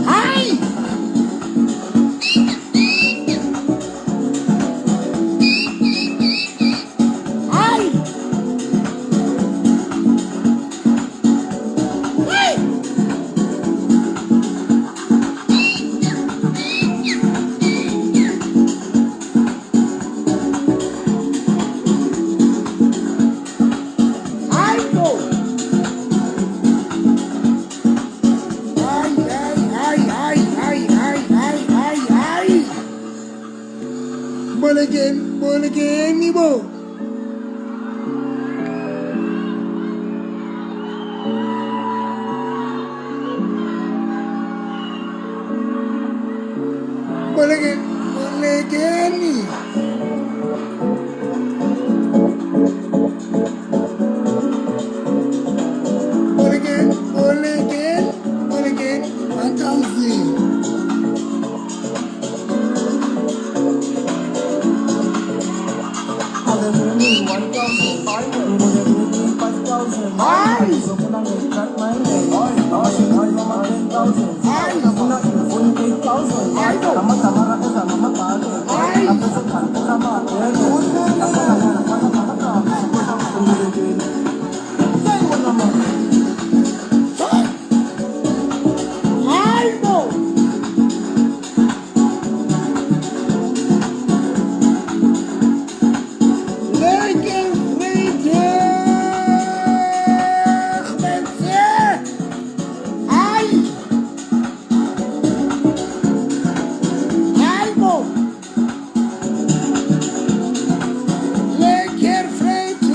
Hayi! Hayi! Hayi! Hayi bo! Hayi, hayi, hayi, hayi, hayi, hayi, hayi, hayi, hayi! Bolekeni, bolekeni bo! Bolekeni, bolekeni! Bolekeni, bolekeni, bolekeni, 1000. Hayi! Hayi! Hayi bo! Hayi! Hayi bo! Lekker vrijdag, mensen! Hayi! Hayi bo! Lekker vrijdag!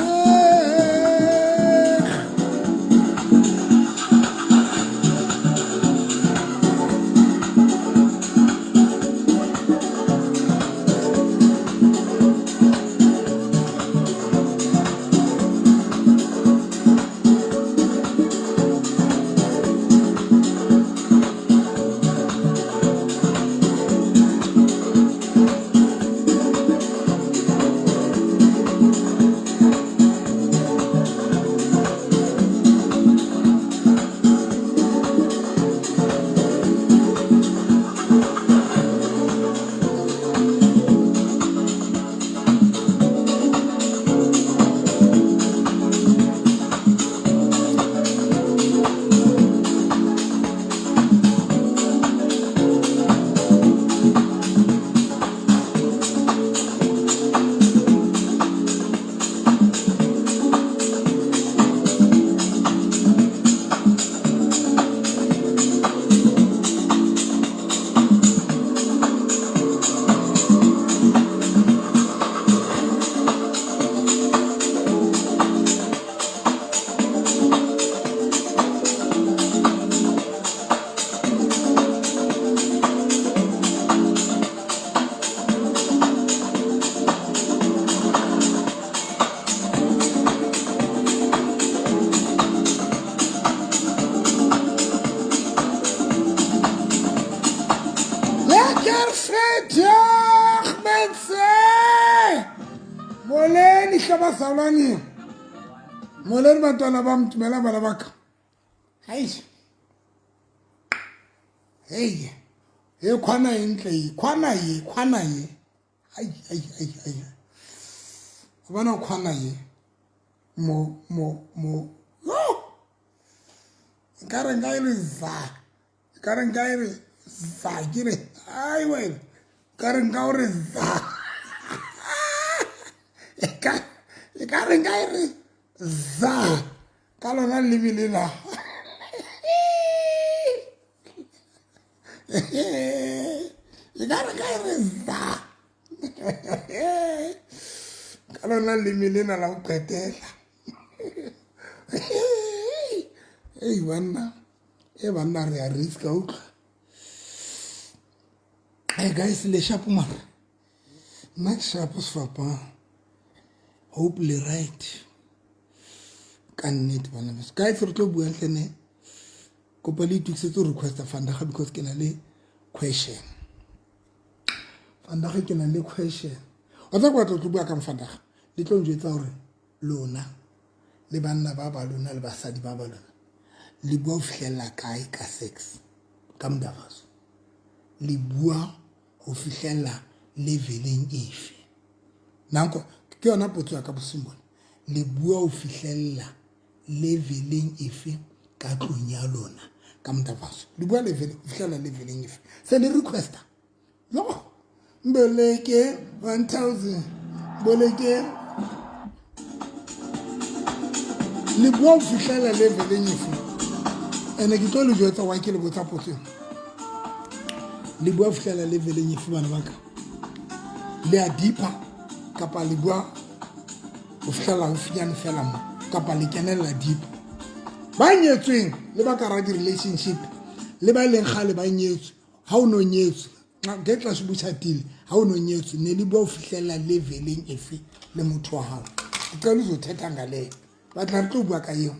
Lekker vrijdag, mensen! Molweni hle bazalwane. Molweni bantwana bam, dumelang bana ba ka. Hayi. Hei, e khwana e ntle e, khwana e, khwana e. Ai, ai, ai, ai. O bona khwana e. Mo, mo, mo. Yo! Nka re nka e re za. Nka re nka e re za ke re. Ai wena. Nka re nka o re za. E ka re nka e re za. Ka lona leleme lena. E ka re ka e re za. Ka lona leleme lena la go qetela. Ei banna, e banna re a riska utlwa. Hey guys, le sharp mara. Nna ke sharp sefapano. Hope le right. Ka nnete bana beso. Guys, re tlo bua hle ne. Kopa le itukisetse go requesta vandaga because ke na le question. Vandaga ke na le question. Wa tseba ke batla go tlo bua kang vandaga? Le tlo njwetsa hore lona le banna ba ba lona le basadi ba ba lona le bua ho fihlella kae ka sex ka modafaso le bua ho fihlella leveleng efe nanko ke yona potso ya ka bosiung bona le bua ho fihlella leveleng efe ka tlong ya lona ka modafaso le bua level ho fihlella leveleng efe se le requesta yo mbeleke 1000 boleke le bua ho fihlela leveleng efe ene ke tlo le jwetsa wa ke le botsa potso ena le bua ho fihlela leveleng efe bana ba ka le a deeper kapa le bua ho fihlela haufinyane fela mo kapa le kenella deep ba nyetsweng le ba ka ra di-relationship le ba e leng kgale ba nyetswe ha o no nyetswe ge tla se botšhatile ha o no nyetswe ne le bua ho fihlela leveleng efe le motho wa gago ke qala o thetha ngaleyo batla re tlo bua ka eo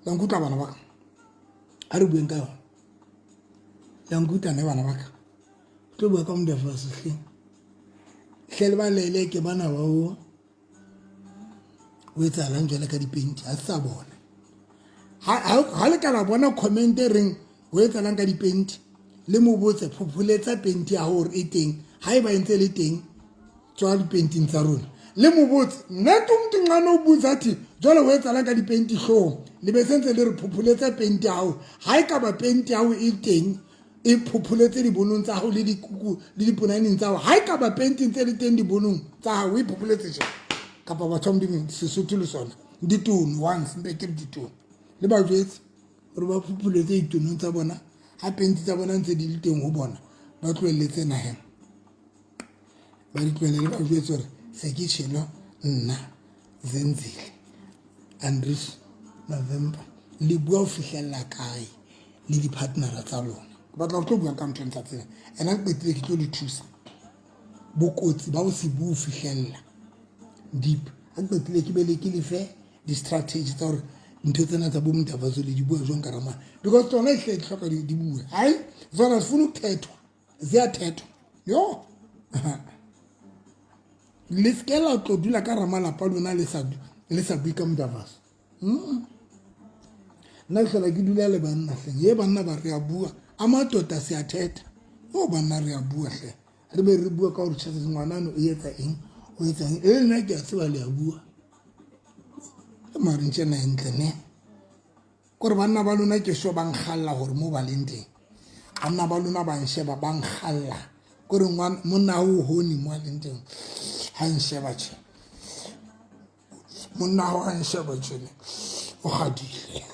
la nkutlwa bana ba ka a re bueng ka yona la nkutlwa ne bana ba ka tlo bua ka modefa sehleng hle le balele ke bana ba o o etsahalang jwale ka dipenti ha se sa bona ha le ka la bona comment e reng ho etsahalang ka dipenti le mo botse phopholetsa penti ya hore e teng ha e ba e ntse le teng tswa dipenting tsa rona le mo botse nna tumtu nqane o botsa thi jwale ho etsahalang ka dipenti hloohong le be sentse le re phopholetsa penti ya hao ha e ka ba penti ya hao e teng e phopholetse dibonong tsa gago le dikuku le diponaneng tsa gago ga e ka ba penting tse le teng dibonong tsa gago o e phopholetse jang kapa batho ba modimo sesotho le sona ditono once mpe ke re ditono le ba jwetse gore ba phopholetse ditonong tsa bona ga penti tsa bona ntse di le teng go bona ba tloeletse nageng ba di tloelele ba jwetse gore se ke tšhelo nna zenzile andries november le bua go fitlhelela kae le di-partnera tsa lona ke batla go tlo bua ka ntho tsa tsena ena ke qetile ke tlo le thusa bokotsi ba go se bue fitlhelela deep ga ke qetile ke be le ke lefe di-strategy tsa gore ntho tsena tsa bo mothafatso le di bua jwang ka ramana because tsona e hle di tlhoka di bue hai tsona se fune go thethwa ziyathethwa yo le seke la tlo dula ka ramalapa lona le sa bue ka mothafatso nna ke hlola ke dula le banna hleng ye banna ba re a bua a matota se a thetha o banna re a bua hle re be re bua ka gore tšhese ngwanano o etsa eng o etsa eng e nna ke a tseba le a bua ke mareng tšena e ntle ne kore banna ba lona ke sho ba nkgalla gore mo ba leng teng banna ba lona ba nsheba ba nkgalla kore monna o honi mo a leng teng ga nsheba tšhe monna wa a nsheba tjena o gadile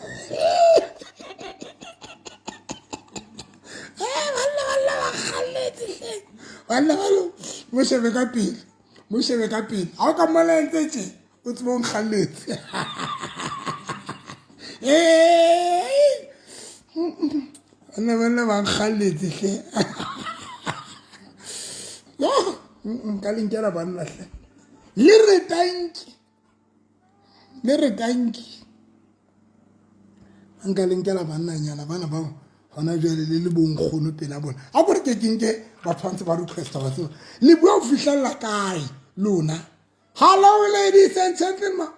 banna banna ba kgalletse hle banna ba mo shebe ka pele mo shebe ka pele ga o ka mmola ntse tje o tsebe o nkgalletse banna banna ba nkgalletse hle nka le nkela banna hle le re tanki le re tanki nka le nkela bannanyana bana bao gona jale le le bonkgono pela bona a kore ke kenke ba tshwanetse ba requesta ba tseba le bua go fitlhelela kae lona hello ladies and gentlemen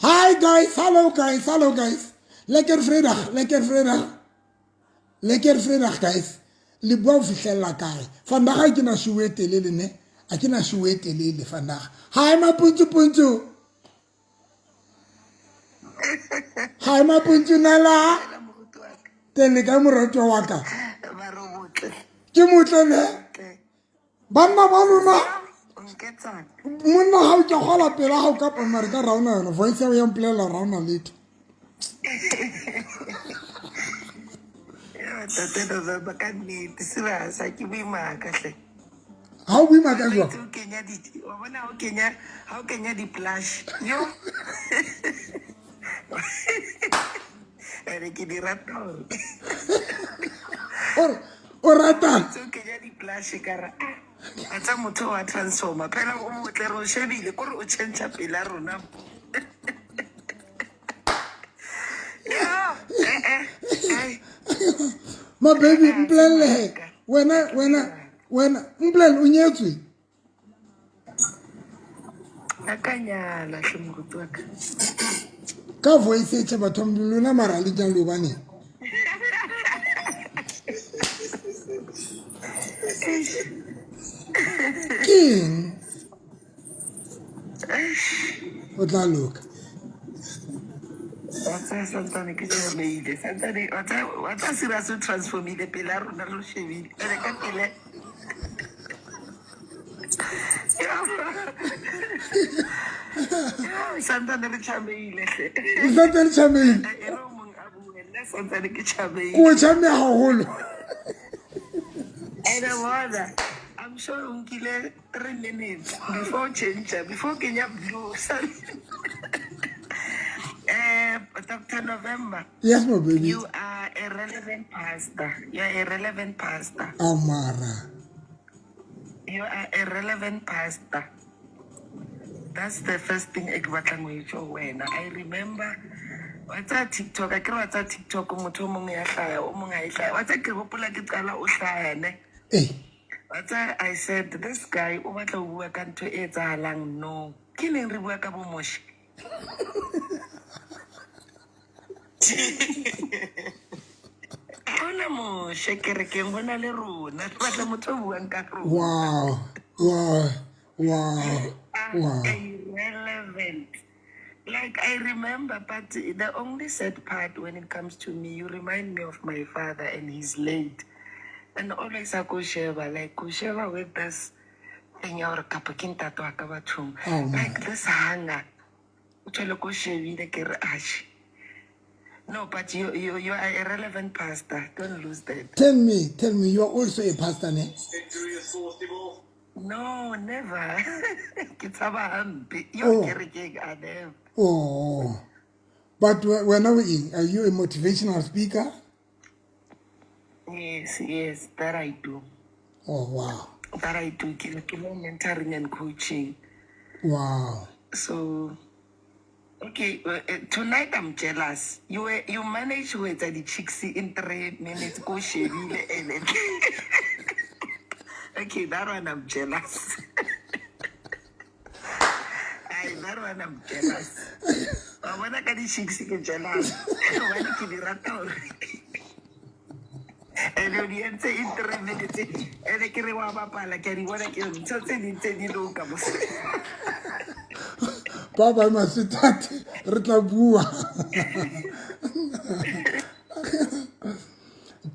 hi guys hello guys hello guys lekker vrydag lekker vrydag. Lekker vrydag guys. Le bua ho fihlella kae? Vandag ha ke na show e telele ne. A ke na show e telele vandag. Hi Mapuntsu Puntsu. Hi Mapuntsu Nala. Teng le kae moratuwa wa ka? Ke motle ne? Banna ba lona monna ga o ke gola pela ga o ka mare ka raona yona voice ya mpolelela raona letho. Tate November ka nnete serious ha ke bue maaka hle. Ga o bue maaka jwang? O kenya di wa bona ha o kenya ha o kenya di plush yo. Ene ke di rata hore. O ratang? O kenya di plush ka ra. A tsa motho wa transformer phela o motle re o shebile kore o change pela rona. Ma baby mpolelle he wena wena wena mpolelle o nyetswe? A ka nyala hle moruti wa ka. Ka voice e tjhe batho lona mara le jang le hobaneng? Keng? O tla loka. Wa tsaya santsane ke tšhameile santsane wa tsaya serious o transformile pele a rona re shebile ene ka pele. Santsane re tšhameile hle. Santsane re tšhameile. E re o mong a bue nna santsane ke tšhameile. O tšhameya haholo. Ene bona I'm sure o nkile 3 minutes before change before kenya blue. Sorry. Dr. November. Yes, my baby. You are a relevant pastor. You are a relevant pastor. Amara. You are a relevant pastor. That's the first thing e ke batlang ho e tjho ho wena. I remember wa tsaya TikTok, a ke re wa tsaya TikTok motho o mongwe ya hlaya, o mongwe ha e hlaya. Wa tsaya ke hopola ke qala o hlaya ne. Eh. Wa tsaya I said this guy o batla ho bua ka ntho e etsahalang no. Ke neng re bua ka bo Moshe? Hona Moshe kerekeng ho na le rona. Re batla motho o buang ka rona. Wow. Wow. Wow. Wow. Irrelevant. Like I remember, but the only sad part when it comes to me, you remind me of my father and he's late. And always I go share, like go share with this thing ya hore kapa ke ntate wa ka bathong. Oh, man. Like this hunger. O tshwele ko shebile ke re ashe. No, but you are a relevant pastor. Don't lose that. Tell me, you are also a pastor, ne? No, never. Ke tshaba hampe. Yo Oh. kerekeng a never. Oh. But wena o eng? Are you a motivational speaker? Yes, yes, that I do. Oh, wow. That I do. Ke mo mentoring and coaching. Wow. So, okay, tonight I'm jealous. You managed to etsa di chicks in 3 minutes. Ko shebile ene. Okay, that one I'm jealous. Ay, that one I'm jealous. Wa bona ka di chicks ke jealous. Hobane ke di rata hore. Ene o di entse in 3 minutes. Ene ke re wa bapala, ke a di bona ke ntho tse ding tse di loka mos. Bye bye, my sweetheart. Re tla bua.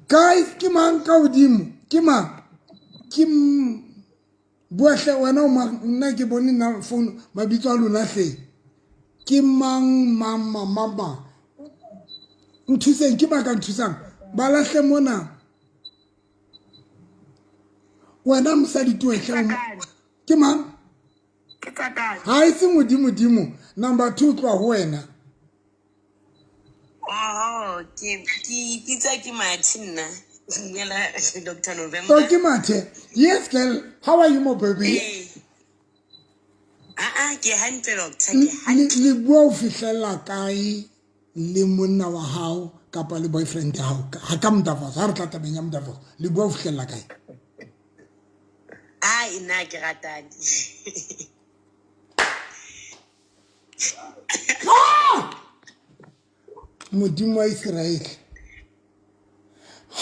Guys, ke mang ka hodimo? Ke mang? Ke bua hle wena o mang? Nna ke bone nna phone mabitso a lona hle. Ke mang, mang, mang, mang, mang? Nthuseng, ke ba ka nthusang. Ba lahle mona. Wena mosadi tuwe hle. Ke mang? Ke tsakane. Ha e se modimo dimo. Number 2 tloha ho wena. Oh, ke ipitsa ke Mathe nna. Dumela Dr. November. Oh, ke Mathe. Yes, girl. How are you, my baby? Hey. Ah, ke hantle, doctor, ke hantle. Le bua ho fihlela kae le monna wa hao kapa le boyfriend ya hao? Ha ka Mdavos, ha re tla tabeng ya Mdavos. Le bua ho fihlela kae? Ai, nna ke ratane. Ah! Modimo wa Israel.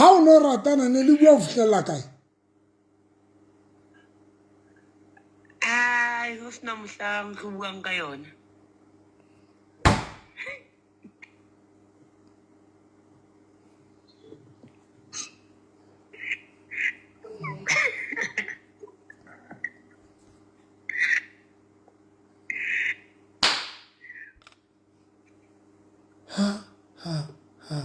Ha o no ratana ne le bua ho fihlella kae? Ai, ho sena mohlang re buang ka yona. Ha ha ha.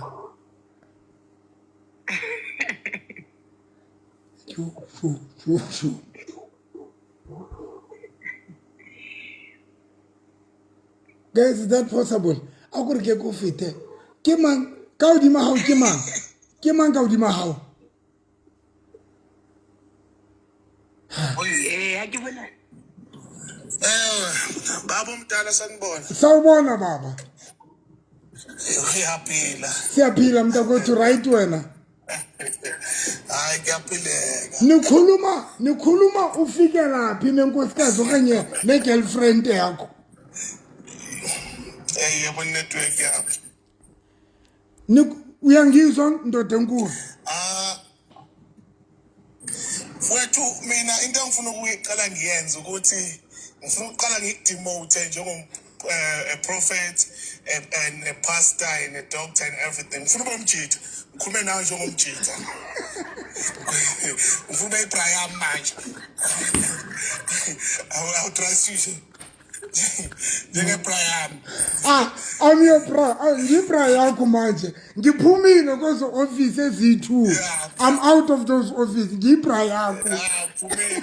Yo yo yo yo. Guys, is that possible? A ko re ke ko fete. Ke mang ka hodima hao ke mang? Ke mang ka hodima hao? Eh, ha ke bona. Eh, baba omdala sanibona. Sawubona baba. Uyaphila. Siyaphila mntakwethu right wena. Hayi kuyaphileka. Nikhuluma nikhuluma ufikela phi nenkosikazi okanye ne-girlfriend yakho? Eh yebo network yami. Uyangizwa ndoda enkulu? Ah Mfowethu mina into engifuna ukuyiqala ngiyenze ukuthi ngifuna ukuqala ngikudemote njengo a prophet and a pastor and a doctor and everything. Ngifuna ube umjitha. Ngikhulume nawe njengomjitha. Ngifuna ube iBraham manje. I will trust you. NjengeBraham. Ah, I'm your bra. Ah, ngibra yakho manje. Ngiphumile kwezo office eziyi-2. Yeah. I'm out of those office. Ngibra yakho. Ah, phumile.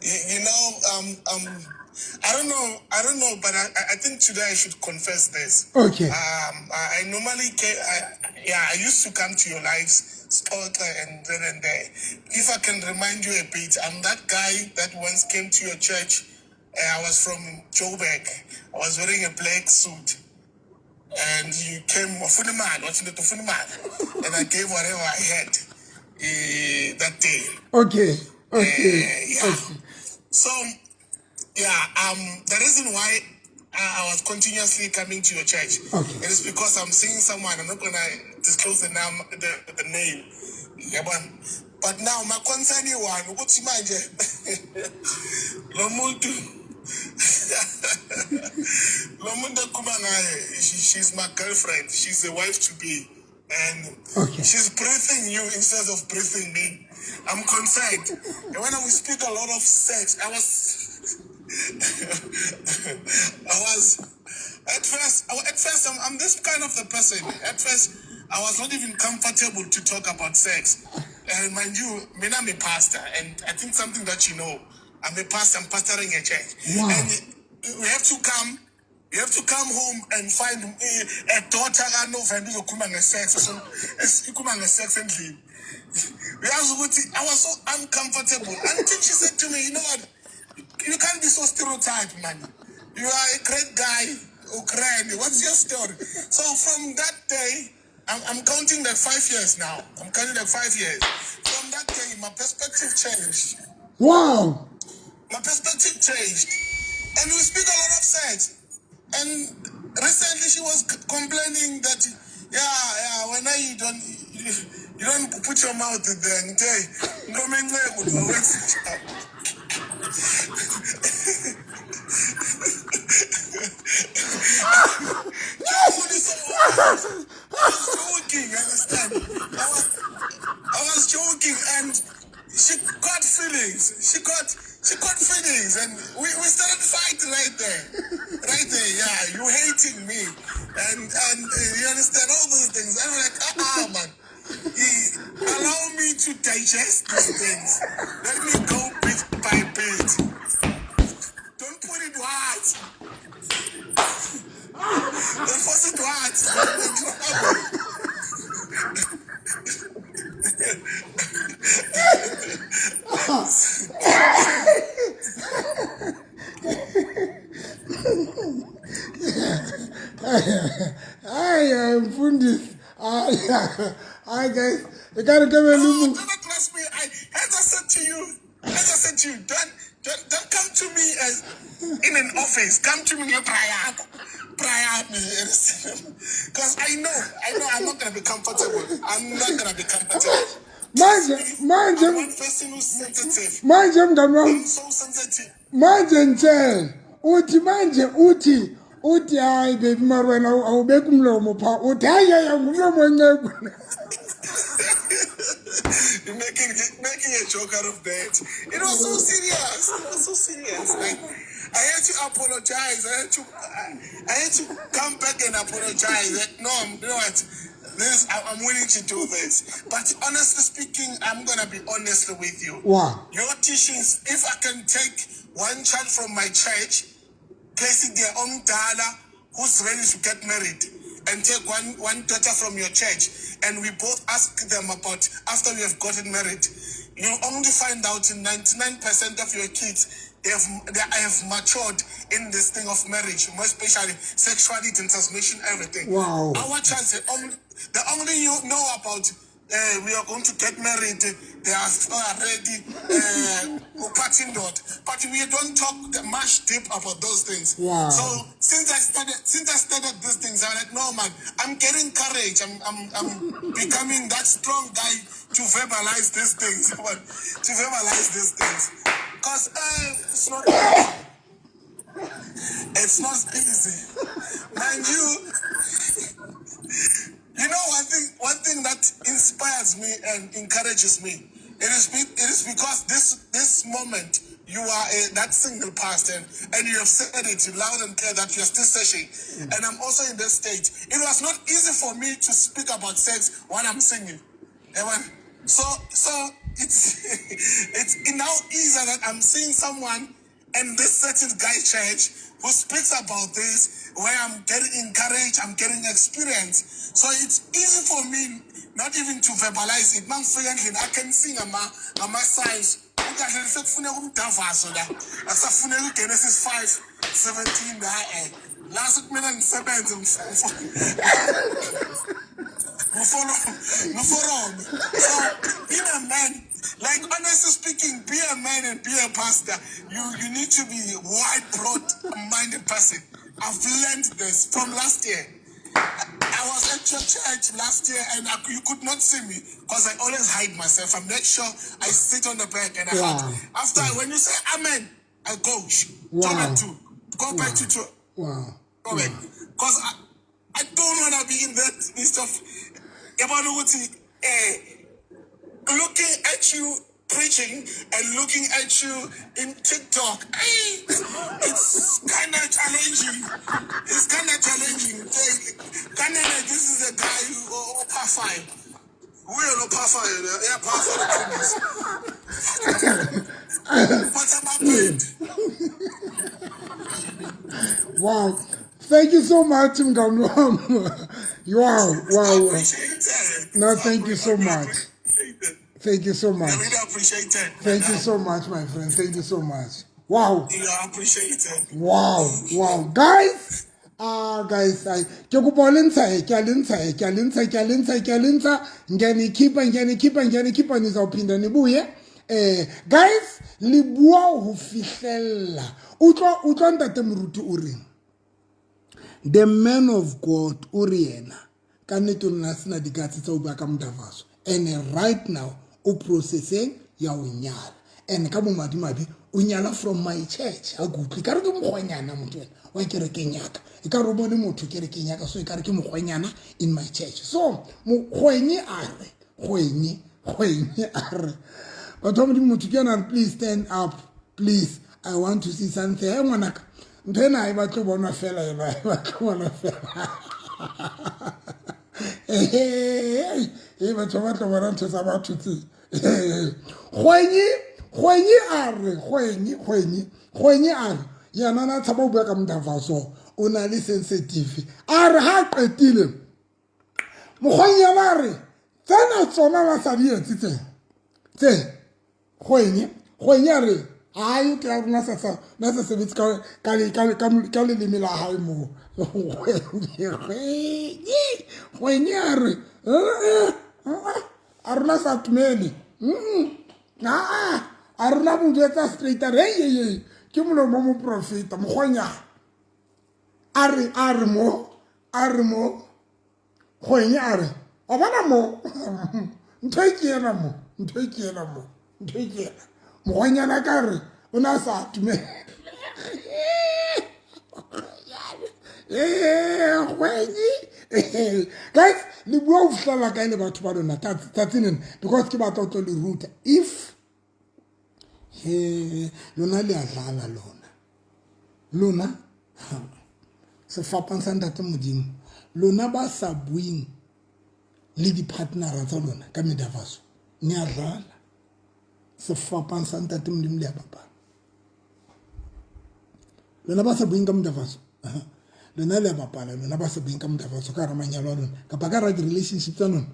You know, I don't know, but I think today I should confess this. Okay. I normally, yeah, I used to come to your lives, Stalker and then and there. If I can remind you a bit, I'm that guy that once came to your church. I was from Joburg. I was wearing a black suit. And you came, "Wafuna imali," wathi ndoda, "Ufuna imali?" And I gave whatever I had that day. Okay. Okay. Yeah. Okay. So, yeah, the reason why I was continuously coming to your church, Okay. it is because I'm seeing someone. I'm not gonna disclose the name, the name. Yabona? But now my concern is one. Ukuthi manje lo muntu lo muntu okhuluma ngaye, she's my girlfriend. She's a wife to be. And Okay. she's breathing you instead of breathing me. I'm concerned. And when we speak a lot of sex, I was at first, at first, I'm this kind of the person. At first, I was not even comfortable to talk about sex. And mind you, me, I'm a pastor, and I think something that you know, I'm a pastor. I'm pastoring a church, Wow. and we have to come. You have to come home and find a daughter kaNovember izokhuluma nge-sex, so ikhuluma nge-sex endlini. Uyazi ukuthi I was so uncomfortable until she said to me, you know what, you can't be so stereotyped, man. You are a great guy, Ukraine. What's your story? So from that day, I'm counting like 5 years now. I'm counting like 5 years. From that day, my perspective changed. Wow. My perspective changed. And we speak a lot of sex. And recently she was complaining that, yeah, when you don't, you don't put your mouth in there. Ngithe, "Ngilome inceku lo, wenza njani?" I was joking, you understand? I was joking, and she got feelings. She got feelings, and we started fighting right there. Right there, yeah, you hating me. And you understand all those things. I'm like, man. Allow me to digest these things. Let me go bit by bit. Don't put it white. Don't force it white. Hayi, mfundisi. Hayi, hayi guys, e ka re ke be le No, mo- don't trust me. As I said to you, Don't come to me as in an office. Come to me ngebra yakho. Bra yami. Because I know I'm not gonna be comfortable. I'm not gonna be comfortable. Manje manje I'm one person who's sensitive. Manje mngani wami. I'm so sensitive. Manje ngitshela uthi manje uthi hayi baby, mara wena awubeki umlomo pha, uthi hayi hayi, ngumlomo wenceku. You're making a joke out of that. It was so serious. It was so serious. Like I had to apologize. I had to come back and apologize. That no, you know what? I'm willing to do this. But honestly speaking, I'm gonna be honest with you. Your teachings, if I can take one child from my church, place it there omdala who's ready to get married, and take one daughter from your church, and we both ask them about after we have gotten married, you only find out in 99% of your kids, they have matured in this thing of marriage, more especially sexuality and transmission, everything. Our child, they only you know about we are going to get married. They are already parting dot, but we don't talk that much deep about those things. So since I started these things, I'm like, no man, I'm getting courage. I'm becoming that strong guy to verbalize these things, but to verbalize these things, because it's not easy, mind you. You know one thing that inspires me and encourages me. It is because this moment you are that single person and you have said it loud and clear that you are still searching. And I'm also in this state. It was not easy for me to speak about sex while I'm single. Amen. So it's now easier that I'm seeing someone in this certain guy church who speaks about this, where I'm getting encouraged, I'm getting experience. So it's easy for me not even to verbalize it. Mangifika endlini, I can sing ama signs. Ukahle sekufuneka umdavazo la. Asafuneka uGenesis 5:17 la eh. La sekumele ngisebenze ngifolome. So being a man, like honestly speaking, be a man and be a pastor. You need to be wide, broad minded person. I've learned this from last year. I was at your church last year and you could not see me because I always hide myself. I make sure I sit on the back and I hide. After, when you say amen, I go. Shh, go back to, go back to go back. Because I don't want to be in that list of yabona ukuthi looking at you preaching and looking at you in TikTok. Hey, it's kind of challenging. It's kind of challenging. Kind of like this is a guy who oh, oh, we are not five. Yeah, par five. But I'm afraid. Wow. Thank you so much, mngani wami. Wow. Appreciate it. No, thank you so much. Appreciate it. Thank you so much. I really appreciate it. Thank you so much, my friend. Thank you so much. Wow. You appreciate it. Wow. Guys, ah guys, I ke kopa le ntsha e, ke a le ntsha e, ke a le ntsha, ke a le ntsha, ke a le ntsha, ngiyanikhipha, ngiyanikhipha, ngiyanikhipha, nizawuphinda nibuye. Guys, le bua ho fihlella. Utlwa, utlwa ntate moruti o reng? The man of God o re yena ka nnete o nna sena di-guts tsa ho bua ka modavaso, and right now o processeng ya ho nyala, and ka bomadimabe o nyala from my church. Ha ke utlwe ka re ke mokgwenyana motho ena wa kerekeng ya ka, e ka re o bone motho kerekeng ya ka, so e ka re ke mokgwenyana in my church. So mokgwenyi a re kgwenyi kgwenyi a re batho ba modimo, motho ke yona a re, please stand up, please, I want to see something. E ngwanaka, ntho ena ha e batle ho bonwa fela, yona ha e batle ho bonwa fela. E batho ba batla bona ntho tsa batho tse. Kgwenyi kgwenyi a re kgwenyi kgwenyi kgwenyi a re yena na tshaba ho bua ka modavaso, o na le sensitive. A re ha qetile mokgwenyi yena a re tsena tsona ba sa di etse tse tse kgwenyi kgwenyi a re hayi ke na sa na sa sebetse ka leleme la hae moo. Kgwenyi kgwenyi kgwenyi a re a rona sa tumele. Aa A rena mo jwetsa straight a re hey ke molomo wa moprofeta mokgonyana. A re a re mo a re mo kgwenye a re wa bona mo ntho e ke ena mo ntho e ke ena mo ntho e ke ena mokgwenyana ka re o ne a sa atumela kgwenye guys le bua go fitlhelela kae le batho ba lona tsatsi lena because ke batla go tlo le ruta if he lona le a dlala lona lona sefapang sa ntate modimo lona ba sa buing le di-partnera tsa lona ka medavaso ne a dlala sefapang sa ntate modimo le a bapala lona ba sa buing ka modafatso lona le a bapala lona ba sa buing ka modafatso ka gara manyalo a lona kapa ka gara di-relationship tsa lona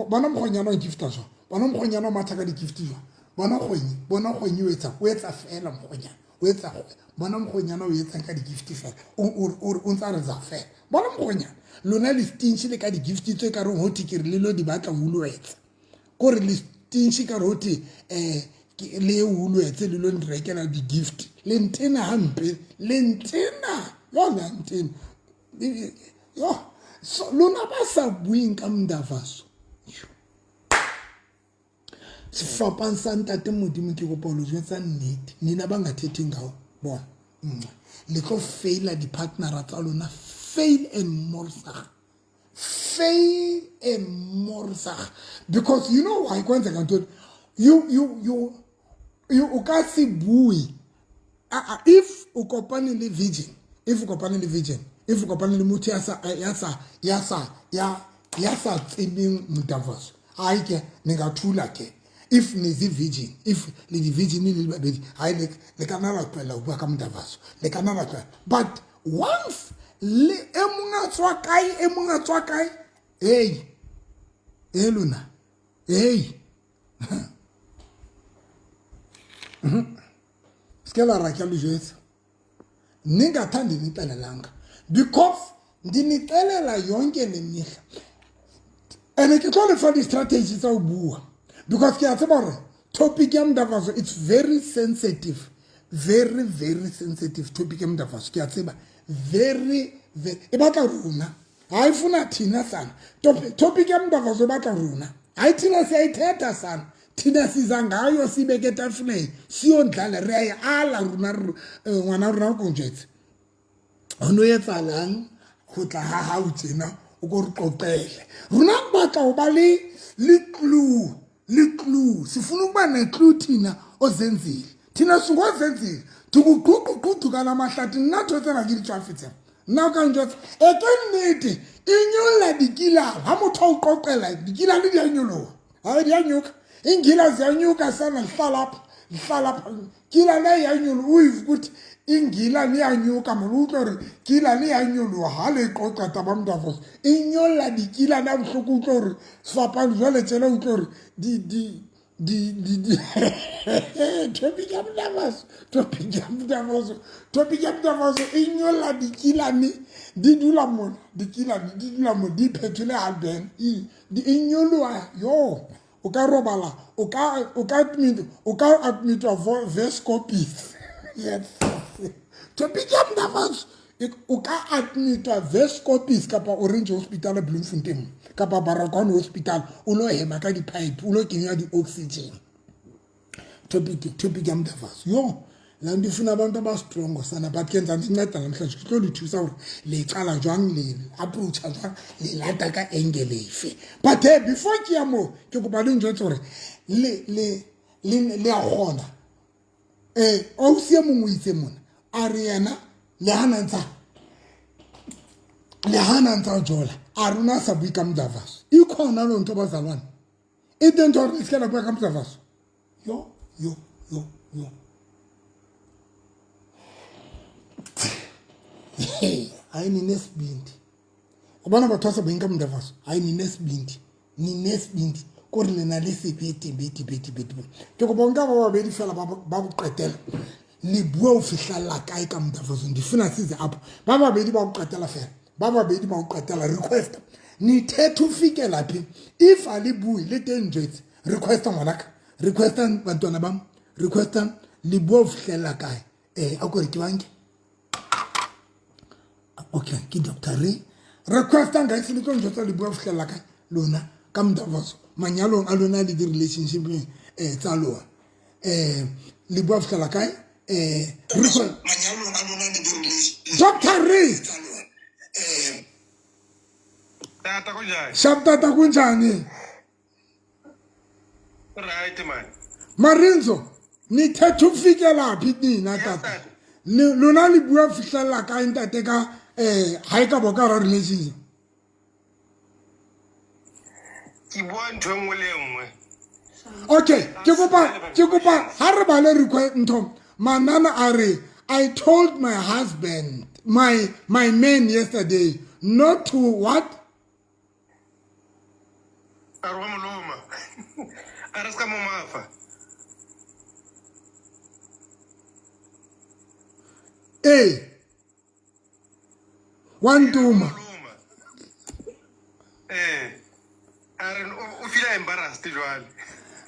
bona mokgonyana wa gifta jwa bona mokgonyana wa matha ka di-gift jwa bona kgonyi bona kgonyi o etsa o etsa fela mokgonyana o etsa bona mokgonyana o etsang ka di-gift fela o ntse a re za fela bona mokgonyana lona le stinch le ka di-gift tse ka reng ho ke re le lo di batla o lo etsa kore le stinch ka re hote um le ulwetse le lo nrekela di-gift le ntena hampe le ntena yona ntena yo so lona ba sa bueng ka mndavaso sefapang sa ntate modimo ke kopa lo jwetsa nnete nina ba ngathetheng ngawo bona le tlo faila di-partnera tsa lona fail and morsag fail and morsag because you know why kwenzeka ntoni you you you you o ka se bue if o kopane le virgin if o kopane le virgin if o kopane le motho ya sa ya sa ya sa ya ya sa tsebeng motavaso hayi ke ningathula ke if nizi-virgin if le di-virgin le le babedi hayi le ka nna la tlohela ho bua ka motavaso le ka nna la tlohela but once le e mong a tswa kae e mong a tswa kae ei e lona ei se ke la ra ke le jwetsa ningathandi nixelelanga because ndinixelela yonke le mihla and ke tlo lefa di-strategy tsa ho bua because ke a tseba gore topic ya mdavaso it's very sensitive very very sensitive topic ya mdavaso ke a tseba very very e batla rona ha e funa thina sana topic ya mdavaso e batla rona hayi thina siyayithetha sana thina siza ngayo sibeke etafuleni siyondlala re a e ala rona eh, ngwana rona o konjetse go no etsalang go tla ga gago tsena o ko re qoqele rona re batla go ba le le clue le clue sifuna ukuba neclue thina ozenzile thina singozenzile thikuquququduka la mahlathi nna tho tsena ke ditswafe tsena nna o ka njwetsa e ke nnete e nyolla dikilala ga motho a o qoqela dikilale di a nyologa ga di a nyoka ingila ziyanyuka sana hlalapha hlalapha kila le yanyoloha o ive ukuthi ingila liyanyuka mona utlwe gore kila le yanyoloha ga le qoqa taba mntafos e nyolla dikila na bohloko utlwe gore sefapano jale tsela utlwe gore di di di di di topic ya mntafos topic ya mntafos topic ya mntafos e nyolla dikilane di dula mona dikilane di dula mo di phethole halben di e nyoloha yo o ka robala o ka o ka admit o ka admitwa vescopis yes topic ya mnafatso o ka admitwa vescopis kapa orange hospital bloemfontein kapa baragwan hospital o lo hema ka di-pipe o lo kenywa di-oxygen topic topic ya mntafaso yo la nto ifuna abantu abastrongo sana but ke nzandinceda namhlanje ke tlo le thusa gore le qala jwang le approacha jwang le lata ka angle efe but hey before ke ya moo ke kopa le njwetse gore le le le le a kgona eh ausi e mongwe o itse mona a re yena le hana ntsa le hana ntsa jola a rona sa bue ka mdavaso ikhona loo nto bazalwane e teng ntho gore le seke la bua ka mdavaso yo yo yo yo hayi ninesibindi ubona batho ba sa beng ka mdavaso hayi ninesibindi ninesibindi kore le na le sebete bete bete bete ke kopa nka ba babedi fela ba go qetela le bua o fihlella kae ka mdavaso ndifuna size apho ba babedi ba go qetela fela ba babedi ba go qetela request nithetha ufikela phi if a le bue le teng jwetse requesta ngwanaka Requestang bantwana bam, requestang le bua ho fihlela kae? A ko re ke banke. Okay, ke Dr. Ray. Requestang guys le tlo njwetsa le bua ho fihlela kae lona ka mdavaso manyalong a lona le di-relationship tsa lona. Le bua ho fihlela kae? Manyalong a lona le di-relationship Dr. Ray. Tata kunjani? Sharp tata kunjani? Right man. Marinzo, nithetha ukufikela phi nina tata? Lona le bua fihlela kae ntate ka ha e ka bo ka ra relationship? Ke bua ntho e nngwe le e nngwe. Okay, ke kopa ha re bale request ntho. Manana a re I told my husband, my man yesterday not to what? A re wa moloma. A re ska mo mafa. Eh. Wa ntuma. Eh. A re o feel embarrassed jwale.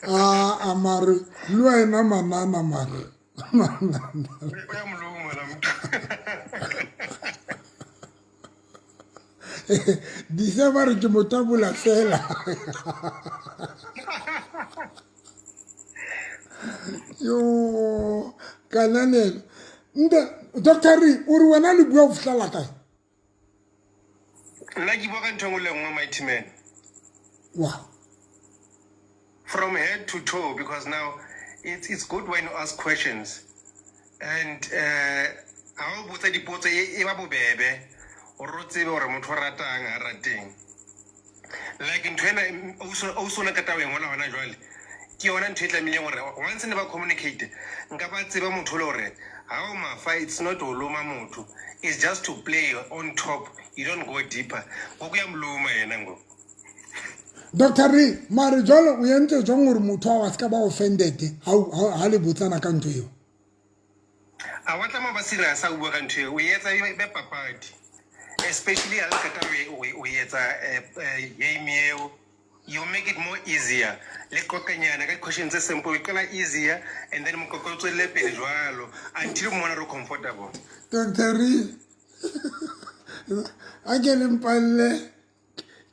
Ah, mare le wena manana mare. O ya moloma la motho. December re ke mo tabola fela. Yo, kananelo. Nte Dr. Re o re wena le bua ho fihlela kae? Nna ke bua ka ntho e nngwe le nngwe, mighty man. Wow. From head to toe, because now it's good when you ask questions. And ha o botsa dipotso e ba bobebe hore o tsebe hore motho o ratang ha rateng. Like ntho ena o so na ka taba e ngola hona jwale. Ke yona ntho e tlamehileng hore once ne ba communicate nka ba tseba motho le hore ha o mafa, it's not ho loma motho, it's just to play on top, you don't go deeper. Ngoku ya moloma yena ngoku. Dr. Ray, mare jwale o entse jwang hore motho a se ka ba offended ha le botsana ka ntho eo? A wa tlameha ba serious ha o bua ka ntho eo, o etsa e be papadi. Especially ha le qeta o etsa game eo, you make it more easier. Le qoqenyana ka questions tse simple, o qala easier and then moqoqo o tswelle pele jwalo until o mmona re comfortable. Dr. Ray, a ke le mpalle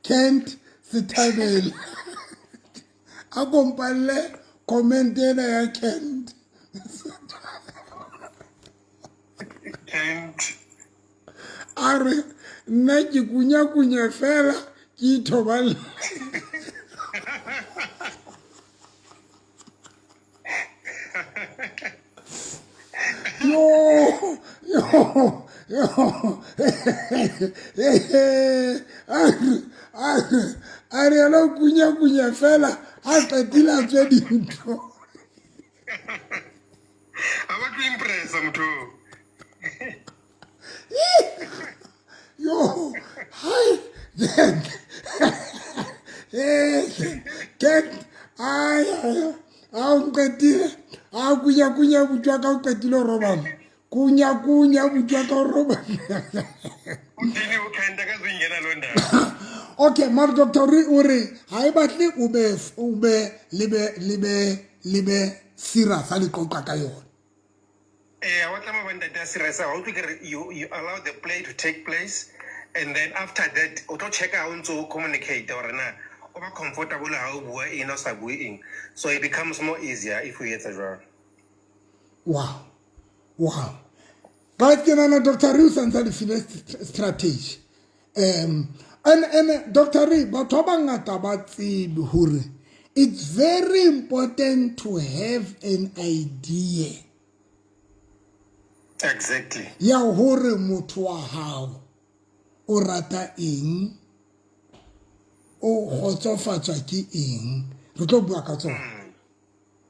Kent Sethabele. A kompalle comment ena ya Kent. Kent. A re nna ke kunya-kunya fela ke ithoballe. Yo, yo, yo. A re yena o kunya-kunya fela a qetile a tswe dintho. A ba tlo impressa motho. Yo, hi. Kent, ai, a o nqetile. A kunya-kunya butswa ka o qetile ho robala. Kunya-kunya butswa ka ho robala. O dini o Kent ka zo ingena lo ndaba. Okay, mare Dr. Ray o re ha e batle o be le be serious ha le qoqa ka yona. Eh, wa tlameha ba ntate a serious ha o utlwe ke re you allow the play to take place and then after that o tlo checka ha o ntso o communicate hore na o ba comfortable ha o bua eng o sa bue eng. So it becomes more easier if o etsa jwalo. Wow. Wow. But ke nahana Dr. Ray o santse a le file strategy. And Dr. Ray, batho ba bangata ba tsebe hore it's very important to have an idea. Exactly. Ya hore motho wa hao o rata eng, o kgotsofatswa ke eng. Re tlo bua ka tsona.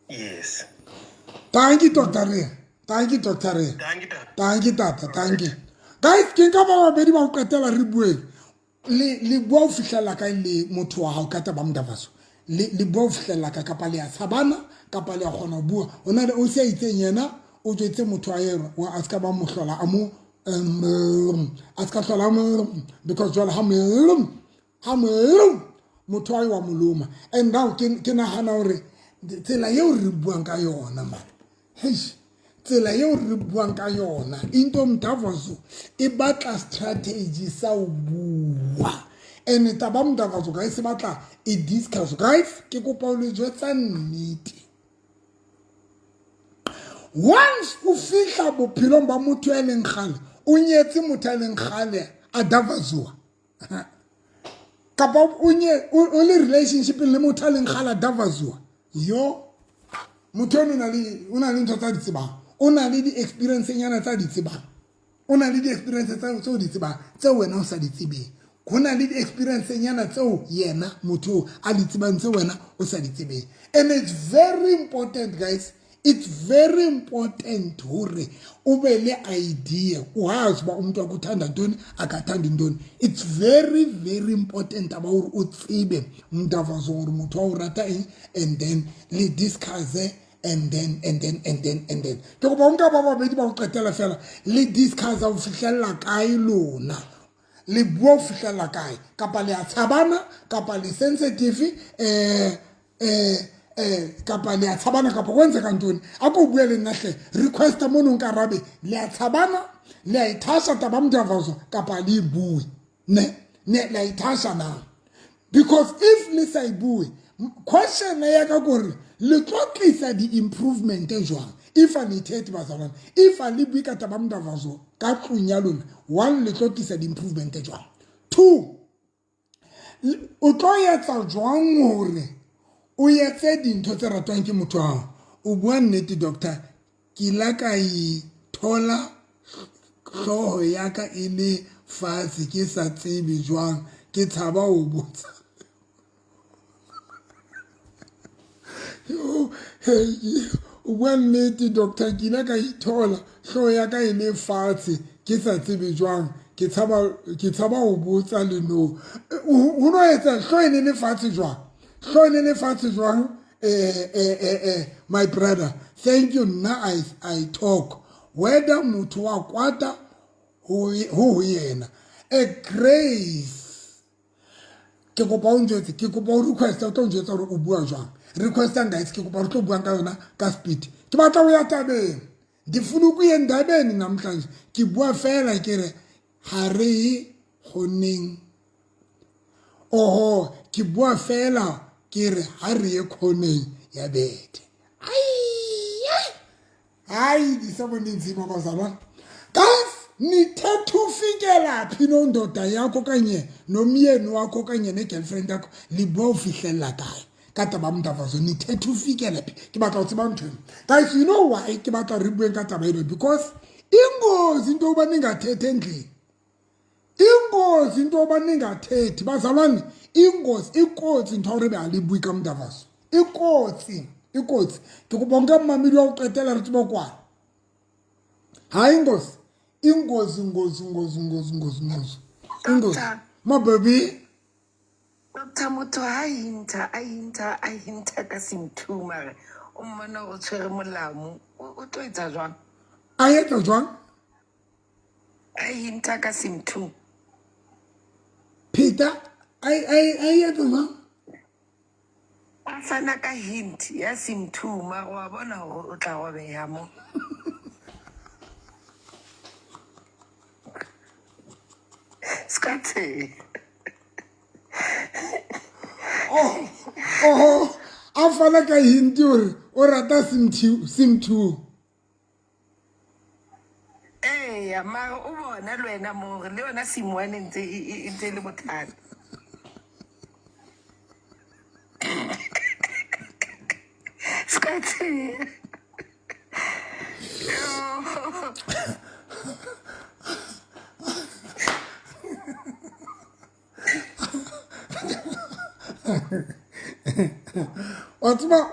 Yes. Thank you, Dr. Ray. Thank you, Dr. Ray. Thank you, Tata. Thank you, Tata. Thank you. Guys, ke nka ba babedi ba ho qetela re bueng. Le bua ho fihlela kae le motho wa hao ka taba mdavaso? Le bua ho fihlela kae, kapa le ya tshabana, kapa le ya kgona ho bua? Ho na le o se a itseng yena, o jwetse motho wa yena, wa a ska ba mohlola a mo, a ska hlola mo, because jwale ha mo, ha mo, motho wa wa moloma. And now ke nahana hore Tsela eo re buang ka yona man. Heish. Tsela eo re buang ka yona into mdavazo e batla strategy sa ho bua. And taba mdavazo guys e batla e discuss guys ke kopa o le jwetsa nnete. Once o fihla bophelong ba motho ya leng kgale, o nyetse motho ya leng kgale a davazoa. Kapa o nye o le relationship le motho a leng kgale a davazoa. Yo motho eno o na le ntho tsa di tsebang. O na le di-experience nyana tsa di tsebang. O na le di-experience tseo di tsebang tseo wena o sa di tsebeng. Ho na le di-experience nyana tseo yena motho a di tsebang tseo wena o sa di tsebeng. And it's very important guys. It's very important hore o be le idea o hazi uba umuntu wakho uthanda ntoni akathandi ntoni. It's very very important aba hore o tsebe mdavazo hore motho wa o rata eng, and then le discuss and then and then and then and then ke kopa o nka ba babedi ba go qetela fela le discuss ho fihlella kae lona, le bua ho fihlella kae, kapa le a tshabana, kapa le sensitive kapa le a tshabana, kapa go entse ka ntoni. A ko bua le nna hle, request mono nka arabe, le a tshabana, le a ithasha taba mdavazo kapa le bue ne ne le a ithasha na? Because if le sa e bue, question ya ka kore le tlo tlisa di-improvement jwang if a le ithethe bazalwane, if a le bue ka taba mdavazo ka tlung ya lona, one, le tlo tlisa di-improvement jwang, two, o tlo etsa jwang hore o etse dintho tse ratwang ke motho wa hao. O bua nnete doctor, ke la ka ithola hlooho ya ka e le fatshe ke sa tsebe jwang, ke tshaba ho botsa. O bua nnete doctor, ke ile ka ithola hlooho ya ka e le fatshe ke sa tsebe jwang, ke tshaba ho botsa le no. Ho no etsa hlooho e ne le fatshe jwang? Hlooho e ne le fatshe jwang? My brother, thank you. Nna I talk whether motho wa kwata ho yena. A grace, ke kopa o njwetse, ke kopa o request, o tlo njwetsa hore o bua jwang. Requestang guys, ke kopa re tlo buang ka yona ka speed. Ke batla ho ya tabeng, ndifuna ukuya endabeni namhlanje. Ke bua fela ke re ha re ye kgoneng. Oho, ke bua fela ke re ha re ye khoneng ya bethe. Hayi, ndisabonenzima bazalwane. Guys, nithetha ufikela phi nondoda yakho okanye nomyeni wakho okanye ne-girlfriend yakho, le bua o fihlella kae ka taba mdavazo? Nithetha ufikela phi? Ke batla ho tseba ntho eno. Guys, you know why ke batla re bueng ka taba eno? Because ingozi into yoba ningathethi endlini. Ingozi into yoba ningathethi bazalwane, ingozi ikotsi ntho ya hore be ha le bue ka mdavazo. Ikotsi, ikotsi. Ke kopa nka mmamedi wa ho qetela re tsebe kwana. Ha ingozi, ingozi, ngozi, ngozi, ngozi, ngozi, ngozi. Ingozi. Ma baby. Doctor, motho ha hinta, a hinta, a hinta ka semthuma re o mmona o tshwere molamu, o tlo etsa jwang? A etsa jwang? A hinta ka semthuma. Peter, a etsa jwang? A fana ka hint ya semthuma, wa bona hore o tla robeha mo. Ska tsheha. Oh, a fana ka hint hore o rata semthu. Eya, mara o bona le wena mo hore le yona sim one e ntse e ntse le bothata. Ska tsheha.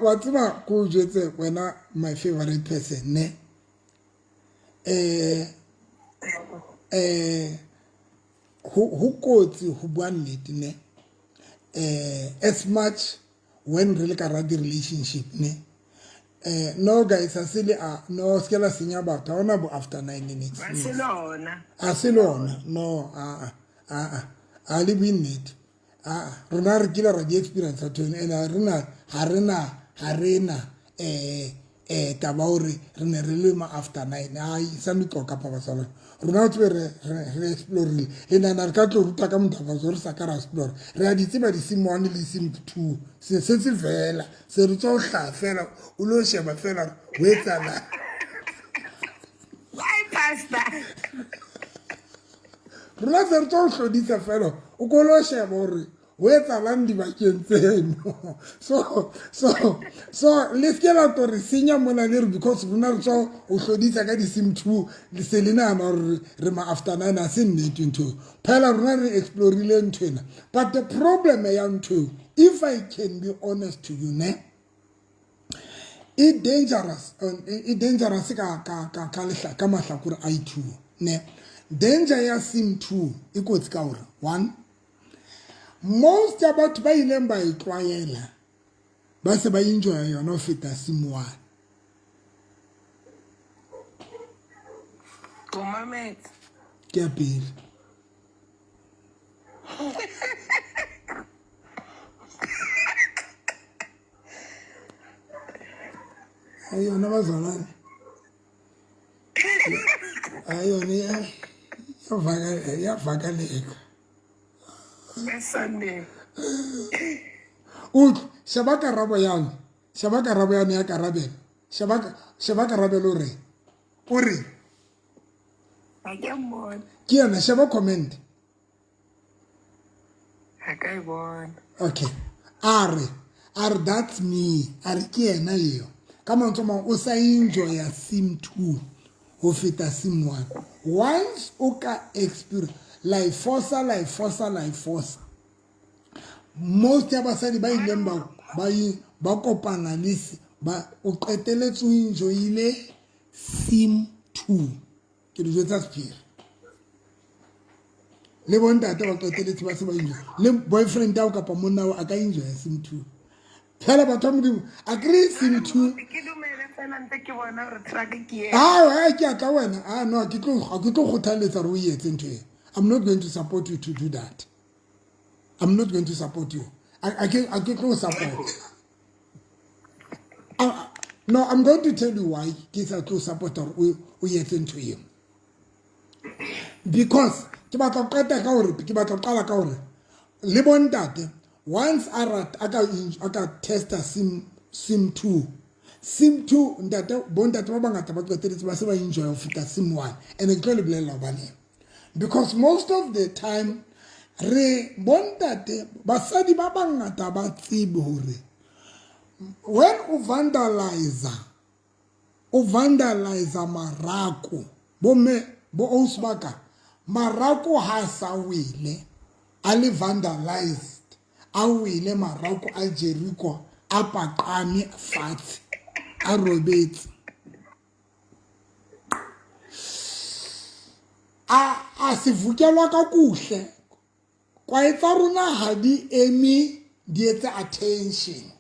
Wa tseba ko jwetse wena my favorite person ne. Ho kotsi ho bua nnete ne. As much when re le ka ra di relationship ne. No guys, a se le a no se la senya batho, ha ona bo after 9 minutes. A se lona. A se lona. No, a a a le bue nnete. A rona re kile ra di experience tho ena, rena ha rena ha re na taba hore re ne re le ma after 9 ai sa metloka pa basalwane rona o tsebe re explorile le nana re ka tlo ruta ka mothafatso re sa ka ra explore re a di tseba di-sim 1 le sim 2 se se fela se re tswa ho hlaha fela o lo sheba fela ho etsahala. Why, pastor? Rona se re tswa ho hlodisa fela o ko lo sheba hore ho etsahalang dibakeng tseno. So le seke la tlo re senya mona le re because rona re tswa ho hlodisa ka di-sim 2 le se le nahana hore re ma after 9 ha se nnete ntho eo. Phela rona re explorile ntho ena. But the problem ya ntho eo, if I can be honest to you, ne, e dangerous, e dangerous ka mahlakore a i2 ne. Danger ya sim 2 e kotsi ka hore one, most ya batho ba ileng ba e tlwaela ba se ba enjoya yona ho feta sim 1. Ko mametse. Ke ya pele. Ai yona bazalwane. Ai yona iyavakaleka. Sunday. Utlwa, sheba karabo yane. Sheba karabo yane ya karabelo. Sheba karabelo o re. O re. Ha ke mmone. Ke yona, sheba comment. Ha ka e bona. Okay. A re that's me. A re ke yena eo. Ka mantswe a mang o sa enjoya sim 2 ho feta sim 1. Once o ka experience la e fosa, la e fosa, la e fosa. Most ya basadi ba ileng ba kopana le ba o qeteletse o enjoyile sim 2. Ke dijo tsa sephiri. Le bontate ba qeteletse ba se ba enjoy. Le boyfriend ya kapa monna wa a ka enjoya sim 2. Phela batho ba Modimo, a kry sim 2. Ke dumele fela ntse ke bona hore truck ke e. Ah, ke a tla wena. Ah no, ke tlo kgothaletsa hore o etse ntho e. I'm not going to support you to do that. I'm not going to support you. I ke tlo support. No, I'm going to tell you why ke sa tlo support hore o etse ntho eo. Because ke batla ho qeta ka hore ke batla ho qala ka hore le bontate once a ka testa sim 2 sim 2 ntate bontate ba bangata ba qeteletse ba se ba enjoy ho feta sim 1 and ke tlo le bolella hobaneng. Because most of the time re bontate basadi ba bangata ba tsebe hore when o vandalize marako bomme bo osbaka marako ha sa wele a le vandalized a wele marako a Jericho a paqame fatshe a robetse a se vukelwa ka kuhle kwae tsa rona ha di eme di etse attention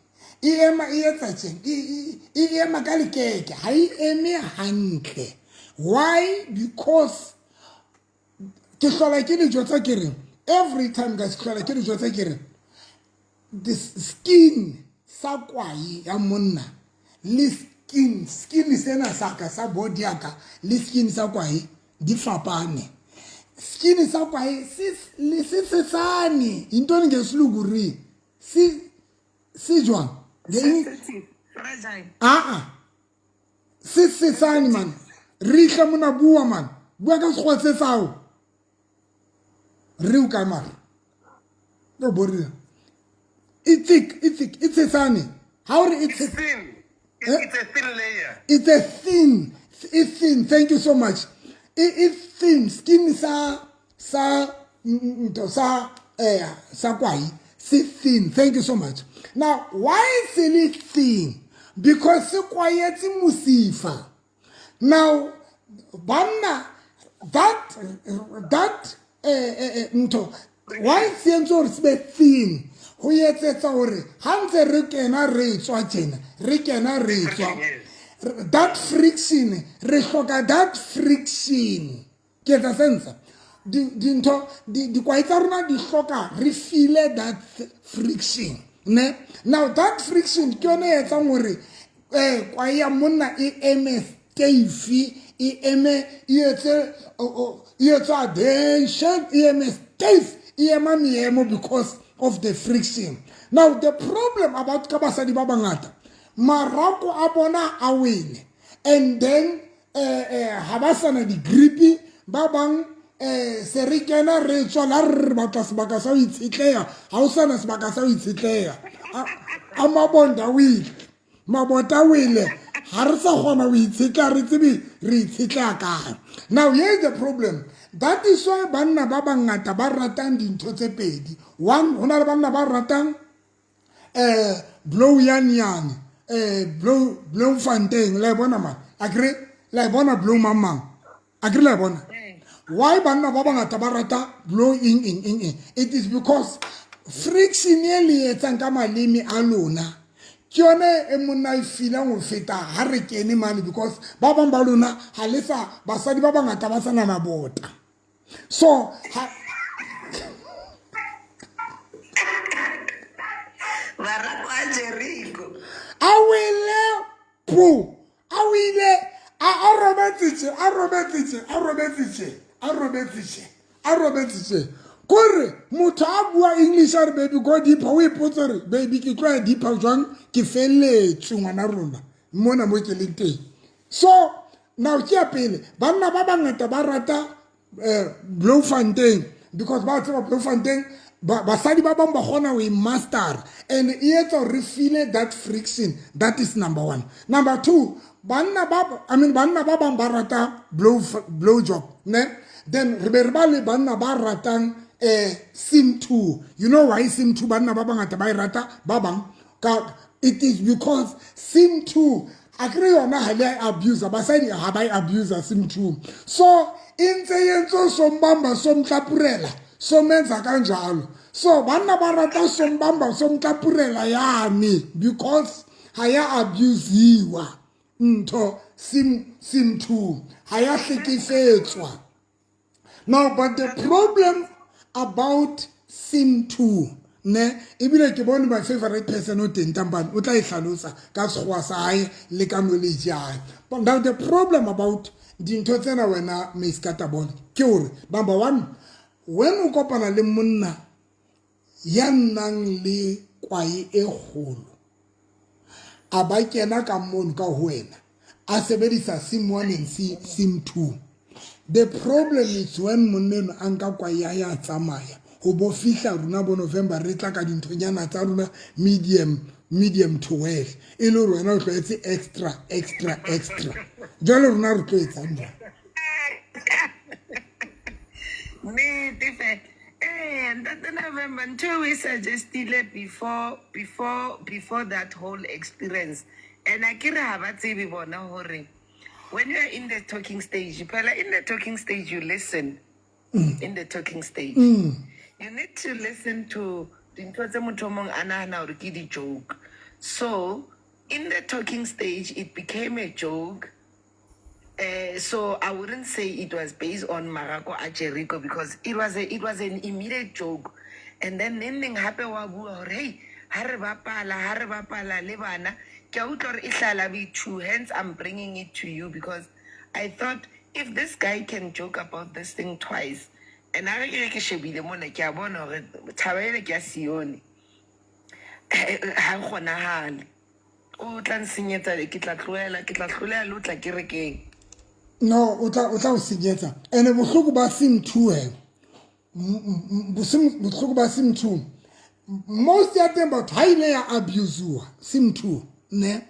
e ema e etsa tjeng e ema ka lekeke ha e eme hantle. Why? Because ke hlola ke dijo tsa ke reng every time guys hlola ke dijo tsa ke reng this skin sa kwae ya monna le skin sena sa ka sa body ya ka le skin sa kwae di fapane. Skin sa kwae se le se sesane intoni ngesilungu re se jwang Fragile. Se sesane man re tla mona bua man bua ka sekgowa se sao re o ka mara no boria it's thick it's sesane how re it's thin. It's a thin layer. It's a thin, it's thin. Thank you so much. It's thin skin sa sa kwai se thin. Thank you so much. Now why is it thin? Because se kwayetse mosifa. Now banna that ntho why se entse hore se be thin ho etsetsa hore ha ntse re kena re tswa tjena re kena re tswa that friction re hloka that friction ke etsa sense dintho dikwae tsa rona di hloka re feel that friction. Ne now that friction ke yone e etsang hore kwae ya monna e eme stiff, e eme, e etse e etse attention, e eme stiff, e ema meemo because of the friction. Now the problem about ka basadi ba bangata, marako a bona a wele, and then ha ba sana di-grip. Ba bang se re kena re tswa la re batla sebaka sa ho itshetleha, ha o sana sebaka sa ho itshetleha. A mabonda o ile, mabota a wele, ha re sa kgona ho itshetleha, re tsebe re itshetleha kae. Now here is the problem. That is why banna ba bangata ba ratang dintho tse pedi. One, ho na le banna ba ratang blow yane blow fountain, la e bona man, akere la e bona blow mang mang, akere la e bona. Why banna ba bangata ba rata blow eng eng eng eng? It is because friction e le etsang ka maleme a lona ke yone e monna e feelang ho feta ha re kene mane, because ba bang ba lona ha le sa, basadi ba bangata ba sana mabota, so ha Marako a Jericho. A wele po, a wile, a robetse tje, a robetse tje, a robetse tje, a robetse tje, a robetse tje, kore motho a bua English a re, "Baby, go deeper," o ipotsa gore, "Baby, ke tlo ya deeper jwang? Ke felletswe ngwana rona mona mo ke leng teng." So now ke ya pele, banna ba bangata ba rata blow fountain because ba tseba blow fountain basadi ba bang ba kgona ho e master and e etsa hore re feel that friction. That is number one. Number two, banna ba, I mean, banna ba bang ba rata blow job, ne? Then re be re ba le banna ba ratang sim 2. You know why sim 2 banna ba bangata ba e rata ba bang ka? It is because sim 2, akere yona ha le abuse, basadi ha ba e abuse sim 2, so e ntse e sombamba somtlapurela somenza kanjalo. So banna ba rata sombamba somtlapurela yane because ha ya abusiwa ntho sim 2, ha ya hlekefetswa. Now, but the problem about sim 2, ne, ebile ke bone my favorite person o teng tampane, o tla e hlalosa ka sekgowa sa hae le ka knowledge ya hae. But now the problem about dintho tsena, wena Maiskatabole, ke hore number one, when o kopana le monna ya nnang le kwae e kgolo, a ba kena ka mono ka ho wena, a sebedisa sim 1 and sim 2, the problem is when monna eno a nka kwae ya ya tsamaya ho bo fihla rona bo November, re tla ka dinthonyana tsa rona, medium, medium to well, e le hore wena o tlwaetse extra, extra, extra. Jwale rona re tlo etsang jwang? Nnete fe. Ntate November, ntho eo e suggestile before that whole experience. And akere ha ba tsebe bona hore when you are in the talking stage, phela in the talking stage you listen. In the talking stage. You need to listen to dintho tse motho o mong a nahana hore ke di-joke. So in the talking stage it became a joke. So I wouldn't say it was based on Marako a Jericho because it was an immediate joke. And then neng neng hape wa bua hore, hey, ha re bapala, ha re bapala le bana, ke a utlwa hore e hlala be true. Hence I'm bringing it to you because I thought if this guy can joke about this thing twice, and ha re ke re ke shebile mona, ke a bona hore thaba ele ke ya Sione. Ha kgonahale. O tla nsenyetsa, ke tla tlohela, ke tla hloleha le ho tla kerekeng. No, o tla o senyetsa. Ene bohloko ba sim 2, he bohloko ba sim 2, most ya teng batho ha ile ya abusiwa sim 2, ne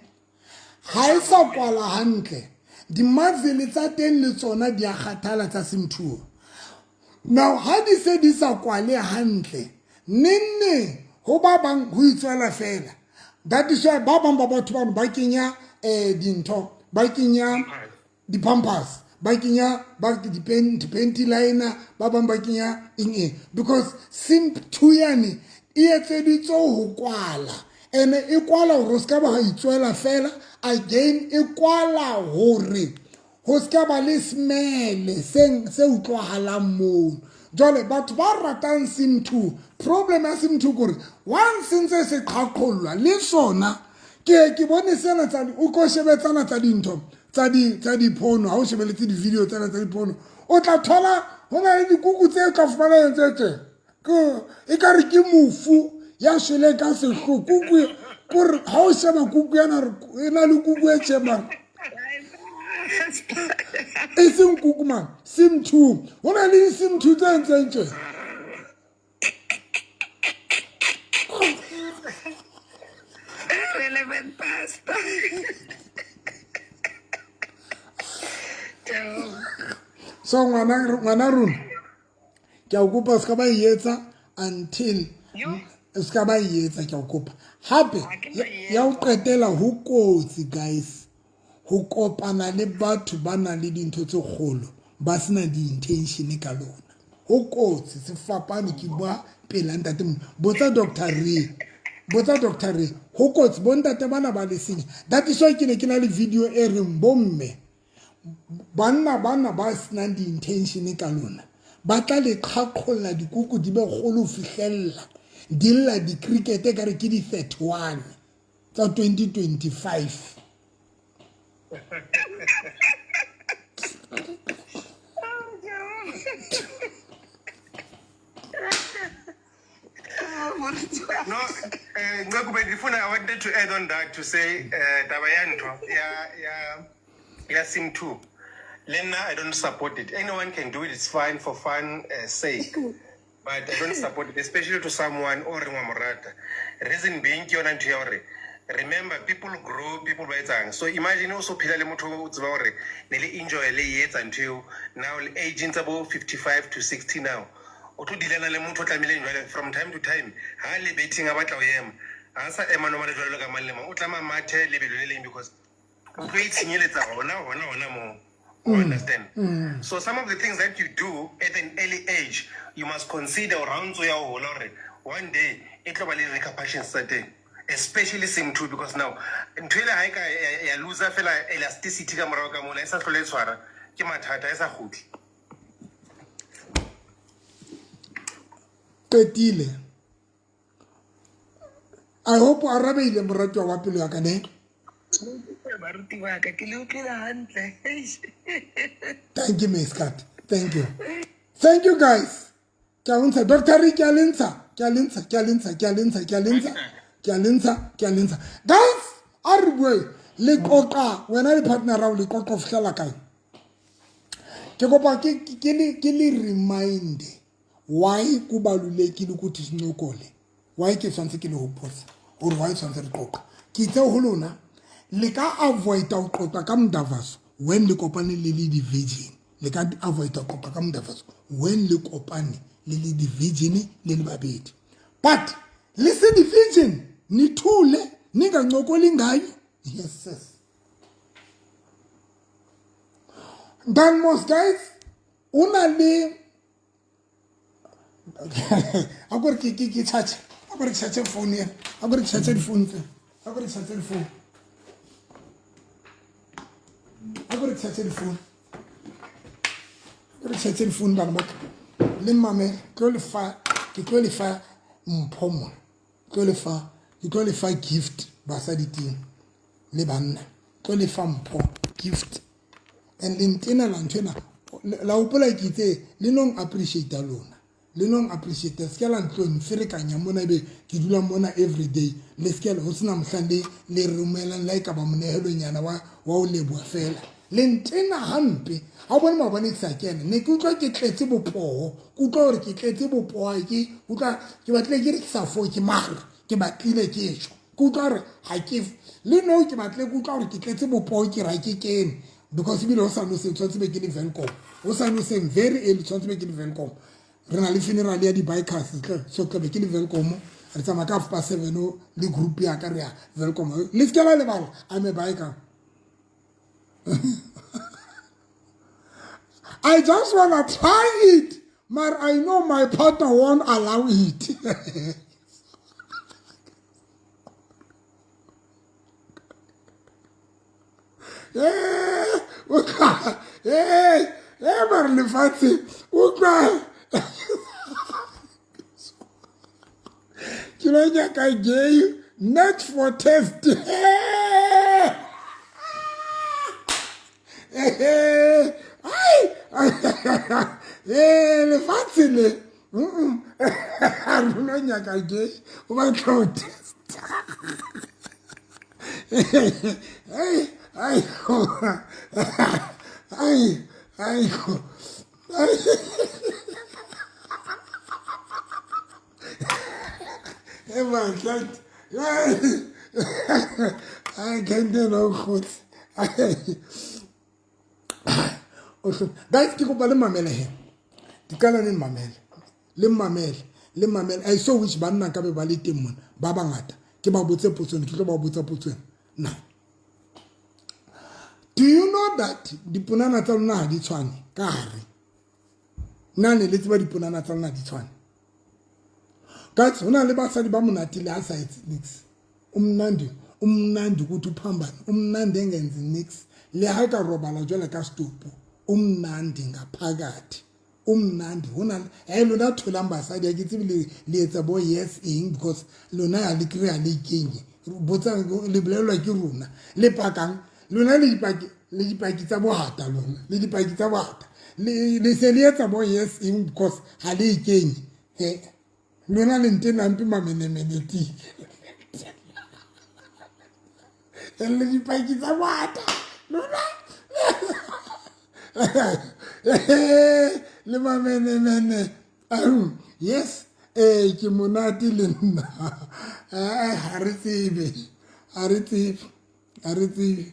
ha e sa kwala hantle, di-muscle tsa teng le tsona di a kgathala tsa sim 2. Now ha di se di sa kwale hantle, neng neng ho ba bang ho itswela fela. That is why ba bang ba batho bano ba kenya dintho, ba kenya di-pampers, ba kenya ba di-panty liner, ba bang ba kenya eng eng, because sim 2 yane e etseditswe ho kwala, ene e kwala hore o se ka ba itswela fela. Again, e kwala hore ho se ka ba le smell se utlwahalang mono. Jwale batho ba ratang sim 2, problem ya sim 2 kore once ntse se qhaqhollwa le sona ke ke bone sena tsa o ko shebe tsana tsa dintho tsa di tsa dipono ha o shebeletse di-video tsena tsa dipono o tla thola ho na le dikuku tse tla fumana tse tse ke e ka re ke mofu ya shweleng ka sehlo kuku kore ha o sheba kuku yana e na le kuku e tjemang e seng kuku man sim 2 ho na le sim 2 tse ntseng tje. Relevant pastor. So ngwana rona ke a o kopa se ka ba e etsa until se ka ba e etsa, ke a o kopa hape ya o qetela ho kotsi guys ho kopana le batho ba nang le dintho tse kgolo ba sena di-intention ka lona. Ho kotsi sefapano ke bua pela ntate botsa Dr. Ray, botsa Dr. Ray ho kotsi bontate bana ba le senya. That is why ke ne ke na le video e reng bomme banna bana ba senang di-intention ka lona ba tla le qhaqholla dikuku di be kgolo ho fihlella di lla di-cricket e kare ke di-31 tsa 2025. No, Ncekube, ndifuna I wanted to add on that to say taba ya ntho ya sim 2 le nna I don't support it. Anyone can do it, it's fine for fun sake, but I don't support it, especially to someone o reng wa mo rata. Reason being ke yona ntho ya hore remember people grow, people ba etsang. So imagine o so phela le motho o tseba hore ne le enjoy le e etsa ntho eo, now le aging tsa bo 55 to 60 now o tlo dealana le motho o tlamehileng jwale from time to time ha le betting a batla ho ema ha sa ema normal jwalo ka mang le mang o tlama mathe lebelo le leng because o tlo itshenyeletsa hona moo. You understand? So some of the things that you do at an early age, you must consider hore ha o ntso ya ho hola hore one day e tlo ba le repercussions tsa teng, especially sim 2 because now ntho ele ha e ka ya loser fela elasticity ka morao ka mola e sa hlole e tshwara ke mathata e sa kgutle. Qetile. I hope o arabeile moratuwa wa pelo ya ka ne. Baruti ba ka ke le utlwile hantle. Thank you Miss Kat. Thank you. Thank you guys. Ke a ntsha Dr. Rick, ke a le ntsha, ke a le ntsha, ke a le ntsha, ke a le ntsha, ke a le ntsha, ke a le ntsha, ke a le ntsha. Guys, a re bue le qoqa wena le partner ao le qoqa ho fihlela kae? Ke kopa ke le remind why kubalulekile ukuthi sincokole, why ke tshwanetse ke le hopotsa hore why tshwanetse re qoqa. Ke itse ho lona le ka avoid ho qoqa ka mdavaso when le kopane le le di-virgin, le ka avoid ho qoqa ka mdavaso when le kopane le le di-virgin le le babedi, but le se di-virgin nithule ningancokoli ngayo. Yes sis. Then most guys o na le a kore ke charge, a kore ke charge phone ena, a kore ke charge diphone tse, a kore ke charge diphone, a kore ke charge diphone, a kore ke charge diphone bana ba ka le mmamele. Tlo le fa, ke tlo le fa mpho mona, tlo le fa, ke tlo le fa gift basadi teng le banna, tlo le fa mpho gift. And le ntenela ntho ena la hopola ke itse le nong appreciate lona, le nong appreciate se ke la ntlo nferekanya mona ebe ke dula mona every day le se ke ho sena mohlang le le romelang la e ka ba monehelonyana wa o leboha fela. Le ntena hampe ha o bone maobane ke sa kena ne ke utlwa ke tletse bopoho, ke utlwa hore ke tletse bopoho, ke utlwa ke batlile ke re ke sa fo ke mara ke batlile ke tjho, ke utlwa hore ha ke le no ke batlile ke utlwa hore ke tletse bopoho ke ra ke kene because ebile ho sa no seng tshwanetse be ke le Welkom, ho sa no seng very early tshwanetse be ke le Welkom. Re na le funeral ya di-bikers so tlabe ke le Welkom, re tsamaya ka 7:30 le group ya ka re ya Welkom. Le se ke la lebala I'm a biker. I just wanna try it, but I know my partner won't allow it. Yeah, yeah, mare lefatshe utlwa. tlilo nyaka gay not for test. Ai lefatshe le re lo nyaka gay o batla go test. Ai ai ai ai I can't do no good. Guys, ke kopa le mamele he. Di qala le mamele. Le mamele, le mamele. I so wish banna ka be ba le teng mona. Ba bangata. Ke ba botse potso, ke tlo ba botsa potso. Na. Do you know that diponana tsa lona ha di tshwane ka hare? Nna ne le tseba diponana tsa lona di tshwane? Guys, ho na le basadi ba monate le ha sa etse nix. Umnandi, umnandi ukuthi uphambane, umnandi engenzi nix. Le ha ka robala jwale ka stopo, umnandi ngaphakathi. Umnandi hona eh lona tholang basadi ha ke tsebe le le etsa bo yes eng because lona ha le kry ha le ikenye. Botsa le bolellwa ke rona. Le pakang lona le dipaki le dipaki tsa bohata lona le dipaki tsa bohata. Le le se le etsa bo yes eng because ha le ikenye. Eh lona le nte nampe mamenemene ti. Le dipaki tsa bohata lona. Le mamenemene. Yes, eh ke monate le nna. Ha re tsebe. Ha re tsebe. Ha re tsebe.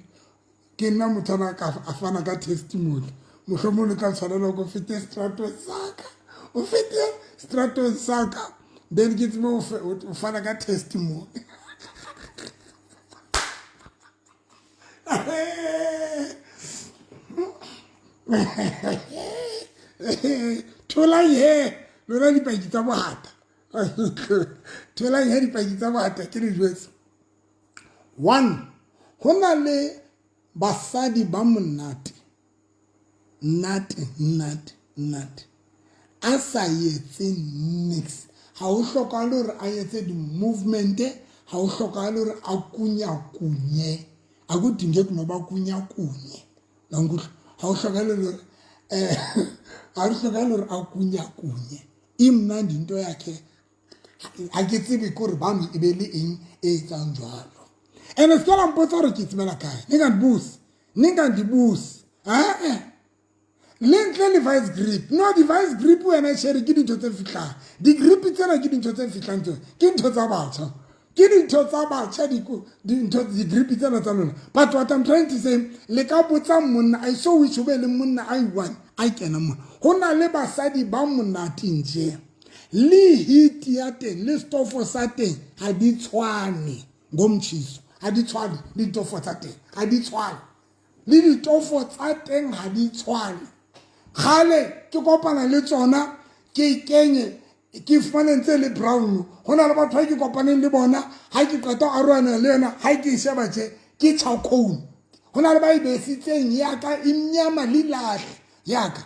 Ke nna motho ana ka a fana ka testimony. Mohlomong le tla tshwanela ko fete stratong sa ka. O fete stratong sa ka. Then ke tsebe o fana ka testimony. Tholang he lona dipaki tsa bohata. Tholang he dipaki tsa bohata ke le jwetse. One, ho na le basadi ba monate. Nate, nate, nate. A sa etse nix. Ha ho hlokahale hore a etse di-movement, ha ho hlokahale hore a kunyakunye. Akudingeki noba kunyakunye. La nkutlwa? Ha ho hlokahale hore ha ho hlokahale hore a kunyakunye. Imnandi into yakhe. Ha ke tsebe ke hore bano e be le eng e etsang jwalo. Ene se ka la mpotsa hore ke tsebela kae. Ningandibusi. Ningandibusi. Eh. Le ntle le vice grip. No, di-vice grip wena shere ke dintho tse fihlang. Di-grip tsena ke dintho tse fihlang tsona. Ke ntho tsa batjha. Ke dintho tsa batjha dintho di-grip tsena tsa lona. But what I'm trying to say, le ka botsa monna, I so wish o be le monna a one a kena mona. Ho na le basadi ba monate nje. Le heat ya teng, le stofo sa teng ha di tshwane ngomtjhiso. Ha di tshwane le ditofo tsa teng. Ha di tshwane. Le ditofo tsa teng ha di tshwane. Kgale ke kopana le tsona ke kenye ke fumane ntse le brown. Ho na le batho ba ke kopaneng le bona ha ke qeta ho arohana le yona ha ke e sheba tje ke charcoal. Ho na le ba e besitseng ya ka e mnyama le lahle ya ka.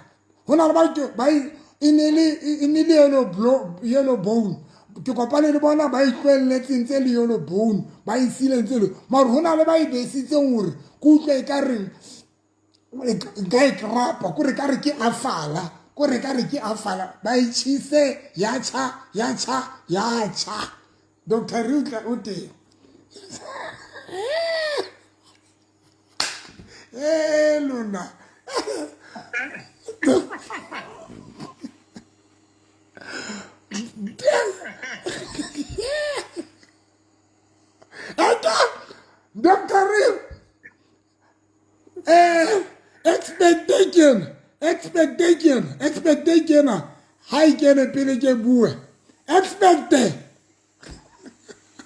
Ho na le ba ke ba e ne le yellow blue yellow bone. Ke kopane le bona ba itlwelletseng tse le yellow bone ba e sileng tse le. Mara ho na le ba e besitseng hore ke utlwe e ka reng nka e krapa kore ka re ke afala kore ka re ke afala ba e tjhise ya tjha ya tjha ya tjha. Dr. Rutla o teng. Eh lona. Ata Dr. Reed expectation expectation expectation ha e kene pele ke bue expect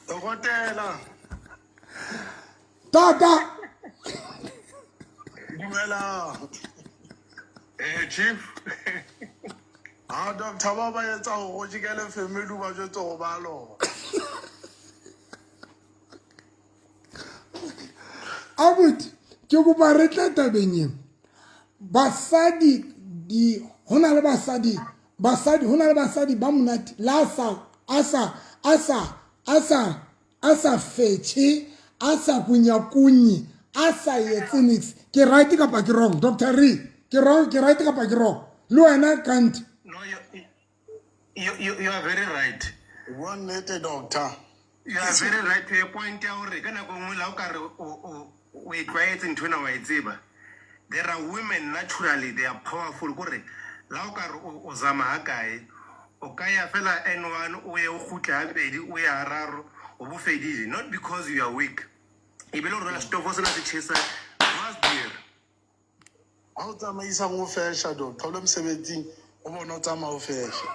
Dokotela. Tata. Dumela. Chief. Ha doctor ba ba etsa hore o jikele family ba jwetse hore ba lona. Abuti, ke kopa re tla tabeng eo. Basadi di ho na le basadi, basadi ho na le basadi ba monate la sa a sa a sa a sa a sa fetšhe a sa kunyakunye a sa etse nix ke right kapa ke wrong Dr. Re ke wrong ke right kapa ke wrong le wena kante No, you are very right. Bua nnete doctor. You are very right to a point ya gore ka nako nngwe la o ka re o e tlwaetse ntho ena wa e tseba. There are women naturally they are powerful kore la o ka re o zama ha kae o ka ya fela N1 o ye o kgutle habedi o ye hararo o bo fedile, not because you are weak, e be le gore setofo sena se tjhesa must be. Ha o tsamaisang o fesha doctor, o le mosebetsing o bona o tsamaya o fesha.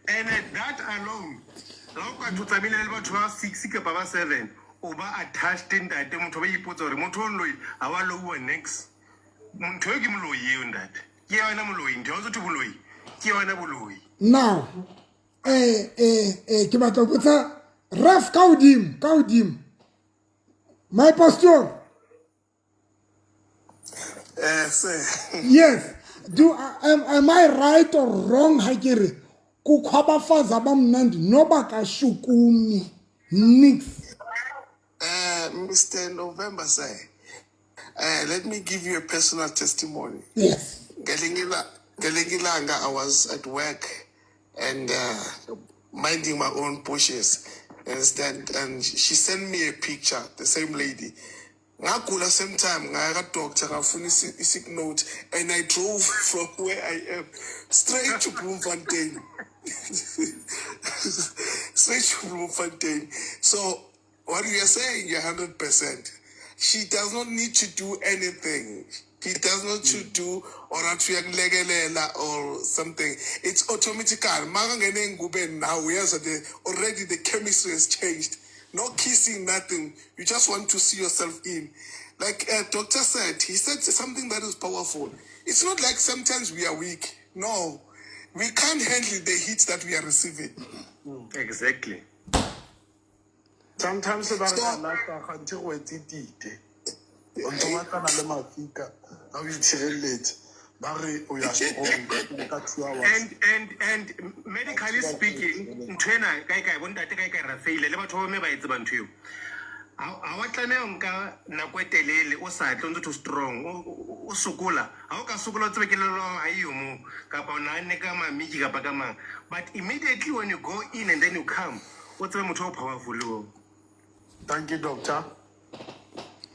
And that alone, la o ka tho tsamaile le batho ba 6 kapa ba 7 o ba attached ntate, motho ba ipotsa hore motho o moloi ha wa louwa next. Motho eo ke moloi eo ntate, ke yona moloi, ntho ya o tso boloi ke yona boloi. Now ke batla ho botsa ref ka hodimo, ka hodimo, my pastor. Sir. Yes, do am I right or wrong ha ke re kukho abafazi abamnandi noba kashukumi nix? Mr. November, sir, let me give you a personal testimony. Yes. Ngelinye ilanga I was at work and minding my own bushes, understand? And she sent me a picture, the same lady. Ngagula same time, ngaya ka-doctor, ngafuna i-sick note, and I drove from where I am straight to Bloemfontein. Straight to Bloemfontein. So what you are saying, you're 100%. She does not need to do anything. She does not to do or athi uyakulekelela or something. It's automatical. Makangene engubeni now, uyezwa the already the chemistry has changed. No kissing, nothing. You just want to see yourself in. Like doctor said, he said something that is powerful. It's not like sometimes we are weak. No, we can't handle the heat that we are receiving. Exactly. Sometimes ba re lata ganthe go etse tite. O ntse o batlana le mafika a o itshireletse. Ba re o ya strong ka 2 hours. And medically speaking, ntho ena kae kae bontate kae kae ra faile le batho ba bomme ba e tseba ntho eo. Ha wa tlameha ho nka nako e telele o sa tle o ntse o strong o sokola. Ha o ka sokola o tsebe kelello ya hao ha eyo moo kapa o nahanne ka mamiki kapa ka mang. But immediately when you go in and then you come, o tsebe motho o powerful oo. Thank you, doctor.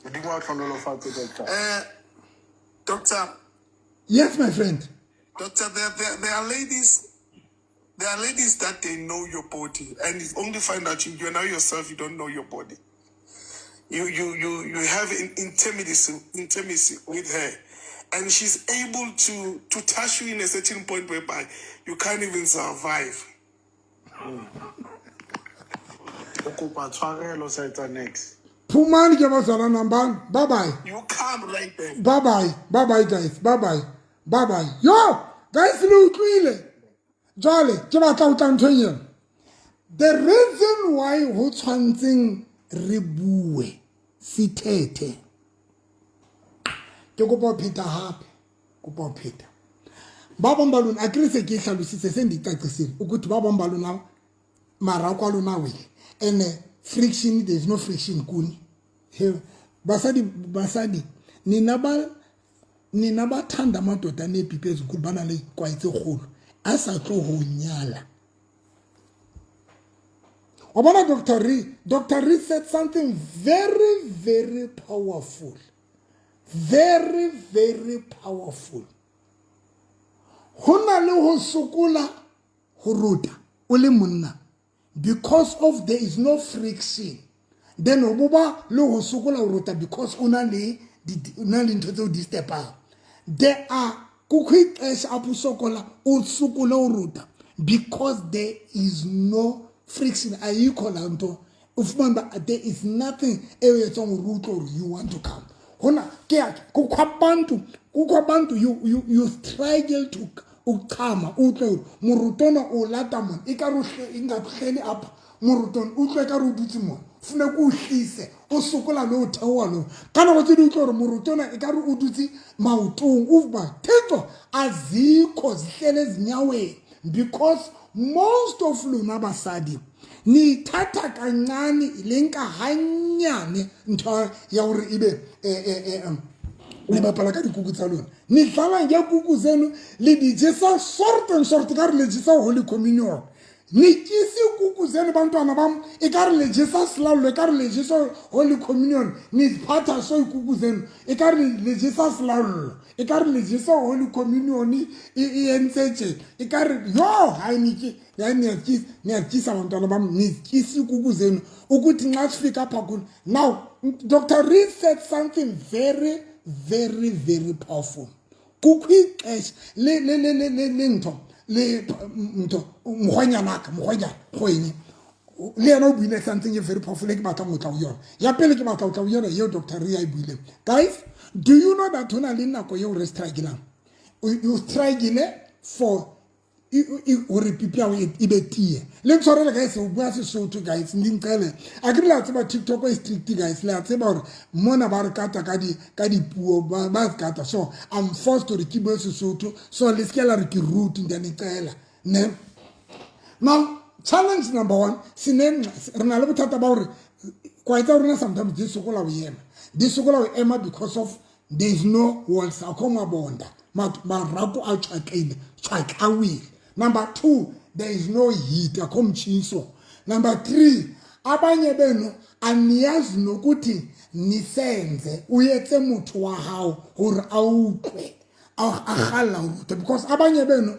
Modimo a hlohonolofatse, doctor. Doctor. Yes, my friend. Doctor, there are ladies. There are ladies that they know your body, and you only find out you know yourself. You don't know your body. You have an intimacy with her, and she's able to touch you in a certain point whereby you can't even survive. O kopa tshwarelo sa etsa next. Phumani ke bazalwane nambani. Bye bye. You come right there. Bye bye. Bye bye guys. Bye bye. Bye bye. Yo, guys le utlwile. Jwale ke batla ho tla nthong ena. The reason why ho tshwantseng re bue sithethe. Ke kopa ho pheta hape. Kopa ho pheta. Ba bang ba lona akere se ke e hlalositse se ndicacisile ukuthi ba bang ba lona marako a lona a wele. And friction, there is no friction kuni. He, basadi nina ba thanda amadoda aneepipi ezinkulu ba na le kwae tse kgolo a sa tlo ho nyala. Wa bona Dr. Re, Dr. Re said something very, very powerful. Very, very powerful. Ho na le ho sokola ho rota o le monna because of there is no friction. Then o bo ba le ho sokola ho rota because o na le o na le ntho tse o disturbang. There are kukho ixesha apho usokola usokole ho rota because there is no friction. Ayikho laa nto ufumane uba there is nothing eyetswang hore o utlwe hore you want to come. Hona ke ya kukho abantu you struggle to ukuchama utlwe hore morotona o lata mona ekare ingathi uhleli apha morotona utlwe ekare o dutse mona. Funeka o hlise o sokola le o theoha lo ka nako tse di utlwa gore moroto ona e ka re o dutse maotong uba thixo azikho zihlele ezinyaweni because most of lona basadi ni ithatha kancane le nka gannyane ntho ya gore ebe eh, eh, eh, le bapala ka dikuku tsa lona ni dlala ngekuku zenu le di jesa sort and sort ka re le jesa holy communion nityisa iikuku zenu bantwana bam e ka re le jesa selallo e ka re le jesa holy communion niziphatha so ikuku zenu e ka re le jesa selallo e ka re le jesa holy communion e entse tje e ka re yo hayi nitye niyatyisa bantwana bam nityisa iikuku zenu ukuthi nxa sifika apha kulo. Now Dr Reed said something very very very powerful. Kukho ixesha le ntho le ntho mokgwanyanaka mokgwanyana kgwenye le yena o buile something e very powerful e ke batlang go tla go yona. Ya pele ke batla go tla go yona eo Dr Rea e buileng. Guys, do you know that ho na le nako eo re strugglang? You struggle for gore pipi yago e be tie. Le ntshwarele guys, o bua Sesotho guys, ndi nqele a ke re le a tseba TikTok e strict guys, le a tseba gore mona ba re kata ka di ka dipuo ba kata, so I'm forced gore ke bue Sesotho, so le seke la re ke rude, ndiyanicela ne. Now challenge number one, sine re na le bothata ba gore kwae tsa rona sometimes di sokola go ema, di sokola go ema because of there is no walls, akho mabonda, marako a tshwatlile tshwatlawile. Number two, there is no heat, akho mtshiso. Number three, abanye benu aniyazi nokuthi nisenze uyetse motho wa hao hore a utlwe a galla ho rota, because abanye benu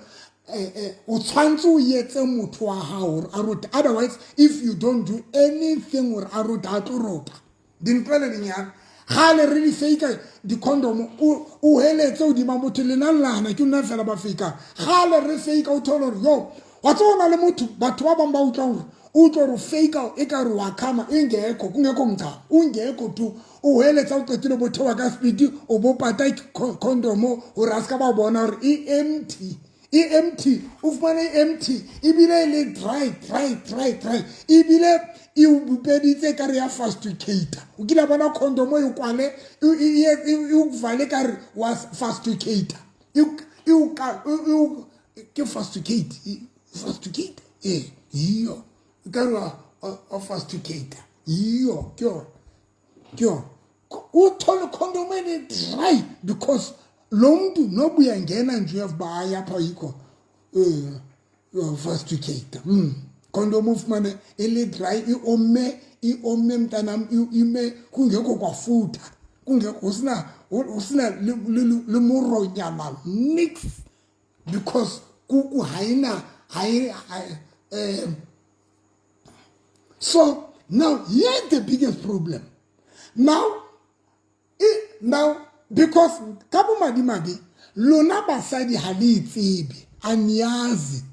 o tshwantse o etse motho wa hao hore a rote, otherwise if you don't do anything hore a rote, a tlo rota. Dintwele dinyana gale re di fake di-condom, o heletse hodima motho lena lana ke nna fela ba fakang gale re fake, o thole gore yo wa tseba o na le motho batho ba bangwe ba utlwa gore o utlwa gore fake e ka re wa khama ingekho kungekho mchamo ungekho tu o heletsa o qetile bo thewa ka speed o bo pata condom gore a se ka ba bona gore e empty, e empty, o fumane e empty ebile e le dry dry dry dry ebile e o bupeditse ka re ya fasticator. O kile bona condom e kwale e o vale ka re wa fasticator ke fasticate fasticate ee yiyo ka re wa fasticator yiyo ke yona ke yona o thole condom e le dry because lo mntu noba uyangena nje uyavuba hayi apha yikho fasticator condom ufumane e le dry e omme e omme mntanam ime kungekho kwafutha kungekho usina usina le moronyana mix because kuku haina hai so now here's the biggest problem now now because ka bomadimabe lona basadi ha le itsebe aniyazi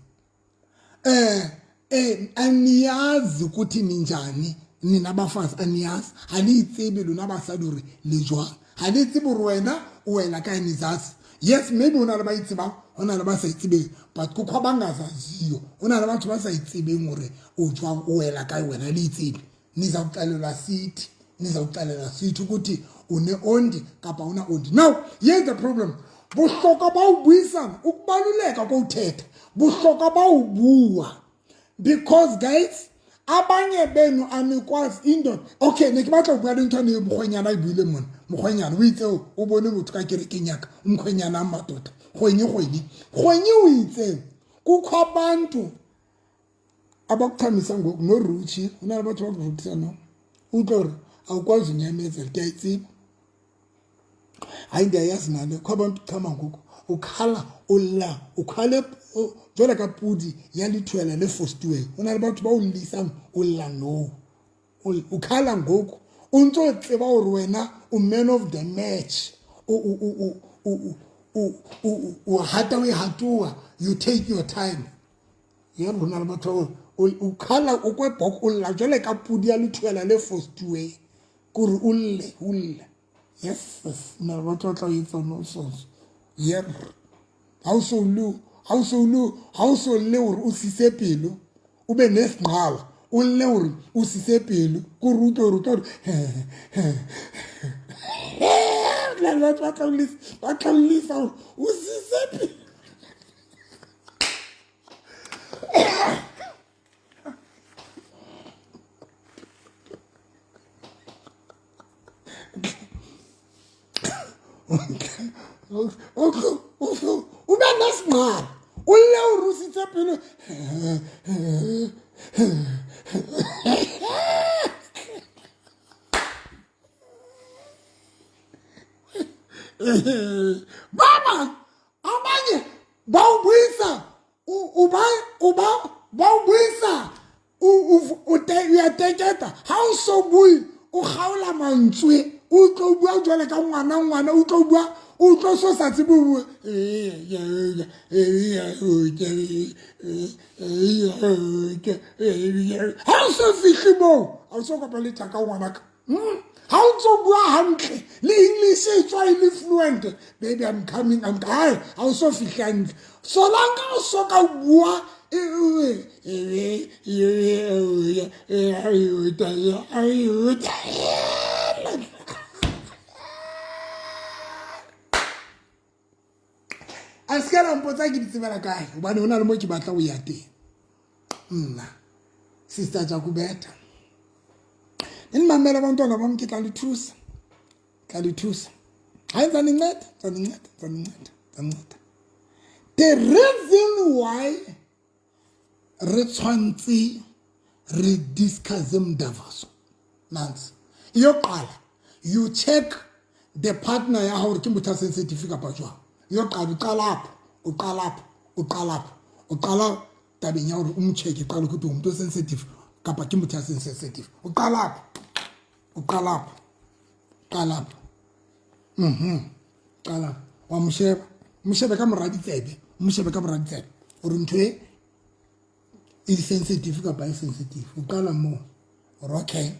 aniyazi ukuthi ninjani nina bafazi, aniyazi ha le itsebe lona basadi hore le jwang, ha le tsebe hore wena o wela kae nizazi. Yes, maybe ho na le ba itsebang, ho na le ba sa itsebeng, but kukho abangazaziyo, ho na le batho ba sa itsebeng hore o jwang o wela kae wena le itsebe. Nizawuxelelwa sithi, nizawuxelelwa sithi ukuthi une-ondi kapa una ondi. Now here's the problem, bohlokwa ba ho buisana, ukubaluleka kokuthetha, bohlokwa ba ho bua, because guys abanye benu anikwazi indoda. Okay, ne ke batla ho bua le ntho ane mokgwenyana a e buile mona. Mokgwenyana o itse o bone motho ka kerekeng ya ka, umkhwenyana a madoda kgwenye kgwenye kgwenye o itse kukho abantu abakuchamisa ngoku noruchi ho na le batho ba kuruthisa no utlwe hore awukwazi unyamezela ke a e tseba hayi ndiyayazi nale kho abantu chama ngoku ukhala o lla o khale jwale ka pudi ya lethwela le fostiweng. Ho na le batho ba o llisang o lla no o khala ngoku o ntso tseba hore wena o man of the match o hata o e hatoa, you take your time ye rona le batho o khala o kwe bok o lla jwale ka pudi ya lethwela le fostiweng kore o lle o lle. Yes, yes, na le batho ba tla o etsa nonsense yer ha o so le ha o so le ha o so le hore o sise pelo o be nesinqala. O lle gore o sise pelo, ko re utlwe gore o tla gore ba tla o lisa gore o sise pelo. O be nesinqalo, o lle gore o sitse pelo. Ba bang abanye bawubuyisa uba bawubuyisa uyateketa ha o so bue o kgaola mantswe o tlo bua jwale ka ngwana ngwana o tlo bua o tlo so sa tsebe bua ha o so fihle moo ha o so kopa le thaka ngwanaka. Ha o ntso bua hantle le English e tswa e le fluent, baby I'm coming, I'm ha o so fihle hantle. Solanka o so ka bua a se ka la mpotsa ke di tsebela kae hobane ho na le mo ke batla ho ya teng. Nna sister Jakubeta nimamela abantwana bam ke tla le thusa, tla le thusa. Hayi nzaninceda, nzaninceda, nzaninceda, nzaninceda. The reason why re tshwantse re discuss mdavaso nansi iyoqala, you check the partner ya hao ke motho a sensitive kapa jwang. Iyoqala uqala apho, uqala apho, uqala apho, uqala tabeng ya hore o mo check qala ukuthi umuntu sensitive kapa ke motho a sensitive. Uqala apho, uqala apho, uqala apho. Qala wa mo sheba, mo shebe ka mora ditsebe, mo shebe ka mora ditsebe hore ntho e e sensitive kapa e sensitive. O qala moo hore okay,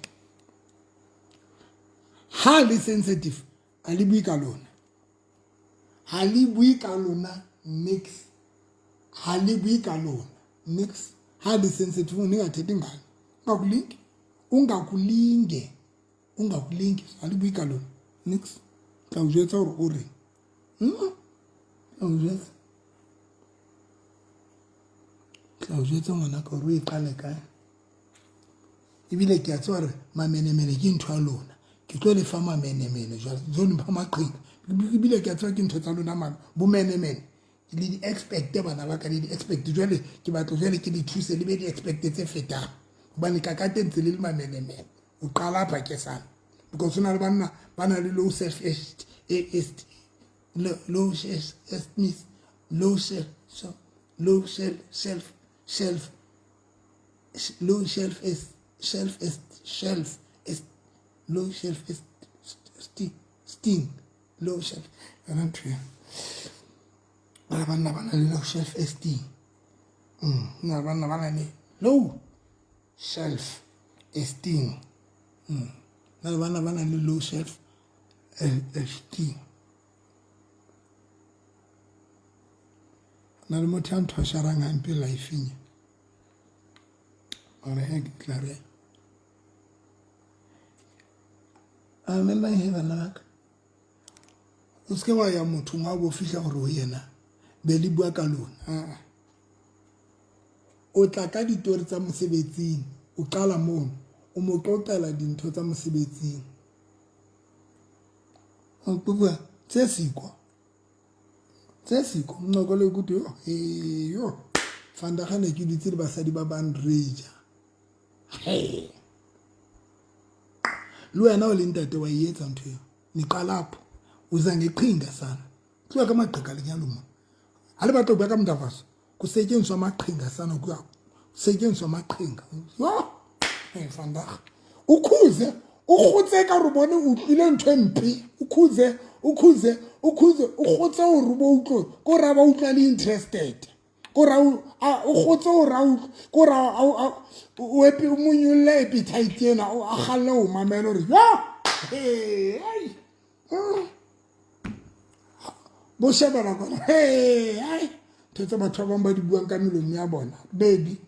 ha le sensitive a le bue ka lona, ha le bue ka lona nix, ha le bue ka lona nix. Ha le sensitive ningathethi ngalo, ungakulingi, ungakulinge, ungakulingi, ha le bue ka lona nix. Tla o jwetsa hore o reng. Tla o jwetsa, tla o jwetsa ngwanaka hore o e qale kae. Ebile ke a tseba hore mamenemene ke ntho ya lona, ke tlo le fa mamenemene jwale, tlo le fa maqhinga. Ebile ke a tseba ke ntho tsa lona bomenemene le di-expect bana ba ka, le di-expect. Jwale ke batla jwale ke le thuse le be di-expect tse fetang, hobane ka ka teng tse le le mamenemene. O qala phakesana because hona le banna ba na le low self esteem, low self esteem, low self, low self, self, self, low self self self low self esteem, low self. Yona ntho eo. Ba banna ba na le low self esteem. Na banna ba na le low self esteem. Na banna ba na le low self esteem. Na le motho a ntho a sharang hampe life-eng. Mara he ke tla re. Amen he bana ba ka. O se ke wa ya mothong wa bo fihla hore ho yena be le bua ka lona. O tla ka ditori tsa mosebetsing, o qala mono, o mo qoqela dintho tsa mosebetsing. O bua tse siko. Tse siko ncoko le kutu yo. Yo. Fanda ne ke dutse le basadi ba bang re ja. He. Le wena o le ntate wa e etsa ntho eo. Niqala apho. Uza ngeqhinga sana. Tloha ka maqheka lenyalo mo. Ha le batla ho bua ka mdavaso, kusetyenziswa amaqhinga sana kuya. Kusetyenziswa amaqhinga. Yo. Hey Vandag. Ukhuze, ukgotse ka re bone o utlwile ntho e mpe. Ukhuze, ukhuze, ukhuze, ukgotse hore bo utlwe. Ko ra ba utlwa le interested. Ko ra o kgotse hore a utlwe. Ko ra o epe o monyolle appetite ena, o a kgalle ho mamela hore yo. Hey. Bo shebela kwana. Hey, ai. Ntho tsa batho ba bang ba di buang ka melomo ya bona. Baby.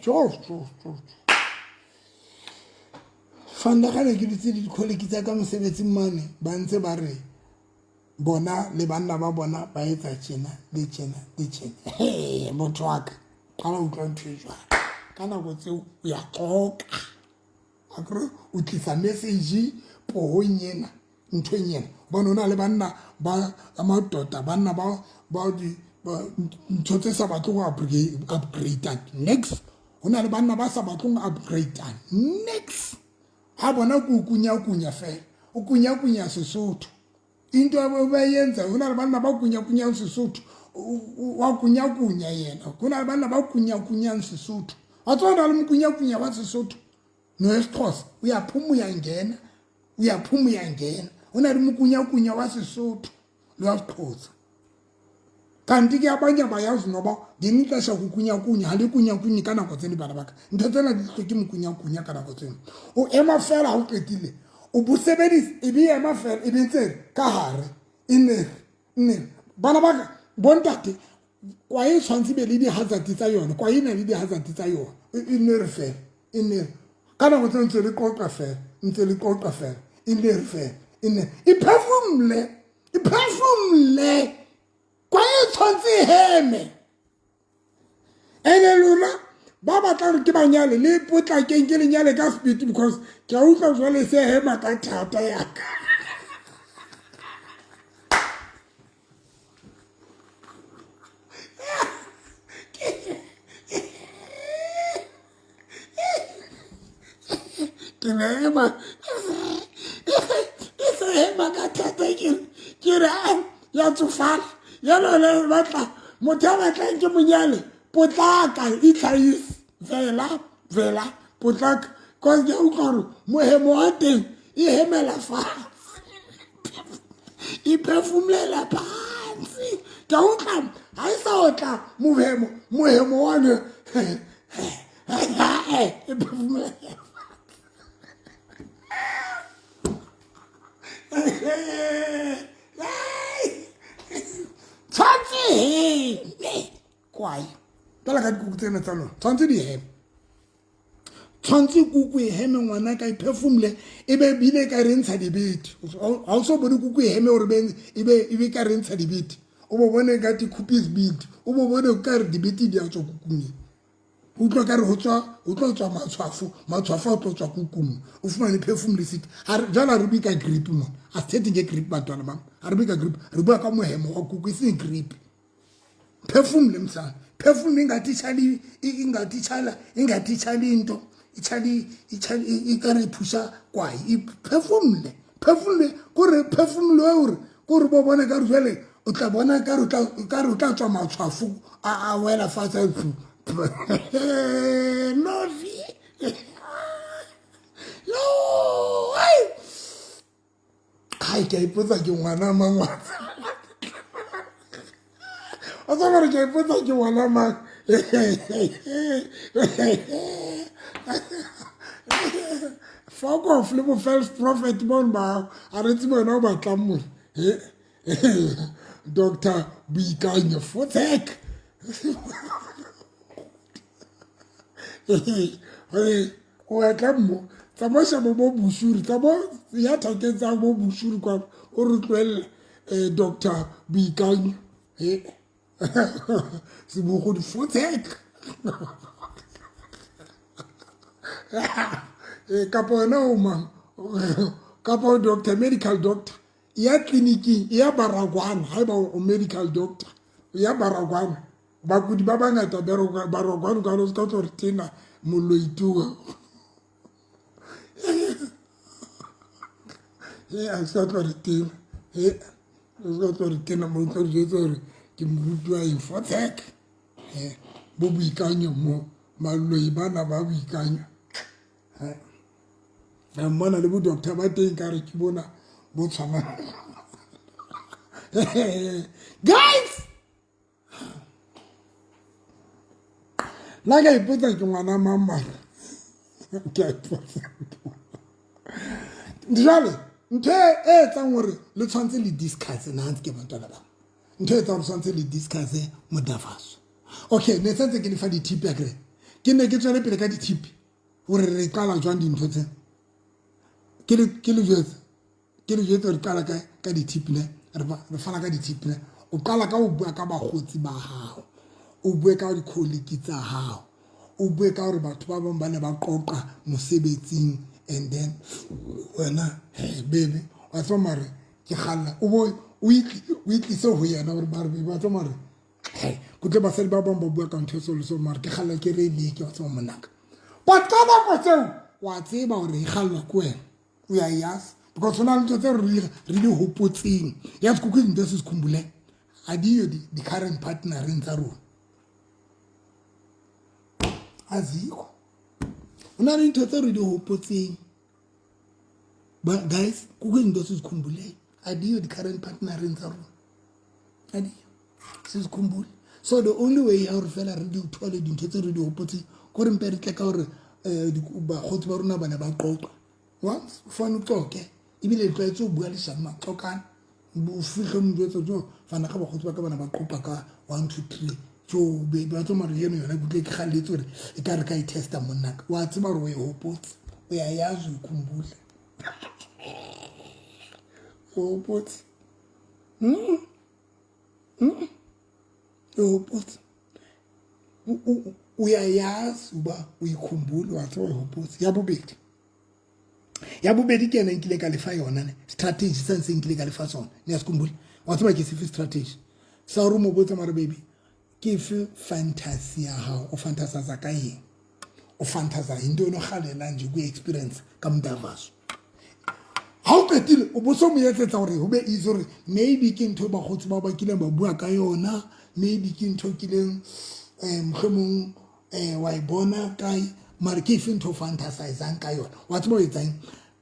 Jo jo jo. Fanda ka ne ke dutse le dikholeki tsa ka mosebetsing mane ba ntse ba re bona le banna ba bona ba etsa tjena le tjena le tjena. He motho wa ka qala utlwa ntho e jwalo. Ka nako tseo o ya qoqa. Akere o tlisa message pohong ena nthong ena hobane o na le banna ba matota banna ba ba di ntho tse sa batleng go upgrade next ho na le banna ba sa batleng upgrade next ha bona ko kunyakunya fela o kunyakunya Sesotho into abayenza ho na le banna ba kunyakunyang Sesotho wa kunyakunya yena ho na le banna ba kunyakunyang Sesotho wa tseba na le mokunyakunya wa Sesotho nowesiXhosa uyaphuma uyangena uyaphuma uyangena ho na le mokunyakunya wa Sesotho le wa Sexhosa kanti ke abanye abayazi noba ngelinye ixesha kukunyakunya ha le kunyakunye ka nako tseno bana baka ntho tsena di hloke mokunyakunya ka nako tseno o ema fela ha o qetile o bo sebedisa e be ema fela e be ntse ka hare e ne ne bana baka bontate kwae e tshwanetse be le di-hazard tsa yone kwae e na le di-hazard tsa yone e ne re fela e ne ka nako tse ntse le qoqa fela ntse le qoqa fela e ne re fela e ne e phefumle e phefumle kwae e tshwanetse e heme ene lona ba batla gore ke banyale le potlakeng ke lenyale ka speed because ke a utlwa jwale se hema ka thata yaka ke ne ema e se ema ka thata ke re ya tsofala ya lona e batla motho a batlang ke monyale potlaka itlhahise fela fela potlaka cause ke utlwa gore mohemo wa teng e hemela fatshe e phefumlela phansi ke a utlwa ga e sa otla mohemo mohemo wane e phefumlela tshwanetse heme kwae fela ka dikuku tsena tsa lona tshwanetse di heme tshwanetse kuku e heme ngwana ka iphefumole e be bile ka re ntsha dibete ga o so bone kuku e heme gore e be ka re ntsha dibete o bo bone ka ti khupi sebete o bo bone ka re dibete di a tswa kukung e utlwa ka re go tswa o tlo tswa matshwafo matshwafo a tlo tswa kukung o fumane phefumole sete jalo a re bue ka grip mo a se thete ke grip batwana ba a re bue ka grip re bua ka mohemo wa kuku e seng grip phefumule msana phefumule ingathi itshala ingathi itshala ingathi itshala into itshala itshala ikare iphusha kwayi iphefumule phefumule kore phefumule gore kore bo bone ka re jale o tla bona ka re o tla tswa matshwafo a wela fatshe novi yo hai ke a ipotsa ke ngwana mang wa o tsa gore ke a ipotsa ke ngwana mang fuck off le bo false prophet bone ba a re tse wena o batlang mo doctor boikanyo fotsek o etla mo tsamaisa bo bo bosuri tsamo ya thakeng tsa bo bosuri kwa o re tloelela um doctor boikanyo e sebogodi fotsek kapa wena o mang kapa o doctor medical doctor ya tleliniking ya baragwana ga e ba o medical doctor ya baragwana bakudi ba bangata baragwana ka se ka tlo re tena moloituwa e a se ka tlo re tena e se ka tlo re tena mo tlo re jwetsa gore ke moruti wa infotech bo boikanyo mo maloi bana ba boikanyo ra mmona le bo doctor ba teng ka re ke bona bo tshwana guys nna ka ipotsa ke ngwana mang mara ke a ipotsa jale ntho e etsang gore le tshwanetse le discuss nna ntse ke bantwana ba ntho e etsang gore tshwanetse le discuss modafaso okay ne santse ke le fa di-tip ya kere Ke ne ke tswele pele ka dithipi gore re qala jwang dintho tse. Ke le jwetse. Ke le jwetse re qala ka dithipi ne. Re fana ka dithipi ne. O qala ka ho bua ka bakgotsi ba hao. O bue ka di-colleague tsa hao. O bue ka hore batho ba bang ba ne ba qoqa mosebetsing and then wena hey baby wa tseba mare ke kgalla o bo o itlise ho yena hore mare baby wa tseba mare hey kutle basadi ba bang ba bua ka ntho e so le so mare ke kgalla ke re leke wa tseba monaka. But ka nako tseo wa tseba hore e kgallwa ke wena. Uyayazi because ho na le ntho tse re di hopotseng. Yazi kukho izinto esizikhumbule ha diyo di-current partnereng tsa rona. Azikho. Ho na le ntho tse re di hopotseng. But guys, kukho izinto esizikhumbuleyo. Ha diyo di-current partnereng tsa rona. Ha diyo. Sizikhumbule. So the only way ya hore fela re di thole dintho tse re di hopotseng ko re mpe re tle ka hore bakgotsi ba rona ba ne ba qoqa. Once o fane o qoke ebile le tlwaetse ho bua leshano maqokana. O fihle o mo jwetse jo fana ka bakgotsi ba ka bana ba qoqa ka 1 2 3. Jo baby wa tseba mare eno yona ke utlwe ke kgalletse hore e ka re ka e testa monnaka. Wa tseba hore o e hopotse. O ya yazi o ikhumbule. O hopotse. O hopotse. Uyayazi uba uyikhumbule wa tseba o hopotse. Ya bobedi. Ya bobedi ke ena nkile ka lefa yona ne. Strategy sa ntse nkile ka lefa sona. Ne ya sikhumbule. Wa tseba ke sefe strategy. Sa hore o mo botse mare baby ke efe fantasy ya hao, o fantasiza ka eng? O fantasiza into onohalela nje ku experience ka mdavazo. Ha o qetile o bo so mo etsetsa hore ho be easy hore maybe ke ntho bakgotsi ba ba kileng ba bua ka yona, maybe ke ntho kileng mohlomong wa e bona kae, mare ke efe ntho o fantasizang ka yona. Wa tseba o etsang?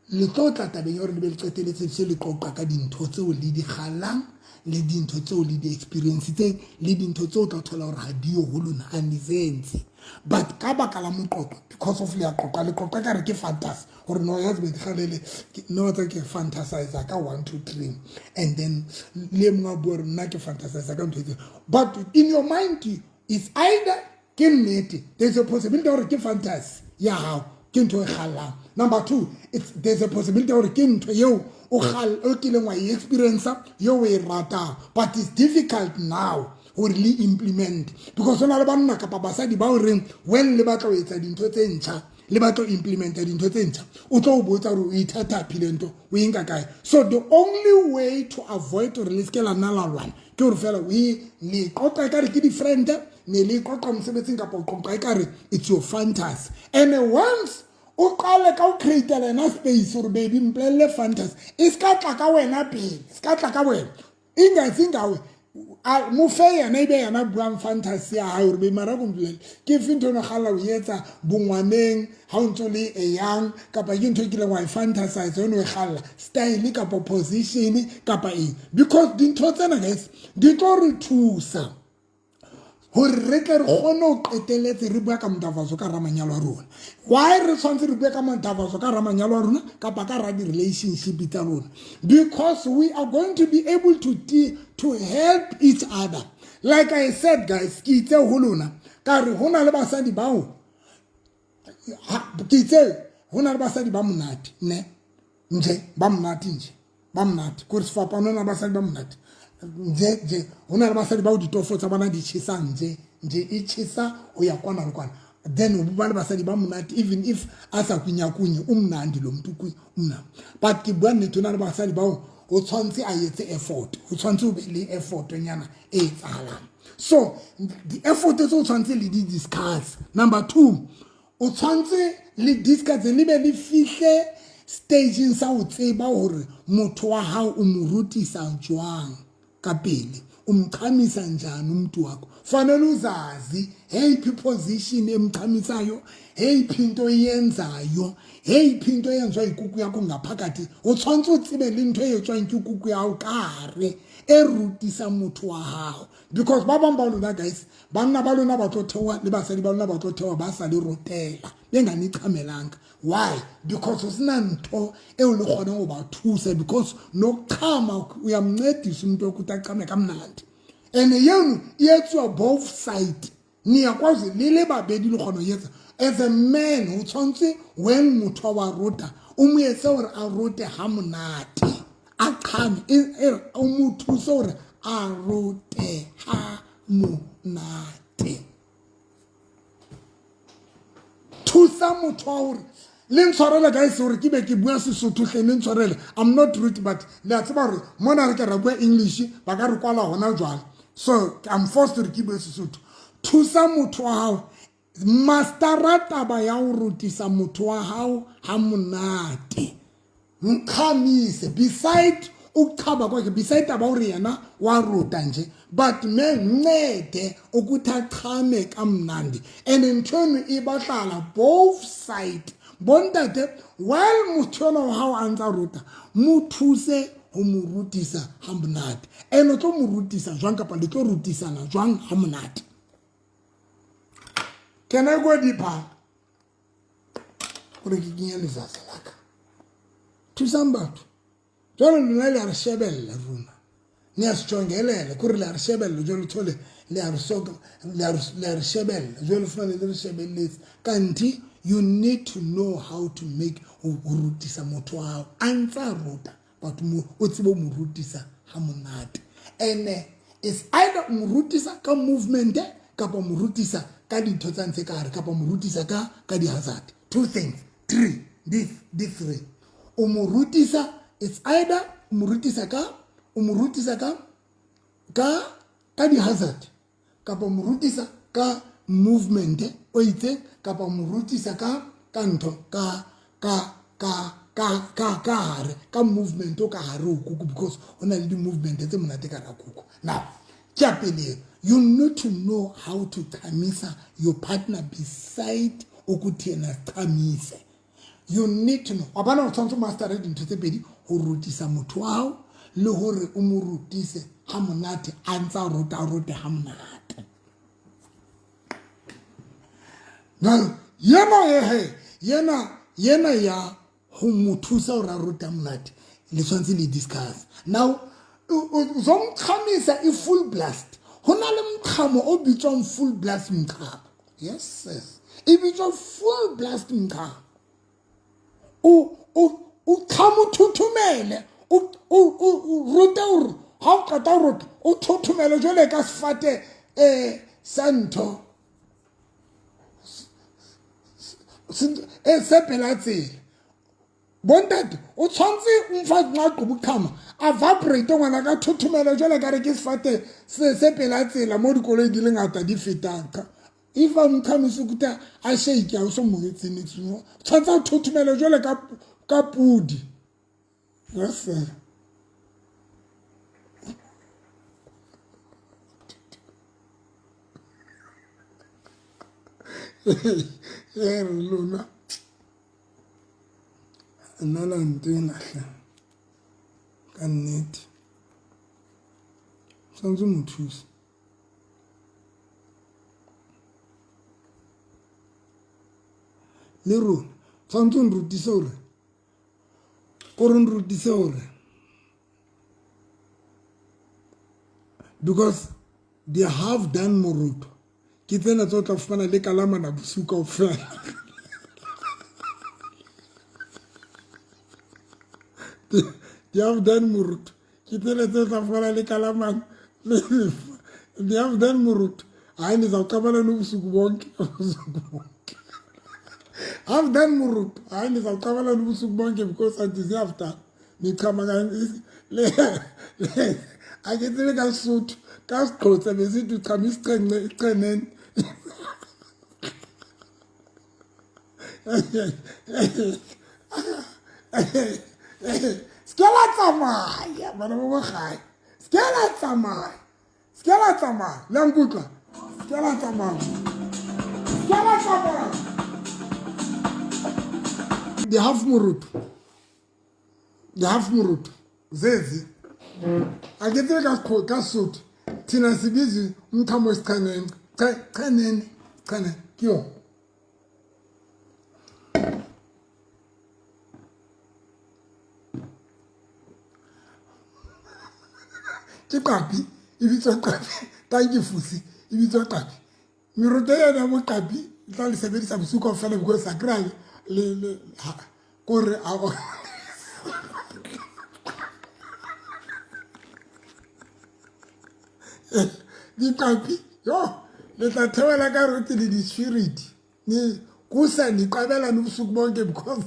Le tlo tla tabeng ya hore le be le qeteletse se le qoqa ka dintho tseo le di kgallang le dintho tseo le di experiencetseng le dintho tseo o tla thola hore ha di yo ho lona, ha di zentse. But ka baka la moqoqo, because of le ya qoqa, le qoqa ka re ke fantasy hore no ya tsebe kgalele no tsa ke fantasize ka 1 2 3 and then le mongwe a bua hore nna ke fantasize ka ntho tse. But in your mind is either ke nnete, there's a possibility hore ke fantasy ya hao, ke ntho e kgallang. Number 2, there's a possibility hore ke ntho eo o o kileng wa e experience eo o e ratang, but it's difficult now hore le implement because hona le banna kapa basadi ba o reng when le batla ho etsa dintho tse ntjha, le batla ho implementa dintho tse ntjha, o tlo o botsa hore o ithatha phile ntho o e nka kae. So the only way to avoid hore le seke la nna la lwana ke hore fela o e le qoqa ekare ke di-friend, ne le qoqa mosebetsing kapa o qoqa ekare it's your fantasy. And once o qale ka o create-ela yena space hore baby mpolelle fantasy, e ska tla ka wena pele, se ka tla ka wena ingatsi ngawe a mo fe yena ebe yena buang fantasy ya hae hore baby mara ko mpolelle ke efe ntho eno kgalla o etsa bongwaneng ha o ntso le e young, kapa ke ntho e kileng wa e fantasize o no e kgalla style kapa position kapa eng. Because dintho tsena guys di tlo re thusa hore re tle re kgone ho qetelletse re bua ka motavazo ka hara manyalo a rona. Why re tshwanetse re bue ka motavazo ka hara manyalo a rona kapa ka hara di-relationship tsa rona? Because we are going to be able to help each other. Like I said guys, ke itse ho lona ka re ho na le basadi bao, ke itse ho na le basadi ba monate ne nje ba monate nje ba monate kore sefapano na basadi ba monate nje nje ho na le basadi bao ditofo tsa bona di tjhesang nje nje e tjhesa ho ya kwana le kwana. Then o ba le basadi ba monate even if a sa kunyakunye o mnandi lo mntu umnandi. But ke bua nnete, ho na le basadi bao o tshwanetse a etse effort, o tshwanetse o be le effort nyana e etsahalang. So the effort tse o tshwanetse le di discuss. Number 2, o tshwanetse le discuss le be le fihle stageng sa ho tseba hore motho wa hao o mo rutisa jwang ka pele, o mchamisa njani umuntu wakho. Fanele uzazi eyiphi position emchamisayo, eyiphi into oyenzayo, eyiphi into eyenziwa yikuku yakho ngaphakathi. O tshwanetse o tsebe le ntho e etswang ke kuku ya hao ka hare e rutisa motho wa hao. Because ba bang ba lona guys, banna ba lona ba tlo theoha le basadi ba lona ba tlo theoha ba sa le rotela, benganichamelanga. Why? Because o sena ntho eo le kgonang ho ba thusa, because nokuchama uyamncedisa umuntu wokuthi achame kamnandi. And yeno e etsuwa both side. Niyakwazi le le babedi le kgona ho etsa. As a man o tshwanetse when motho wa rota o mo etse hore a rote ha monate, a qhame, o mo thuse hore a rote ha monate. Thusa motho wa hore le ntshwarele ka ese hore ke be ke bua Sesotho hle, le ntshwarele, I'm not rude, but le a tseba hore mona re ke ra bua English ba ka re kwala hona jwale, so I'm forced hore ke bue Sesotho. Thusa motho wa hao, mastera taba ya ho rotisa motho wa hao ha monate, mqhamise beside ukuchaba kwakhe, beside taba hore yena wa rota nje, but me ncede ukuthi achame kamnandi. And ntho eno e batlahala both side. Bontate, while motho ena wa hao a ntsa rota, mo thuse ho mo rutisa ha monate. And o tlo mo rutisa jwang kapa le tlo rutisana jwang ha monate? Can I go deeper? Gore ke kenye lesasa la ka. Thusang batho. Jwale lona le a re shebella rona. Ne a se tjongelela kore le a re shebella jwale thole le a re soka le a re shebella jwale fumane le re shebelletse. Kanti you need to know how to make ho rutisa motho wa hao a ntsa ruta, but o tsebe ho mo rutisa ha monate. And it's either mo rutisa ka movement kapa mo rutisa ka dintho tsa ntse ka hare kapa mo rutisa ka di-hazard. Two things, three, this, this three. O mo rutisa, it's either o mo rutisa ka, o mo rutisa ka, ka, ka di-hazard kapa mo rutisa ka movement o itseng kapa mo rutisa ka, ka ntho, ka, ka, ka, ka, ka, ka hare, ka movement o ka hare ho kuku, because ho na le di-movement tse monate ka hara kuku. Now, ke ya pele, you need to know how to chamisa your partner beside ukuthi yena chamise. You need to know. Wa bona o tshwanetse o mastere dintho tse pedi, ho rutisa motho wa hao le hore o mo rutise ha monate a ntsa rota, a rote ha monate. Now, yena ehe, yena, yena ya ho mo thusa hore a rote ha monate, le tshwanetse le discuss. Now, o mqhamisa e full blast. Ho na le mqhamo o bitswang full blast mqhamo. Yes, yes. E bitswa full blast mqhamo. O qhamo thuthumele, o rute hore ha o qeta ho rota, o thuthumele jwale ka sefate, sa ntho. Se pela tsela. Bontate, o tshwanetse mfa nqa qobu qhama, a vibrate ngwana ka thuthumele jwale ka re ke sefate se pela tsela mo dikoloi di le ngata di fetang. If I'm coming to a shake, I also move it in it. Tshwanetse a thuthumele jwale ka pudi. Yes, sir. Re lona. Nna la ntena hle. Ka nnete. Tshwanetse mo thuse. Le rona tshwanetse o nrutise hore, o re nrutise hore, because they have done moruto. Ke tsena tse o tla fumana le kalamana bosiu kaofela. They have done moruto. Ke tsena tse o tla fumana le kalamana. They have done moruto. Hayi, nizawuxabana nobusuku bonke. Ubusuku bonke. Have done moruto. Hayi, nizawuxabana nobusuku bonke because anti have done. Nichama ka le le a ke tsebe ka Sesotho, ka Sexhosa besithi uchama isicence ichenene. Se ke la tsamaya bana ba bogae, se ke la tsamaya, se ke la tsamaya, le a nkutlwa? Se ke la tsamaya, se ke la tsamaya. The half moruto, the half moruto zezi a ke tsebe ka Sesotho, thina sibizi umchamo wesichenene, chenene, chenene ke yona. Ke qapi, e bitswa qapi. Thank you, Fusi. E bitswa qapi. Meroto yona ya boqapi e tla le sebedisa bosiu kaofela because a kry le kore diqapi yo le tla theohela ka rote le di-spirit ni kusa niqabelane ubusuku bonke because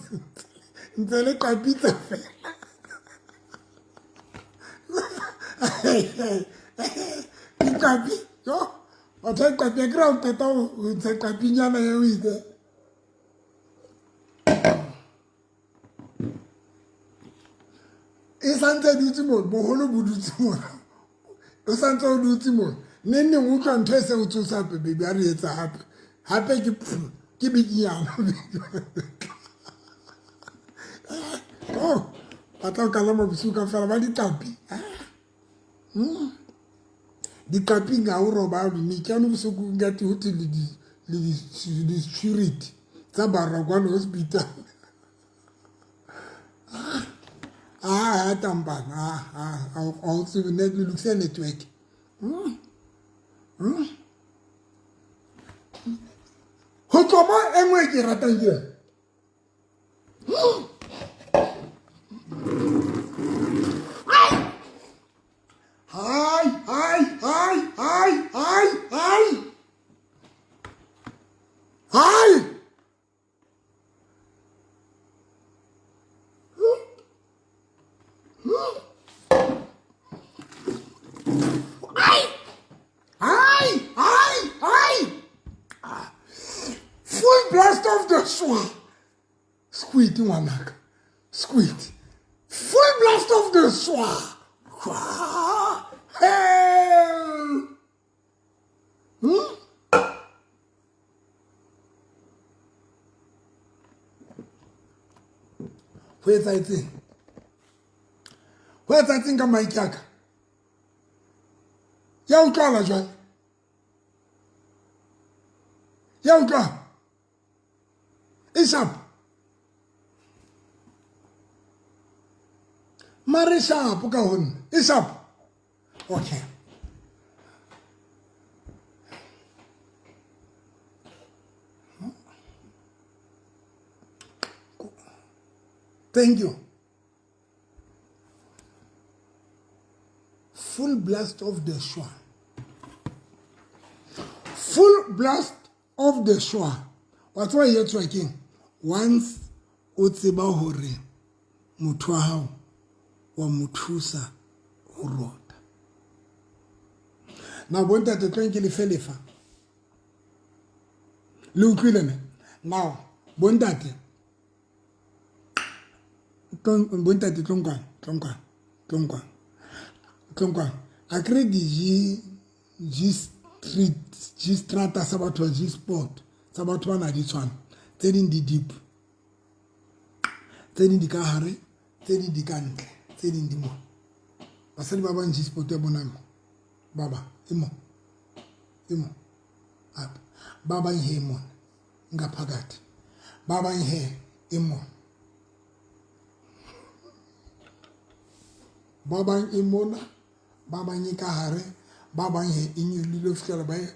ntse le qapitse fela. Diqapi yo batho ba diqapi a kry-a o qeta ho ntsha qapinyana eo itse e santse e dutse mono, boholo bo dutse mono, o santse o dutse mono. Neng neng utlwa ntho e se o tsosa hape, baby a re etsa hape hape ke ke bikinyana. Oh, ba tla o kalama bosiu ka fela ba diqapi. Diqaping ga o robale mekyane bosigo ngati ho thwe le di-security tsa Baragwana Hospital. Ah, tampana, ah, ah, a o tsebe le lokise network. Ho tloha mo e nngwe e ke e ratang ke yone. Hai, hai, hai, hai, hai, hai. Hai. Hai, hai, hai. Full blast of the swa. Squid ngwanaka. Squid. Full blast of the swa. Hey. Ho etsahetseng? Ho etsahetseng ka mic ya ka? Ya utlwahala jwale? Ya utlwahala? E sharp? Mare sharp ka ho nna. E sharp? Okay. Thank you. Full blast of the schwa. Full blast of the schwa. Wa tseba e etswa keng? Once o tseba hore motho wa hao wa mo thusa ho rota. Now bontate tlo nke lefe lefa. Le utlwile ne? Now bontate bontate tlo nkwana, tlo nkwana, tlo nkwana, tlo nkwana. A kry di G, G street, G strata sa batho ba G sport tsa batho ba na di tshwana. Tse ding di deep, tse ding di ka hare, tse ding di ka ntle, tse ding di mo. Basadi ba bang G sport ya bona mo, ba bang e mo, e mo apa, ba bang he mona ngaphakathi, ba bang he e mona, ba bang e mona, ba bang e ka hare, ba bang he e nyolohile ho fihlela ba e,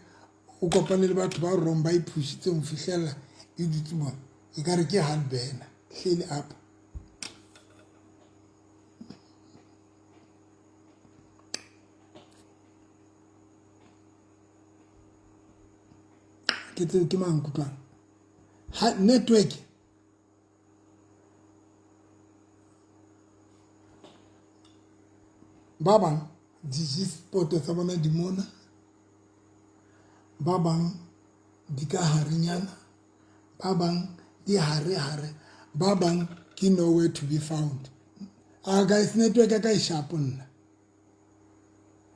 o kopane le batho ba wrong ba e phushitseng ho fihlella e dutse mona, ekare ke hard burner hlele up. Ke tseo ke mang kutlwang ha network. Ba bang di-sport tsa bona di mona, ba bang di ka harenyana, ba bang di hare hare, ba bang ke nowhere to be found. Ah guys, network ya ka e sharp nna.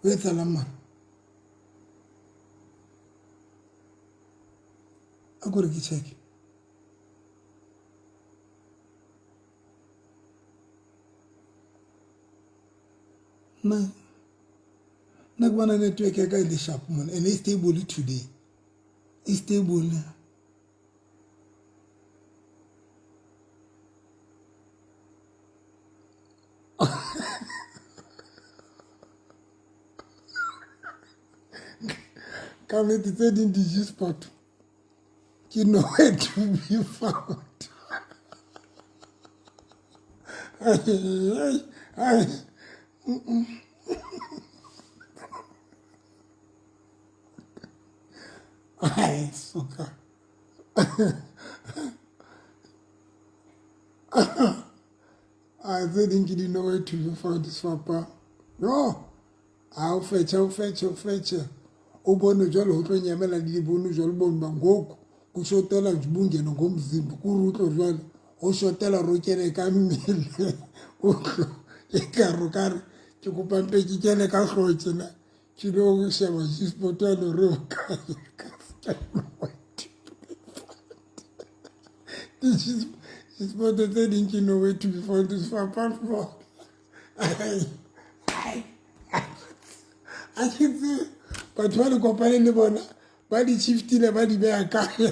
Ho etsahalang mara? A ko re ke check. Nna nna ke bona network ya ka e le sharp mona and e stable today. E stable. Ka nnete tse ding di-G-spot ke nowhere to be found. Ai, ai, suka. Ai, tse ding ke di-nowhere to be found sefapano. Yo, a o fetše, o fetše, o fetše. O bone jwale ho tlo nyamela le dibono jwale bone ba ngoku kushotela nje ubungene ngomzimba kurutlo jwale o shotela ro kene ka mmele o tlo e ka ro ka re ke kopa mpe ke kene ka hloho tjena ke lo sheba G-spot ya lore o kae ka G-spot tse ding ke nowhere to be found sefapano. A ke tsebe batho ba le kopane le bona ba di shiftile ba di beya kae.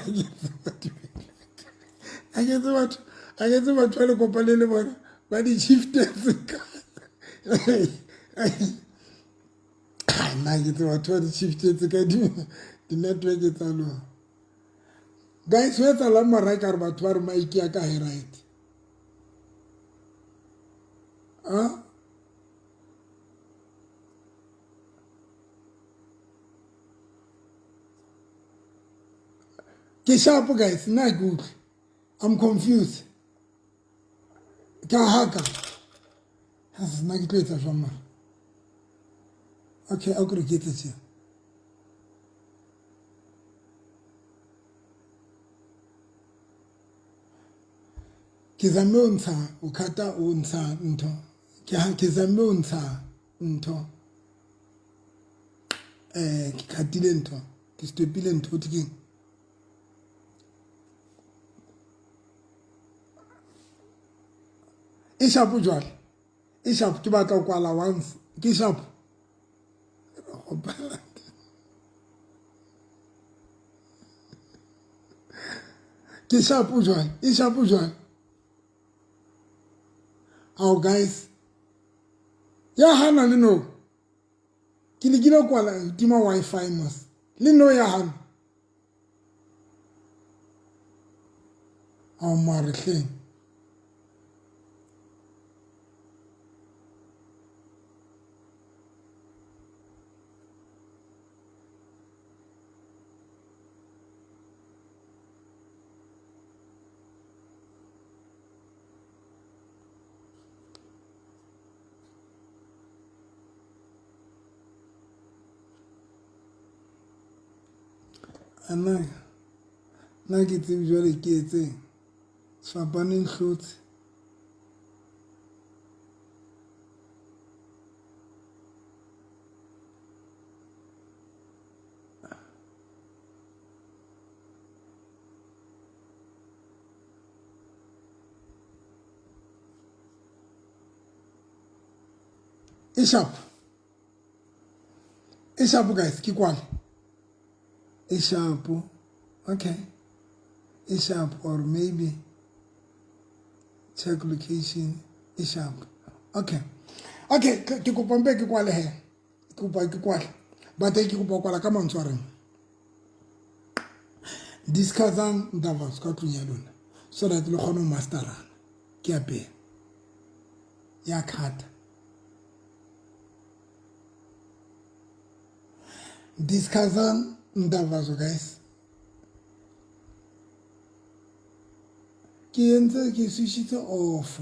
A ke tse batho, a ke tse batho ba le kopane le bona ba di shiftetse kae. Nna ke tse batho ba di shiftetse ka di-network tsa lona. Guys, ho etsahalang mara ekare batho ba re mic ya ka ha e right? A ke sharp guys, nna ke utlwe. I'm confused. Ke a haka. Nna ke tlo etsa jwang mara? Okay, a kore ke etse tje. Ke zamme ho ntsha o khata o ntsha ntho. Ke zamme ho ntsha ntho. Ke khatile ntho. Ke stopile ntho ho keng. E sharp jwale. E sharp ke batla ho kwala once. Ke sharp. Ke sharp jwale. E sharp jwale. Ao guys. Ya hana le no. Ke lekile ho kwala tima Wi-Fi mos. Le no ya hana. Ao mare hleng. Ana nna ke tsebe jwale ke etseng sefapano nhlotse. E sharp. E sharp guys, ke kwale. E sharp. Okay. E sharp or maybe check location e sharp. Okay. Okay, ke kopa mpe ke kwale he. Ke kopa ke kwale. But ke kopa kwala ka mantswe a reng. Discussang ndaba ka tlung ya lona so that le kgone ho masterana. Ke a pele. Ya khata. Discussang ndaba guys. Ke entse ke switchitse off.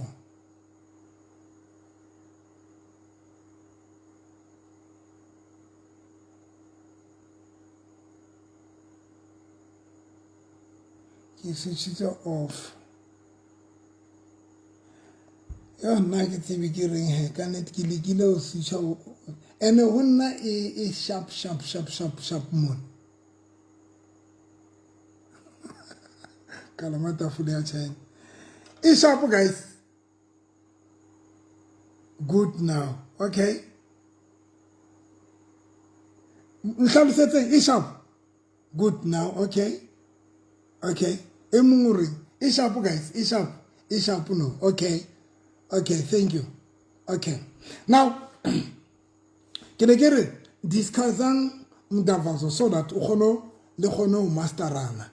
Ke switchitse off. Yo nna ke tsebe ke reng he ka nnete ke lekile ho switcha ene ho nna e sharp sharp sharp sharp sharp mona. Kalama tafole ya China. E sharp guys. Good now. Okay. Nhlalosetseng e sharp. Good now. Okay. Okay. E mong o reng? E sharp guys. E sharp. E sharp no. Okay. Okay, thank you. Okay. Now ke ne ke re discussang Mdavazo so that o kgone le kgone ho masterana.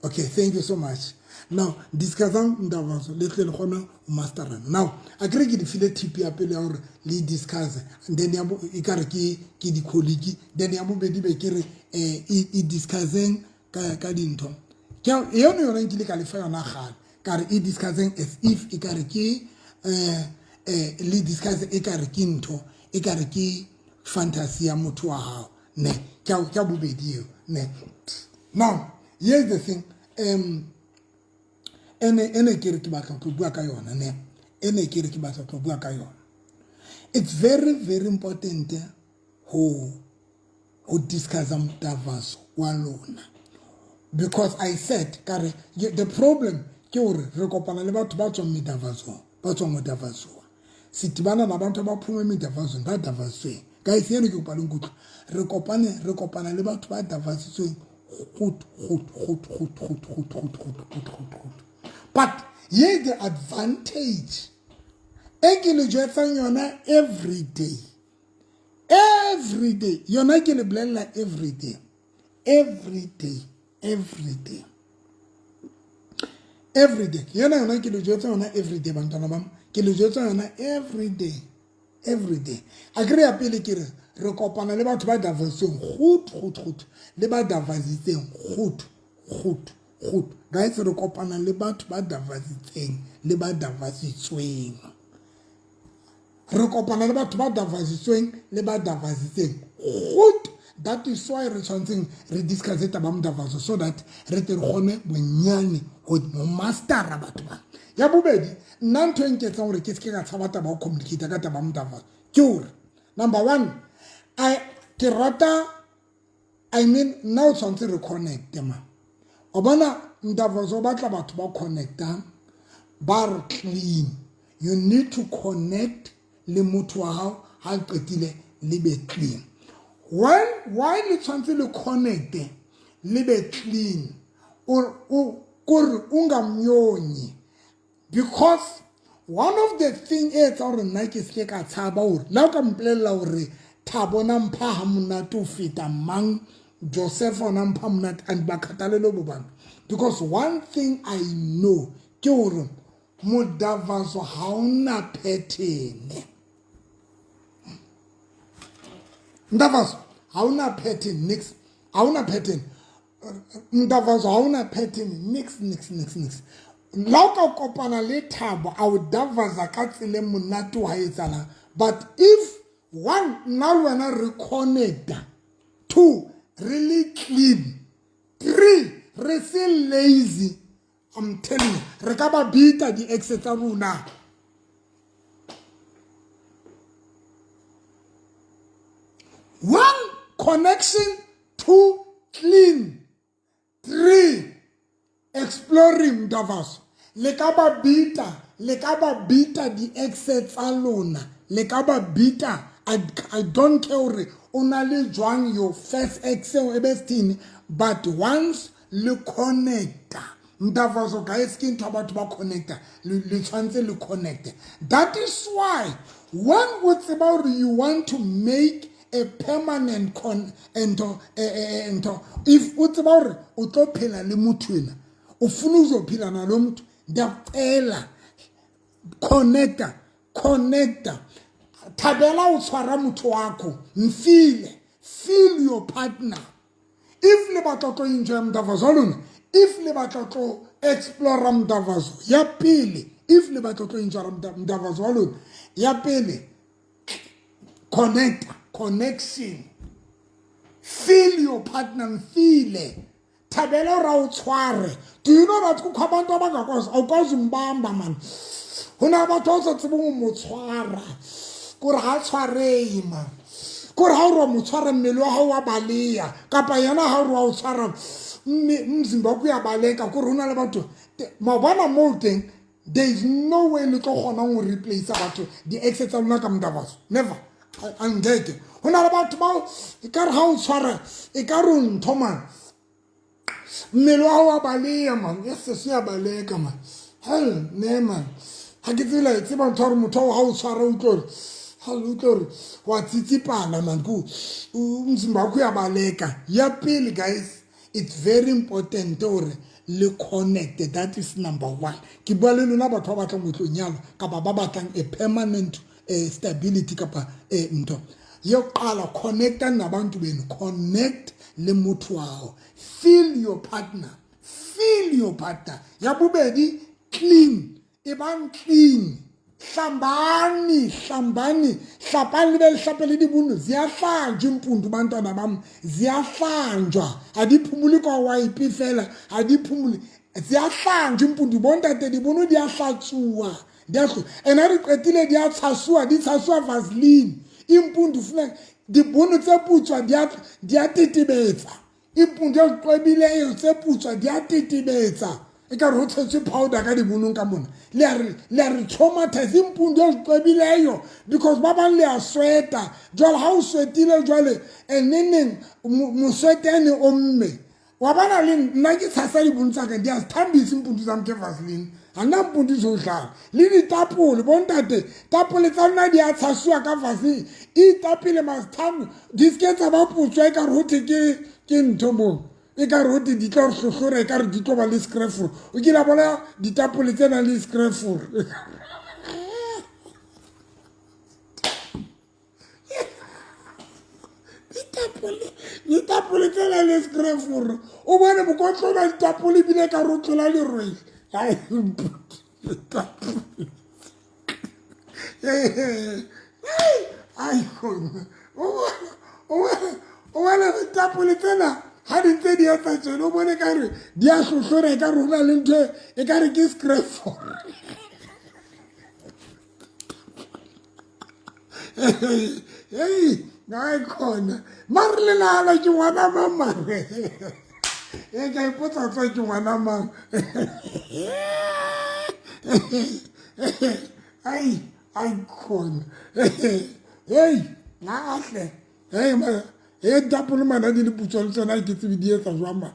Okay, thank you so much. Now discussang Mdavazo le tle le kgone ho masterana. Now a kere ke di file tip ya pele ya hore le discuss, and then ya e kare ke ke di colleague, then ya bobedi be ke re e discusseng ka dintho. Ke yone yona nkile ka lefa yona gale ka re e discusseng as if e kare ke le discuss e kare ke ntho e kare ke fantasy ya motho wa hao ne ke ya bobedi eo ne. Now here's the thing, ene ke re ke batla go bua ka yona ne, ene ke re ke batla go bua ka yona. It's very very important ho discuss mdavazo wa lona, because I said kare the problem ke hore re kopana le batho ba tswang medavazong, ba tswang modavazoa sidibana nabantu abaphuma emidavazweni ba davazweni. Guys, yeno ke kopa le nkutlwe, re kopana le batho ba davazitsweng gut gut gut gut gut gut gut gut gut gut gut. But here the advantage e ke le jwetsang yona every day, every day yona ke le bolella every day, every day, every day, every day yona yona ke le jwetsa yona every day bantwana ba ke le jwetsa yona every day, every day. A kere ya pele ke re re kopana le batho ba davasitsweng gut gut gut le ba davasitseng gut gut gut. Guys, re kopana le batho ba davasitseng le ba davasitsweng, re kopana le batho ba davasitsweng le ba davasitseng gut. That is why re tshwantseng re discuss taba mdavazo so that re tle re kgone bonyane ho mastera batho ba. Ya bobedi, nna ntho e nketsang hore ke se ke ka tshaba taba ho communicate ka taba mdavazo ke hore number one, I ke rata, I mean nna o tshwantse re connect ma. O bona mdavazo o batla batho ba connectang ba re clean. You need to connect le motho wa hao ha qetile le be clean. Why le tshwantse le connect le be clean or kore o nga mnyonyi, because one of the thing e etsa hore nna ke se ka tshaba hore la o ka mpolella hore Thabo na mpha ha monate ho feta mang, Joseph ona mpha monate and ba khathalele bo bana. Because one thing I know ke hore modavazo ha ona pattern. Mdavazo ha ona pattern nix, ha ona pattern. Mdavazo ha ona pattern nix nix nix nix. La o ka kopana le Thabo a o davaza ka tsela e monate wa etsana, but if one nna le wena re connecta, two really clean, three re se lazy, I'm telling you re ka ba bita di ex tsa rona. One, connection, two, clean, three, exploring mdavazo. Le ka ba bita di ex tsa lona, le ka ba bita. I don't care hore o na le jwang your first ex e be sithini, but once le connecta mdavazo guys, ke ntho batho ba connecta le tshwantse le connect. That is why when o tseba hore you want to make a permanent con ento if o tseba hore o tlo phela le motho ena, o funa uzophila nalo motho, ndiyakucela connecta, connecta. Thabela o tshwara motho wakho, mfile, feel your partner. If le batla tlo enjoy mdavazo wa lona, if le batla tlo explore mdavazo ya pele, if le batla tlo enjoy mdavazo wa lona ya pele, connect, connection, feel your partner, mfile. Thabela ra o tshware. Do you know that kukho abantu abangakwazi, awukwazi umbamba man. Hona batho ba sa tsebeng ho mo tshwara, kore ha tshwarehe man, kore ha o re wa mo tshwara mmele wa hao wa baleha, kapa yena ha o re wa o tshwara mzimba wa ko ya baleka. Kore hona le batho maobana moo teng, there is no way le tlo kgonang ho replace batho di ex tsa lona ka mdavazo. Never. Angeke. Hona le batho bao ekare ha o tshwara ekare o ntho man, mmele wa hao wa baleha man, e se ya baleka man. Hell ne man, ha ke tsela e tseba ntho hore motho ha o tshwara o utlwe hore Ha le utlwa hore wa tsitsipana man, ko umzimba wakho uyabaleka. Ya pele guys, it's very important hore le connect. That is number one. Ke bua le lona batho ba batlang ho tlo nyalwa kapa ba batlang a permanent stability kapa ntho. Yokuqala, connecta nabantu benu, connect le motho wa hao, feel your partner, feel your partner. Ya bobedi, clean, e bang clean, hlambani, hlambani, hlapang le be le hlape le dibono. Ziyahlanjwa impundu bantwana bam, ziyahlanjwa, ha di phumule ka wipe fela, ha di phumule, ziyahlanjwa impundu bontate, dibono di a hlatsuwa, di a and ha re qetile di a tshasuwa, di tshasuwa vaseline. Impundu funa dibono tse putswa di a tetebetsa, impundu e qwebileyo tse putswa di a tetebetsa, e ka re ho tshetswe powder ka dibonong ka mona. Le a re traumatize impundu e qwebileyo because ba bang le a sweta. Jwale ha o swetile jwale neneng moswetene o mme wa bona le nna ke tshasa dibono tsa ka, di a thambisa impundu tsa ke vaseline. Ha nna mpundu tso dlala le ditapole bontate, tapole tsa lona di a tshasuwa ka vaseline, itapele masithamo di se tsa ba putswa e ka re ho thwe ke ntho moo e ka re ho thwe di tlo re hlohlora, e ka re di tlo ba le screfur. O kile bona ditapole tse nang le screfur? Ditapole tse nang le screfur, o bone mokotlo ona ditapole ebile ka re o tlola lerwele. Ai ditapole, ai o bona ditapole tsena ha di ntse di etsa tjena, o bone ka re di a hlohlora, e ka re ho na le ntho e ka re ke screfur. Hey, ai khona mare le nahana ke ngwana mang mare? E ka ipotsa tswa ke ngwana mang? Ai ai khona, hey nahle, hey ma e tapole mana di le putswa le tsona ke tsebe di etsa jwang ma.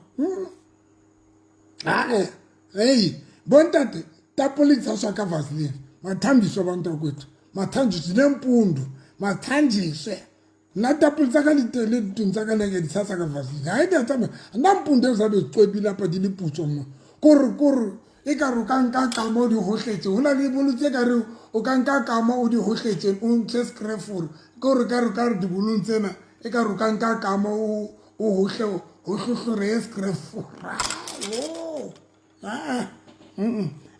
Ae hey bontate, tapole di tshaswa ka vaseline, mathambiswa bantakwethu, mathanjiswe nempundu, mathanjiswe. Nna tapole tsa ka le ditong tsa ka neke di tshasa ka vaseline, ha e di a tsamaya nna mpundu e zabe tswebile apa di le putswa mo. Kore kore e ka re o ka nka kama o di hohletse, ho na le dibolong tse ka re o ka nka kama o di hohletse o ntshe screfur, kore ka re ka re dibolong tsena e ka re o ka nka kama o hohle ho hlohlore e screfur.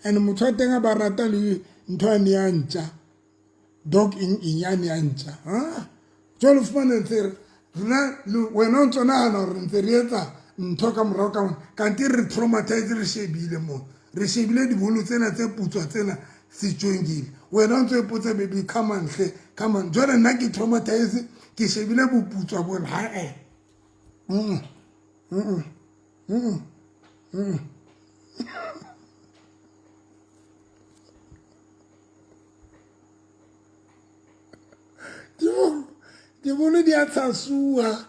And motho wa teng a ba rata le ntho ya ne ya ntja dog eng eng ya ne ya ntja. Jwale o fumane ntse rona wena o ntso nahana hore ntse re etsa ntho ka morao ka mona, kante re traumatize, re shebile mo, re shebile dibolo tsena tse putswa tsena sejongile, wena o ntso ipotsa baby come on hle, come on. Jwale nna ke traumatize, ke shebile boputswa bona. Ha e Dibono di a tshasuwa,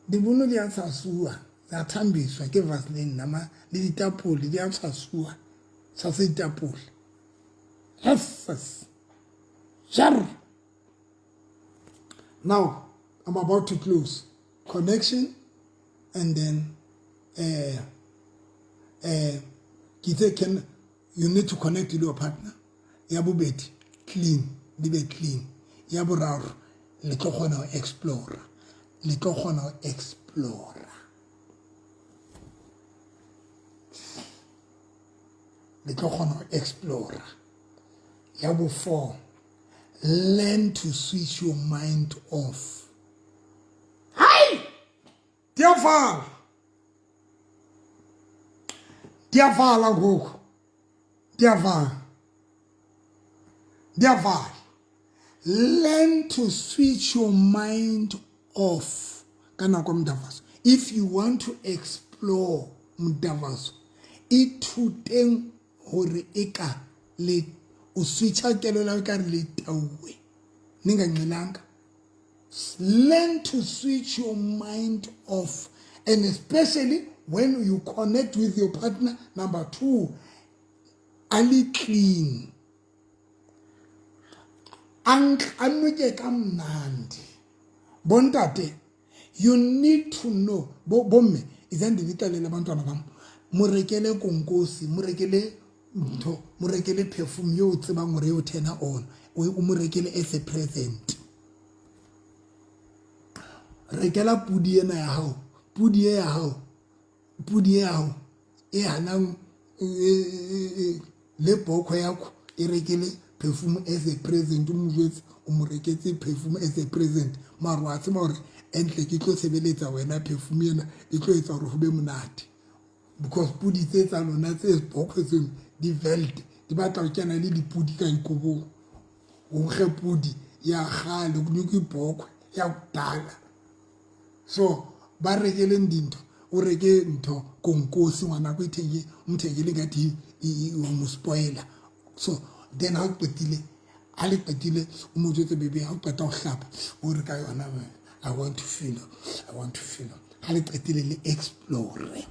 dibono di a tshasuwa, tsa thambiswa ke vaseline nama le ditapole di a tshasuwa, tshasa ditapole. Yes, jar. Now I'm about to close. Connection and then can you need to connect with your partner. Ya bobedi, clean, di be clean. Ya boraro, le tlo kgona ho explore, le tlo kgona ho explore, le tlo kgona ho explore. Ya bo 4, learn to switch your mind off. Hai, diyavala, diyavala ngoku, diyavala, diyavala. Learn to switch your mind off. Ka nako mdavaso, if you want to explore mdavaso, ithuteng hore eka le o switcha kelello ya ka re le tauwe ninganxilanga. Learn to switch your mind off, and especially when you connect with your partner. Number 2, ali clean. A nuke kamnandi. Bontate, you need to know. Bomme, izandinixelele abantwana bam. Mo rekele konkosi, mo rekele ntho, mo rekele perfume yo o tsebang hore eo turn on. O mo rekele as a present. Rekela pudi ena ya hao, pudi e ya hao, pudi ya hao e hanang le bokho yakho e rekele perfume as a present. O mo jwetse o mo reketse perfume as a present, mara wa tseba hore entle ke tlo sebeletsa wena, perfume ena e tlo etsa hore ho be monate, because pudi tse tsa lona tse bokho tseno di velt di batla ho kena le dipudi ka dikobong. O nkge pudi ya kgale, ke bokho ya kudala. So ba rekeleng dintho, o reke ntho konkosi ngwanako, ithenge, o mothekele ngathi o mo spoiler. So then ha o qetile, ha le qetile, o mo jwetse, baby, ha o qeta ho hlapa o re ka yona, I want to feel, I want to feel. Ha le qetile le explore,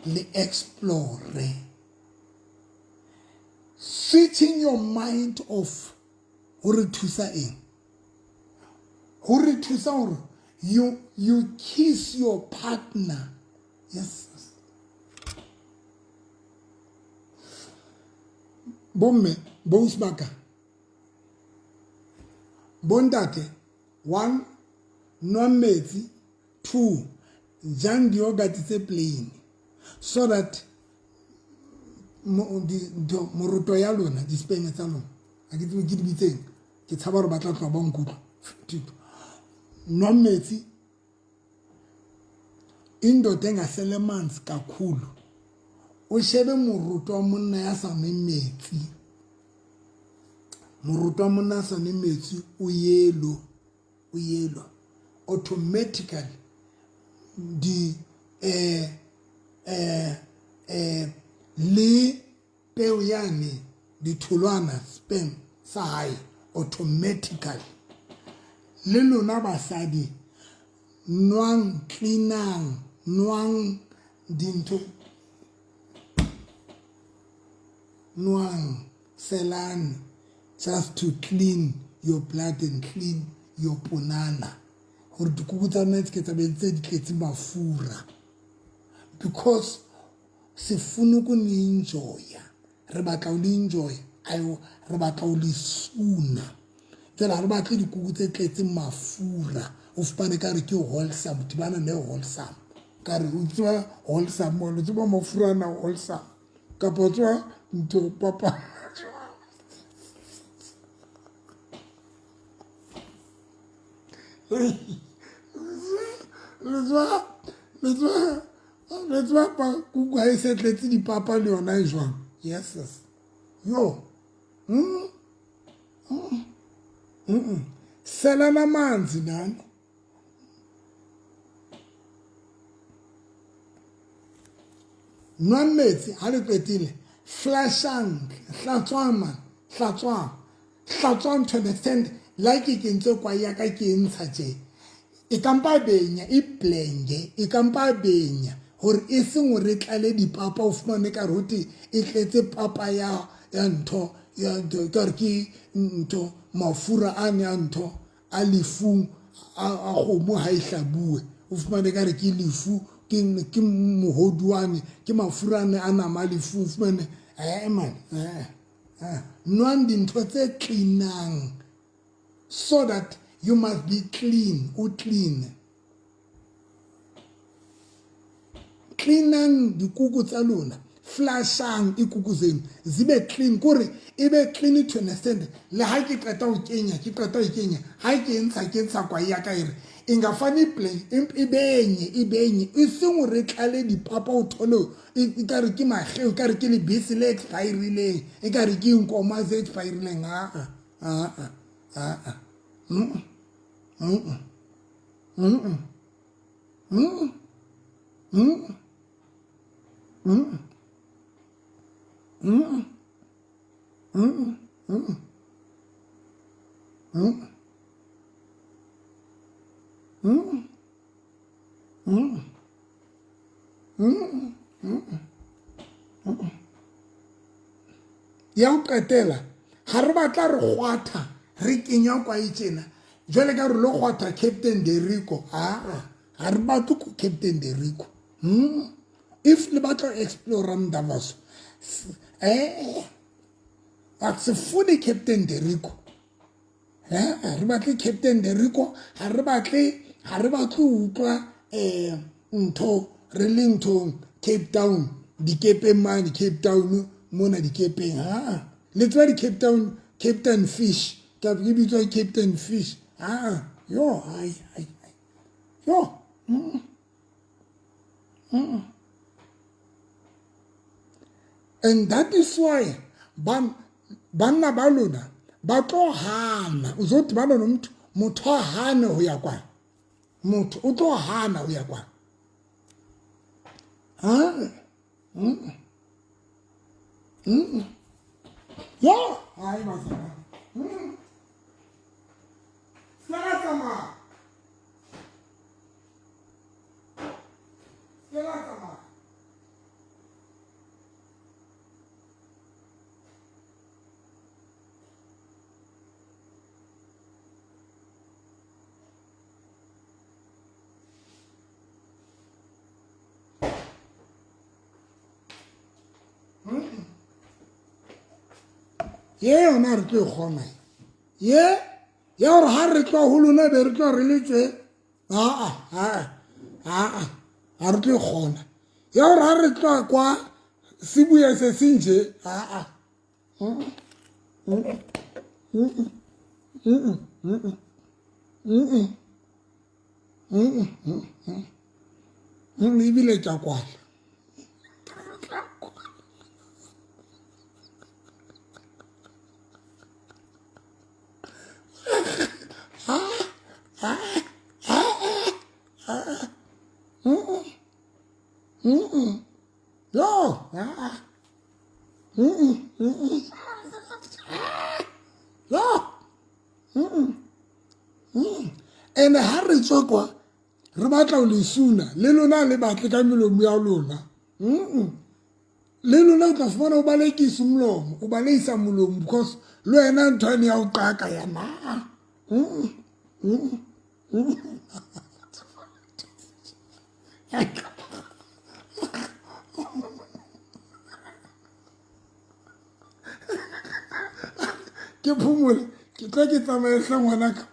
le explore. Switching your mind off ho re thusa eng? Ho re thusa hore you kiss your partner. Yes. Bomme, boausi ba ka, bontate, one, nwa metsi, two, jang di-yogurt tse plain, so that moroto ya lona, di-sperm tsa lona, ha ke tsebe ke di bitseng, ke tshaba hore ba tla tloha ba nkutlwa. Nwa metsi. Indoda engasele manzi kakhulu, o shebe moroto wa monna ya sa nweng metsi, moroto wa monna ya sa nweng metsi o yellow, o yellow automatically. Di le peo yane, ditholwana, sperm sa hae automatically. Le lona basadi, nwang, cleanang, nwang dintho, nwang selane, just to clean your blood and clean your ponana, hore dikuku tsa lona di se ke tsa be tse di tletse mafura, because sifuna ukuni-enjoya, re batla ho le enjoya, ayo re batla ho le suna. Jwale ha re batle dikuku tse tletseng mafura, o fumane ka re ke wholesome, dibana ne wholesome, ka re o tseba wholesome, o tseba mafura ana wholesome, kapa o tseba ntho papa. Le tseba kuku ha e se tletse dipapa le yona e jwang? Yes, yes. Yo. Selana amanzi nani. Nwang metsi ha le qetile, flashang, hlatswang man, hlatswang. Hlatswang to an extent like ke ntse kwa ya ka ke ntsha tje. E kampa benya, e blenge, e kampa benya hore e seng hore tlale dipapa, o fumane ka rote e tletse papa ya ntho ya ntho, ka re ke ntho mafura a ne a ntho a lefung a kgomo ha e hlabuwe, o fumane ka re ke lefu, ke mohoduane, ke mafura a ne a nama a lefu, o fumane man, nwang dintho tse cleanang, so that you must be clean, o clean. Cleanang dikuku tsa lona, flashang ikuku zenu zibe clean, kore e be clean to an extent. Le ha ke qeta ho kenya, ke qeta ho kenya, ha ke ntsha, ke ntsha kwa ya ka ere e nga fane plain, e benye, e benye, e seng hore tlale dipapa, o thole e ka re ke mageu, e ka re ke lebese le expirileng, e ka re ke nkoma tse expirileng. A a a a Ya ho qetela, ha re batla re kgwatha re kenya kwae tjena jwale ka re lo kgwatha Captain Derico, aa ha re batle ko Captain Derico. If le batla ho explore Mdavaso, a se fune Captain Derico. Re batle Captain Derico, ha re batle, ha re batle ho utlwa ntho re le nthong Cape Town dikepeng mane Cape Town mona dikepeng. Ha le tseba di Cape Town, Cape Town fish, ka e bitswa Cape Town fish. Ha yo hai hai yo. And that is why banna ba lona ba tlo hana. O zo tibana no motho, motho a hane ho ya kwa. Motho o tlo hana ho ya kwa. Ha? Yo, hai ba tsamaya. Sera tsamaya. Sera tsamaya. Ye yona re tlo e kgona ye ya gore ha re tloa ho lona be re tloa re le tse aa aa aa ha re tlo e kgona ya gore ha re tloa kwa sibuya se senje aa ebile ke a kwala. Yo, ene ha re tswa kwa re batla ho le suna le lona le batle ka melomo ya lona. Le lona o tla fumana o balekisa molomo, o baleisa molomo because le wena ntho ene ya ho qaka ya na. Ke phomole, ke tla ke tsamaye hle ngwanaka.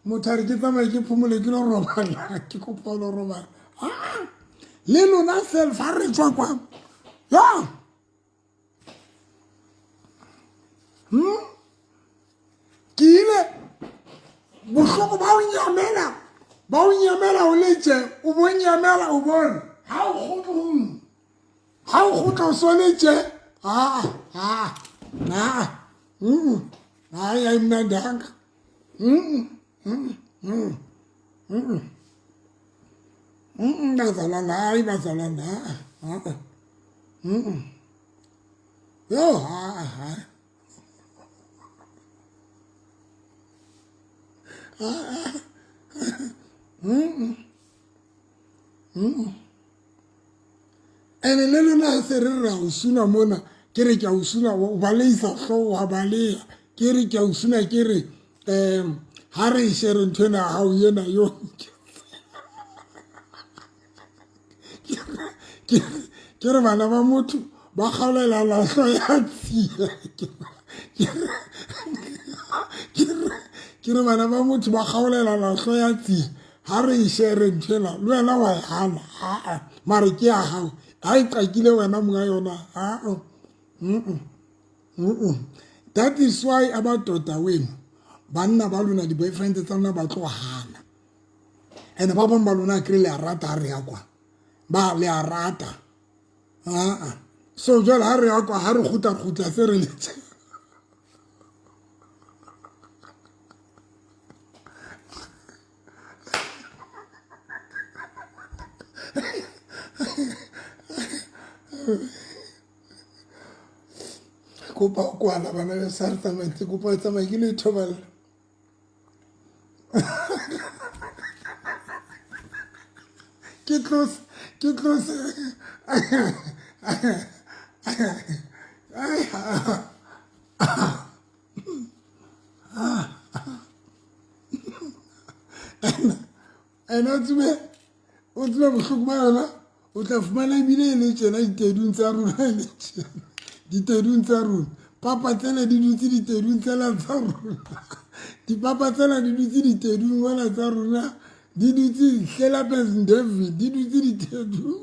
Motho a re ke tsamaye ke phomole ke lo robala, ke kopa ho lo robala. Le lona self ha re tswa kwa. Ya. Ke ile bohloko ba o nyamela, ba o nyamela o le tje, o bo nyamela o bone. Ha o kgutle ho nna. Ha o kgutla o so le tje. Ah ah ah. Hayi ayimnandanga. Bazalwane, hayi bazalwane, ha. Yo, ha ha. Ene le lona se re ra o suna mona, ke re ke a o suna, o baleisa hlooho wa baleha. Ke re ke a o suna, ke re ha re e shere ntho ena ya hao ena yo. Ke re bana ba motho ba kgaolela lahlo ya tsia. Ke re bana ba motho ba kgaolela lahlo ya tsia. Ha re e shere ntho ena, le wena wa e hana. Aa, mare ke ya hao. Ha e qakile wena monga yona. Aa. That is why amadoda wenu, banna ba lona, di-boyfriend tsa lona ba tlo hana. And ba bang ba lona kry le a rata ha re ya kwa. Ba le a rata. Aa. So jwale ha re ya kwa, ha re kgutla kgutla se re letse. Kopa ho kwala bana be sa re tsamaye, ke kopa ho tsamaya ke lo ithoballa. Ke tlose, ke tlose. Ene o tsebe o tsebe bohloko ba yona o tla fumana ebile e le tjena ditedung tsa rona e le tjena ditedung tsa rona papa tsena di dutse ditedung tsena tsa rona dipapa tsena di dutse ditedung mona tsa rona di dutse hlelapes david di dutse ditedung.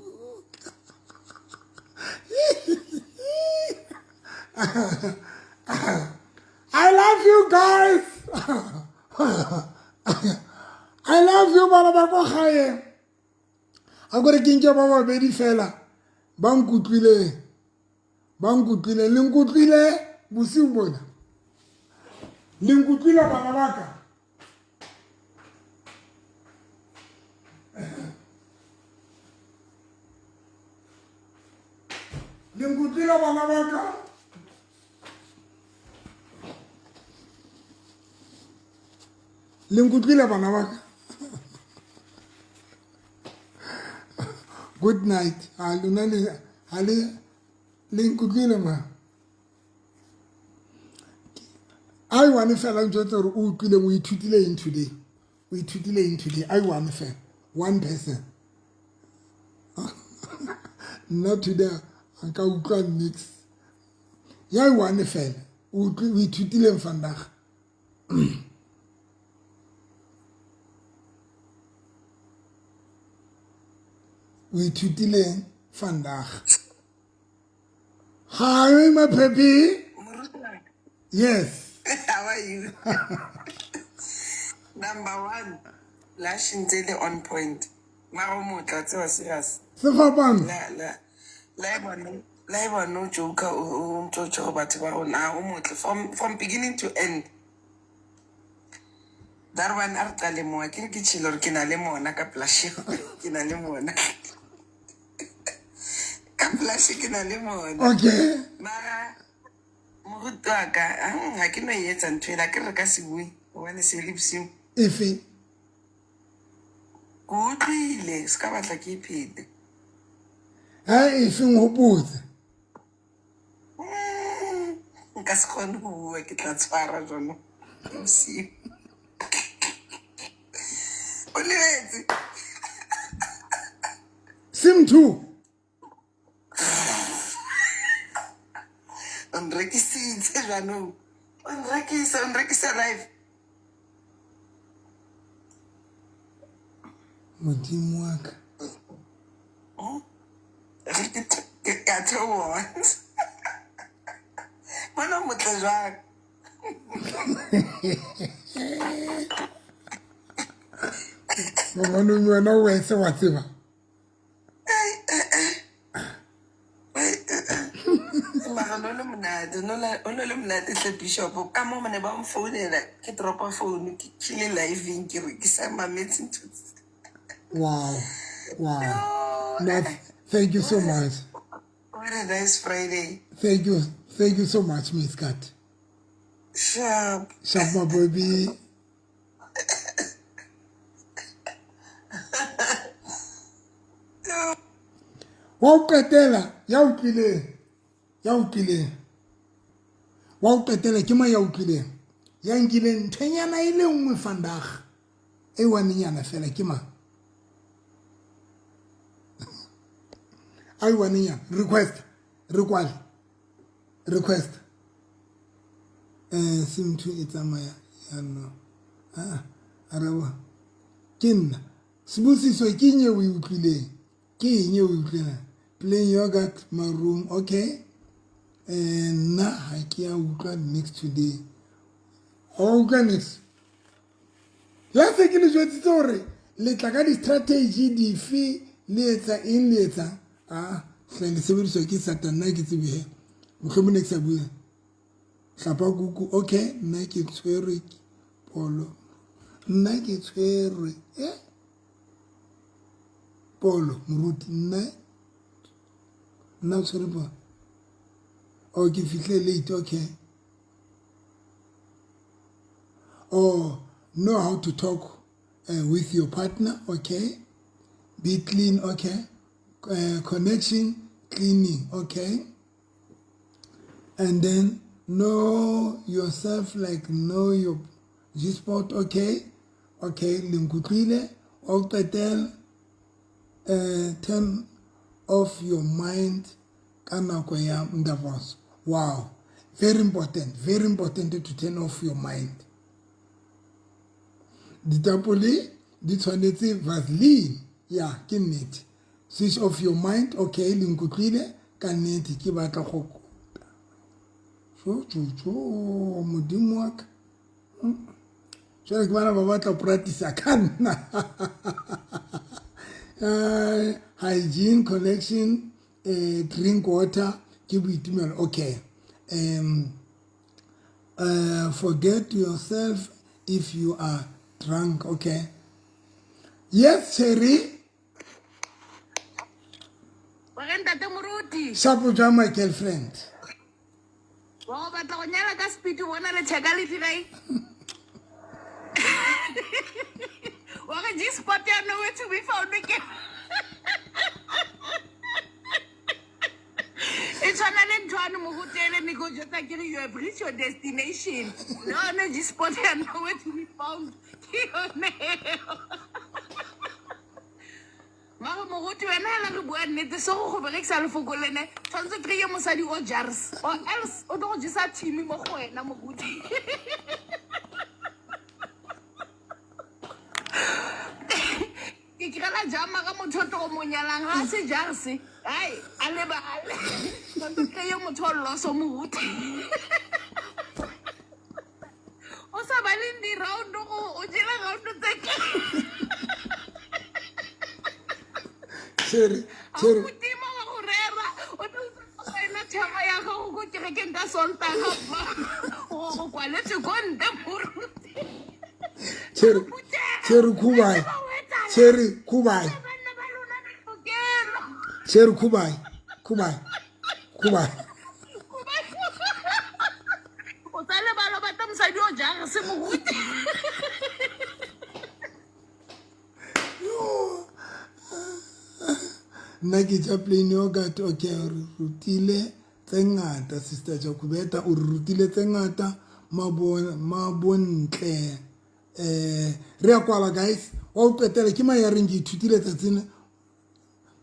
I love you guys. I love you bana ba ko gae. A kore ke nke ba babedi fela ba nkutlwileng. Ba nkutlwileng le nkutlwile bosiu bona. Le nkutlwile bana ba ka. Le nkutlwile bana ba ka. Le nkutlwile bana ba ka. Good night. A lona le ha le le nkutlwile ma. I one fela ntjwetse gore o utlwile o ithutile eng today. O ithutile eng today. I one fela. One person. Nna today nka utlwa nix. Ya one fela. O ithutileng vandag. O ithutileng vandag. Hi, my baby. Yes. How are you? Number one, lash ntse le on point. Mara o motle wa tseba serious. Sefapano. La la la e bona la e bona o joker o ntso tjho gore batho ba rona o motle from beginning to end. That one a re qale mo ke re ke tšhile gore ke na le mona ka plush ke na le mona. Ka plush ke na le mona. Okay. Mara moruti wa ka ga ke no e etsa ntho ela ke re ka se bue gobane se le bosiu. Efe? Ke utlwile se ka batla ke iphete. Ha efe nghopotse. Nka se kgone go bua ke tla tshwara jaanong ke bosiu. O lebetse. Sim 2. O nrekisitse jaanong. O nrekisa life. Modimo wa ka. Ke a theoha. Bona o motle jwang. Mama no wena o wese wa tseba. Mara no le monate, o no le monate hle Bishop. Ka mo ne ba mfounela ke dropa phone ke kile live-eng ke re ke sa mametse ntho tse. Wow. Wow. No, thank you so much. What a nice Friday. Thank you. Thank you so much, Miss Kat. Sharp. Sharp, my baby. Wa o qetela ya utlwileng. Ya utlwileng. Wa o qetela ke mang ya utlwileng? Ya nkileng nthonyana e le nngwe vandag. E wanenyana fela ke mang? A wanenyana request re kwale request. Sim 2 e tsamaya ya no. Arabo ke nna. Sibusiso ke eng e o e utlwileng? Ke eng e o e utlwileng? Plain yogurt maroon, okay. Nna ha ke a utlwa next today. O utlwa next. La se ke le jwetsitse hore le tla ka di-strategy dife le etsa eng le etsa a hle le sebediswa ke Satan nna ke tsebe he. Mohlomong ne ke sa bue. Hlapa kuku, okay, nna ke tshwerwe polo. Nna ke tshwerwe polo moruti nna nna tshwere polo. Oh, ke fihle late, okay. Oh, know how to talk with your partner, okay. Be clean, okay. Connection, cleaning, okay. And then Know yourself like know your G-spot, okay. Okay, le nkutlwile. Wa ho qetela, turn off your mind ka nako ya ndavaso. Wow, very important, very important to turn off your mind. Ditapole di tshwanetse Vaseline. Ya, ke nnete. Switch off your mind, okay, le nkutlwile ka nnete ke batla go jo jo jo modimo wa ka. Jwale ke bana ba batla practice ka nna. Hygiene connection, drink water ke boitumelo, okay. Forget yourself if you are drunk, okay. Yes, Cherry. Wa re ntate Moruti. Shapo jwa my girlfriend. Wa go batla go nyala ka speed o bona letheka le dira eng? Wa re G-spot ya nowhere to be found ke. E tshwana le ntho ane mohotele ne ke o jwetsa ke re you have reached your destination. Le yone G-spot ya nowhere to be found ke yone eo. Mara moruti wena hela re bua nnete se go go berekisa lefoko lene tshwanetse o kry-e mosadi o jars or else o tlo go jesa team mo go wena moruti. Ke kry-ela jang mara motho o tlo go mo nyalang ga se jars ai a lebale tshwanetse o kry-e motho o loso moruti. O sa baleng di-round go o jela round tse ke. Cherry, cherry. Modimo wa go rera o tlo utlwa wena thero ya gago ko kerekeng ka Sontaga go go kwaletswe ko ntle moruti. Cherry, cherry khubai. Cherry khubai. Banna ba lona ditokelo. Cherry khubai. Khubai. Khubai. O tsa lebala o batla mosadi o jang se moruti. Nna ke ja plain yogurt, okay. O re rutile tse ngata sister Jacobeta, o re rutile tse ngata mabontle. Re ya kwala guys, wa o qetela ke mang ya reng ke ithutile tsatsing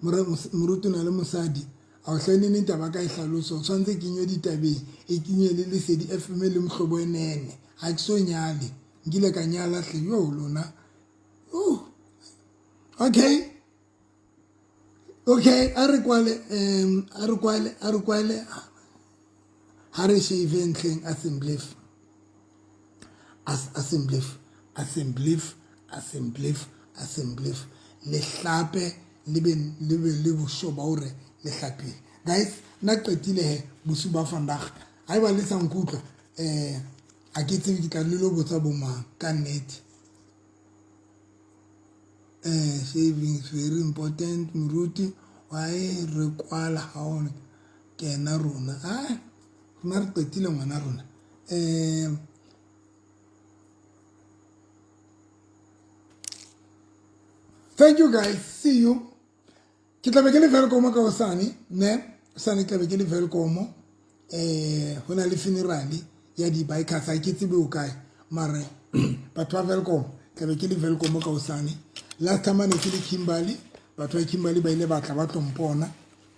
moruti o na le mosadi a o hlane taba ka e hlalosa o tshwanetse kenywe ditabeng e kenywe le Lesedi FM le Mohlobo Enene. Ha ke so nyale, nkile ka nyala hle yo lona. Okay. Okay, a re kwale, a re kwale, a re kwale. Ha re shave ntlheng assemblief. Assemblief, assemblief, assemblief, assemblief. Le hlape le be le be le bosho ba hore le hlapile. Guys, nna qetile he bosiu ba vandag. Haeba le sa nkutlwa, ha ke tsebe ke tla le lo botsa bo mang ka nnete. Shaving is very important moruti. Why re kwala ha o kena rona? Ah, rona re qetile ngwana rona. Thank you guys, see you. Ke tla be ke le Welkom ka hosane, ne? Hosane ke tla be ke le Welkom. Ho na le funeral ya di-bikers, ha ke tsebe o kae. Mare batho ba Welkom, tla be ke le Welkom ka hosane. Last time ne ke le Kimberley, batho ba Kimberley ba ile ba tla ba tlo mpona.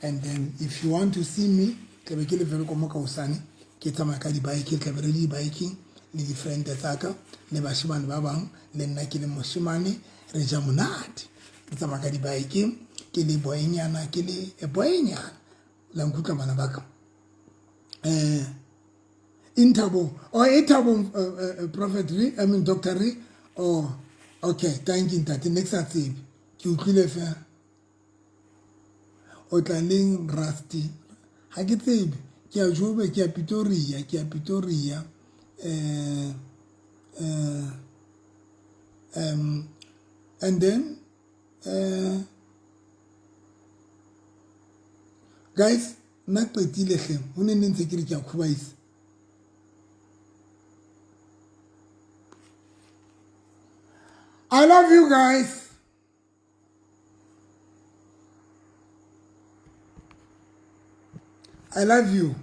And then if you want to see me, tla be ke le Welkom ka hosane. Ke tsamaya ka di-bike, tla be re le di-biking le di-friend tsa ka le bashimane ba bang, le nna ke le moshimane, re ja monate. Ke tsamaya ka di-bike, ke le boynyana, ke le boynyana. La nkutlwa bana ba ka. Inthabo, oh Inthabo, Prophet Re, I mean Dr. Re. Oh, okay, thank you ntate. Next a tsebe. Ke utlwile fela. O tla leng Rusty? Ha ke tsebe. Ke ya Joburg, ke ya Pretoria, ke ya Pretoria. And then guys, nna qetile hle. Ho ne ntse ke re ke a khubaisa. I love you guys. I love you.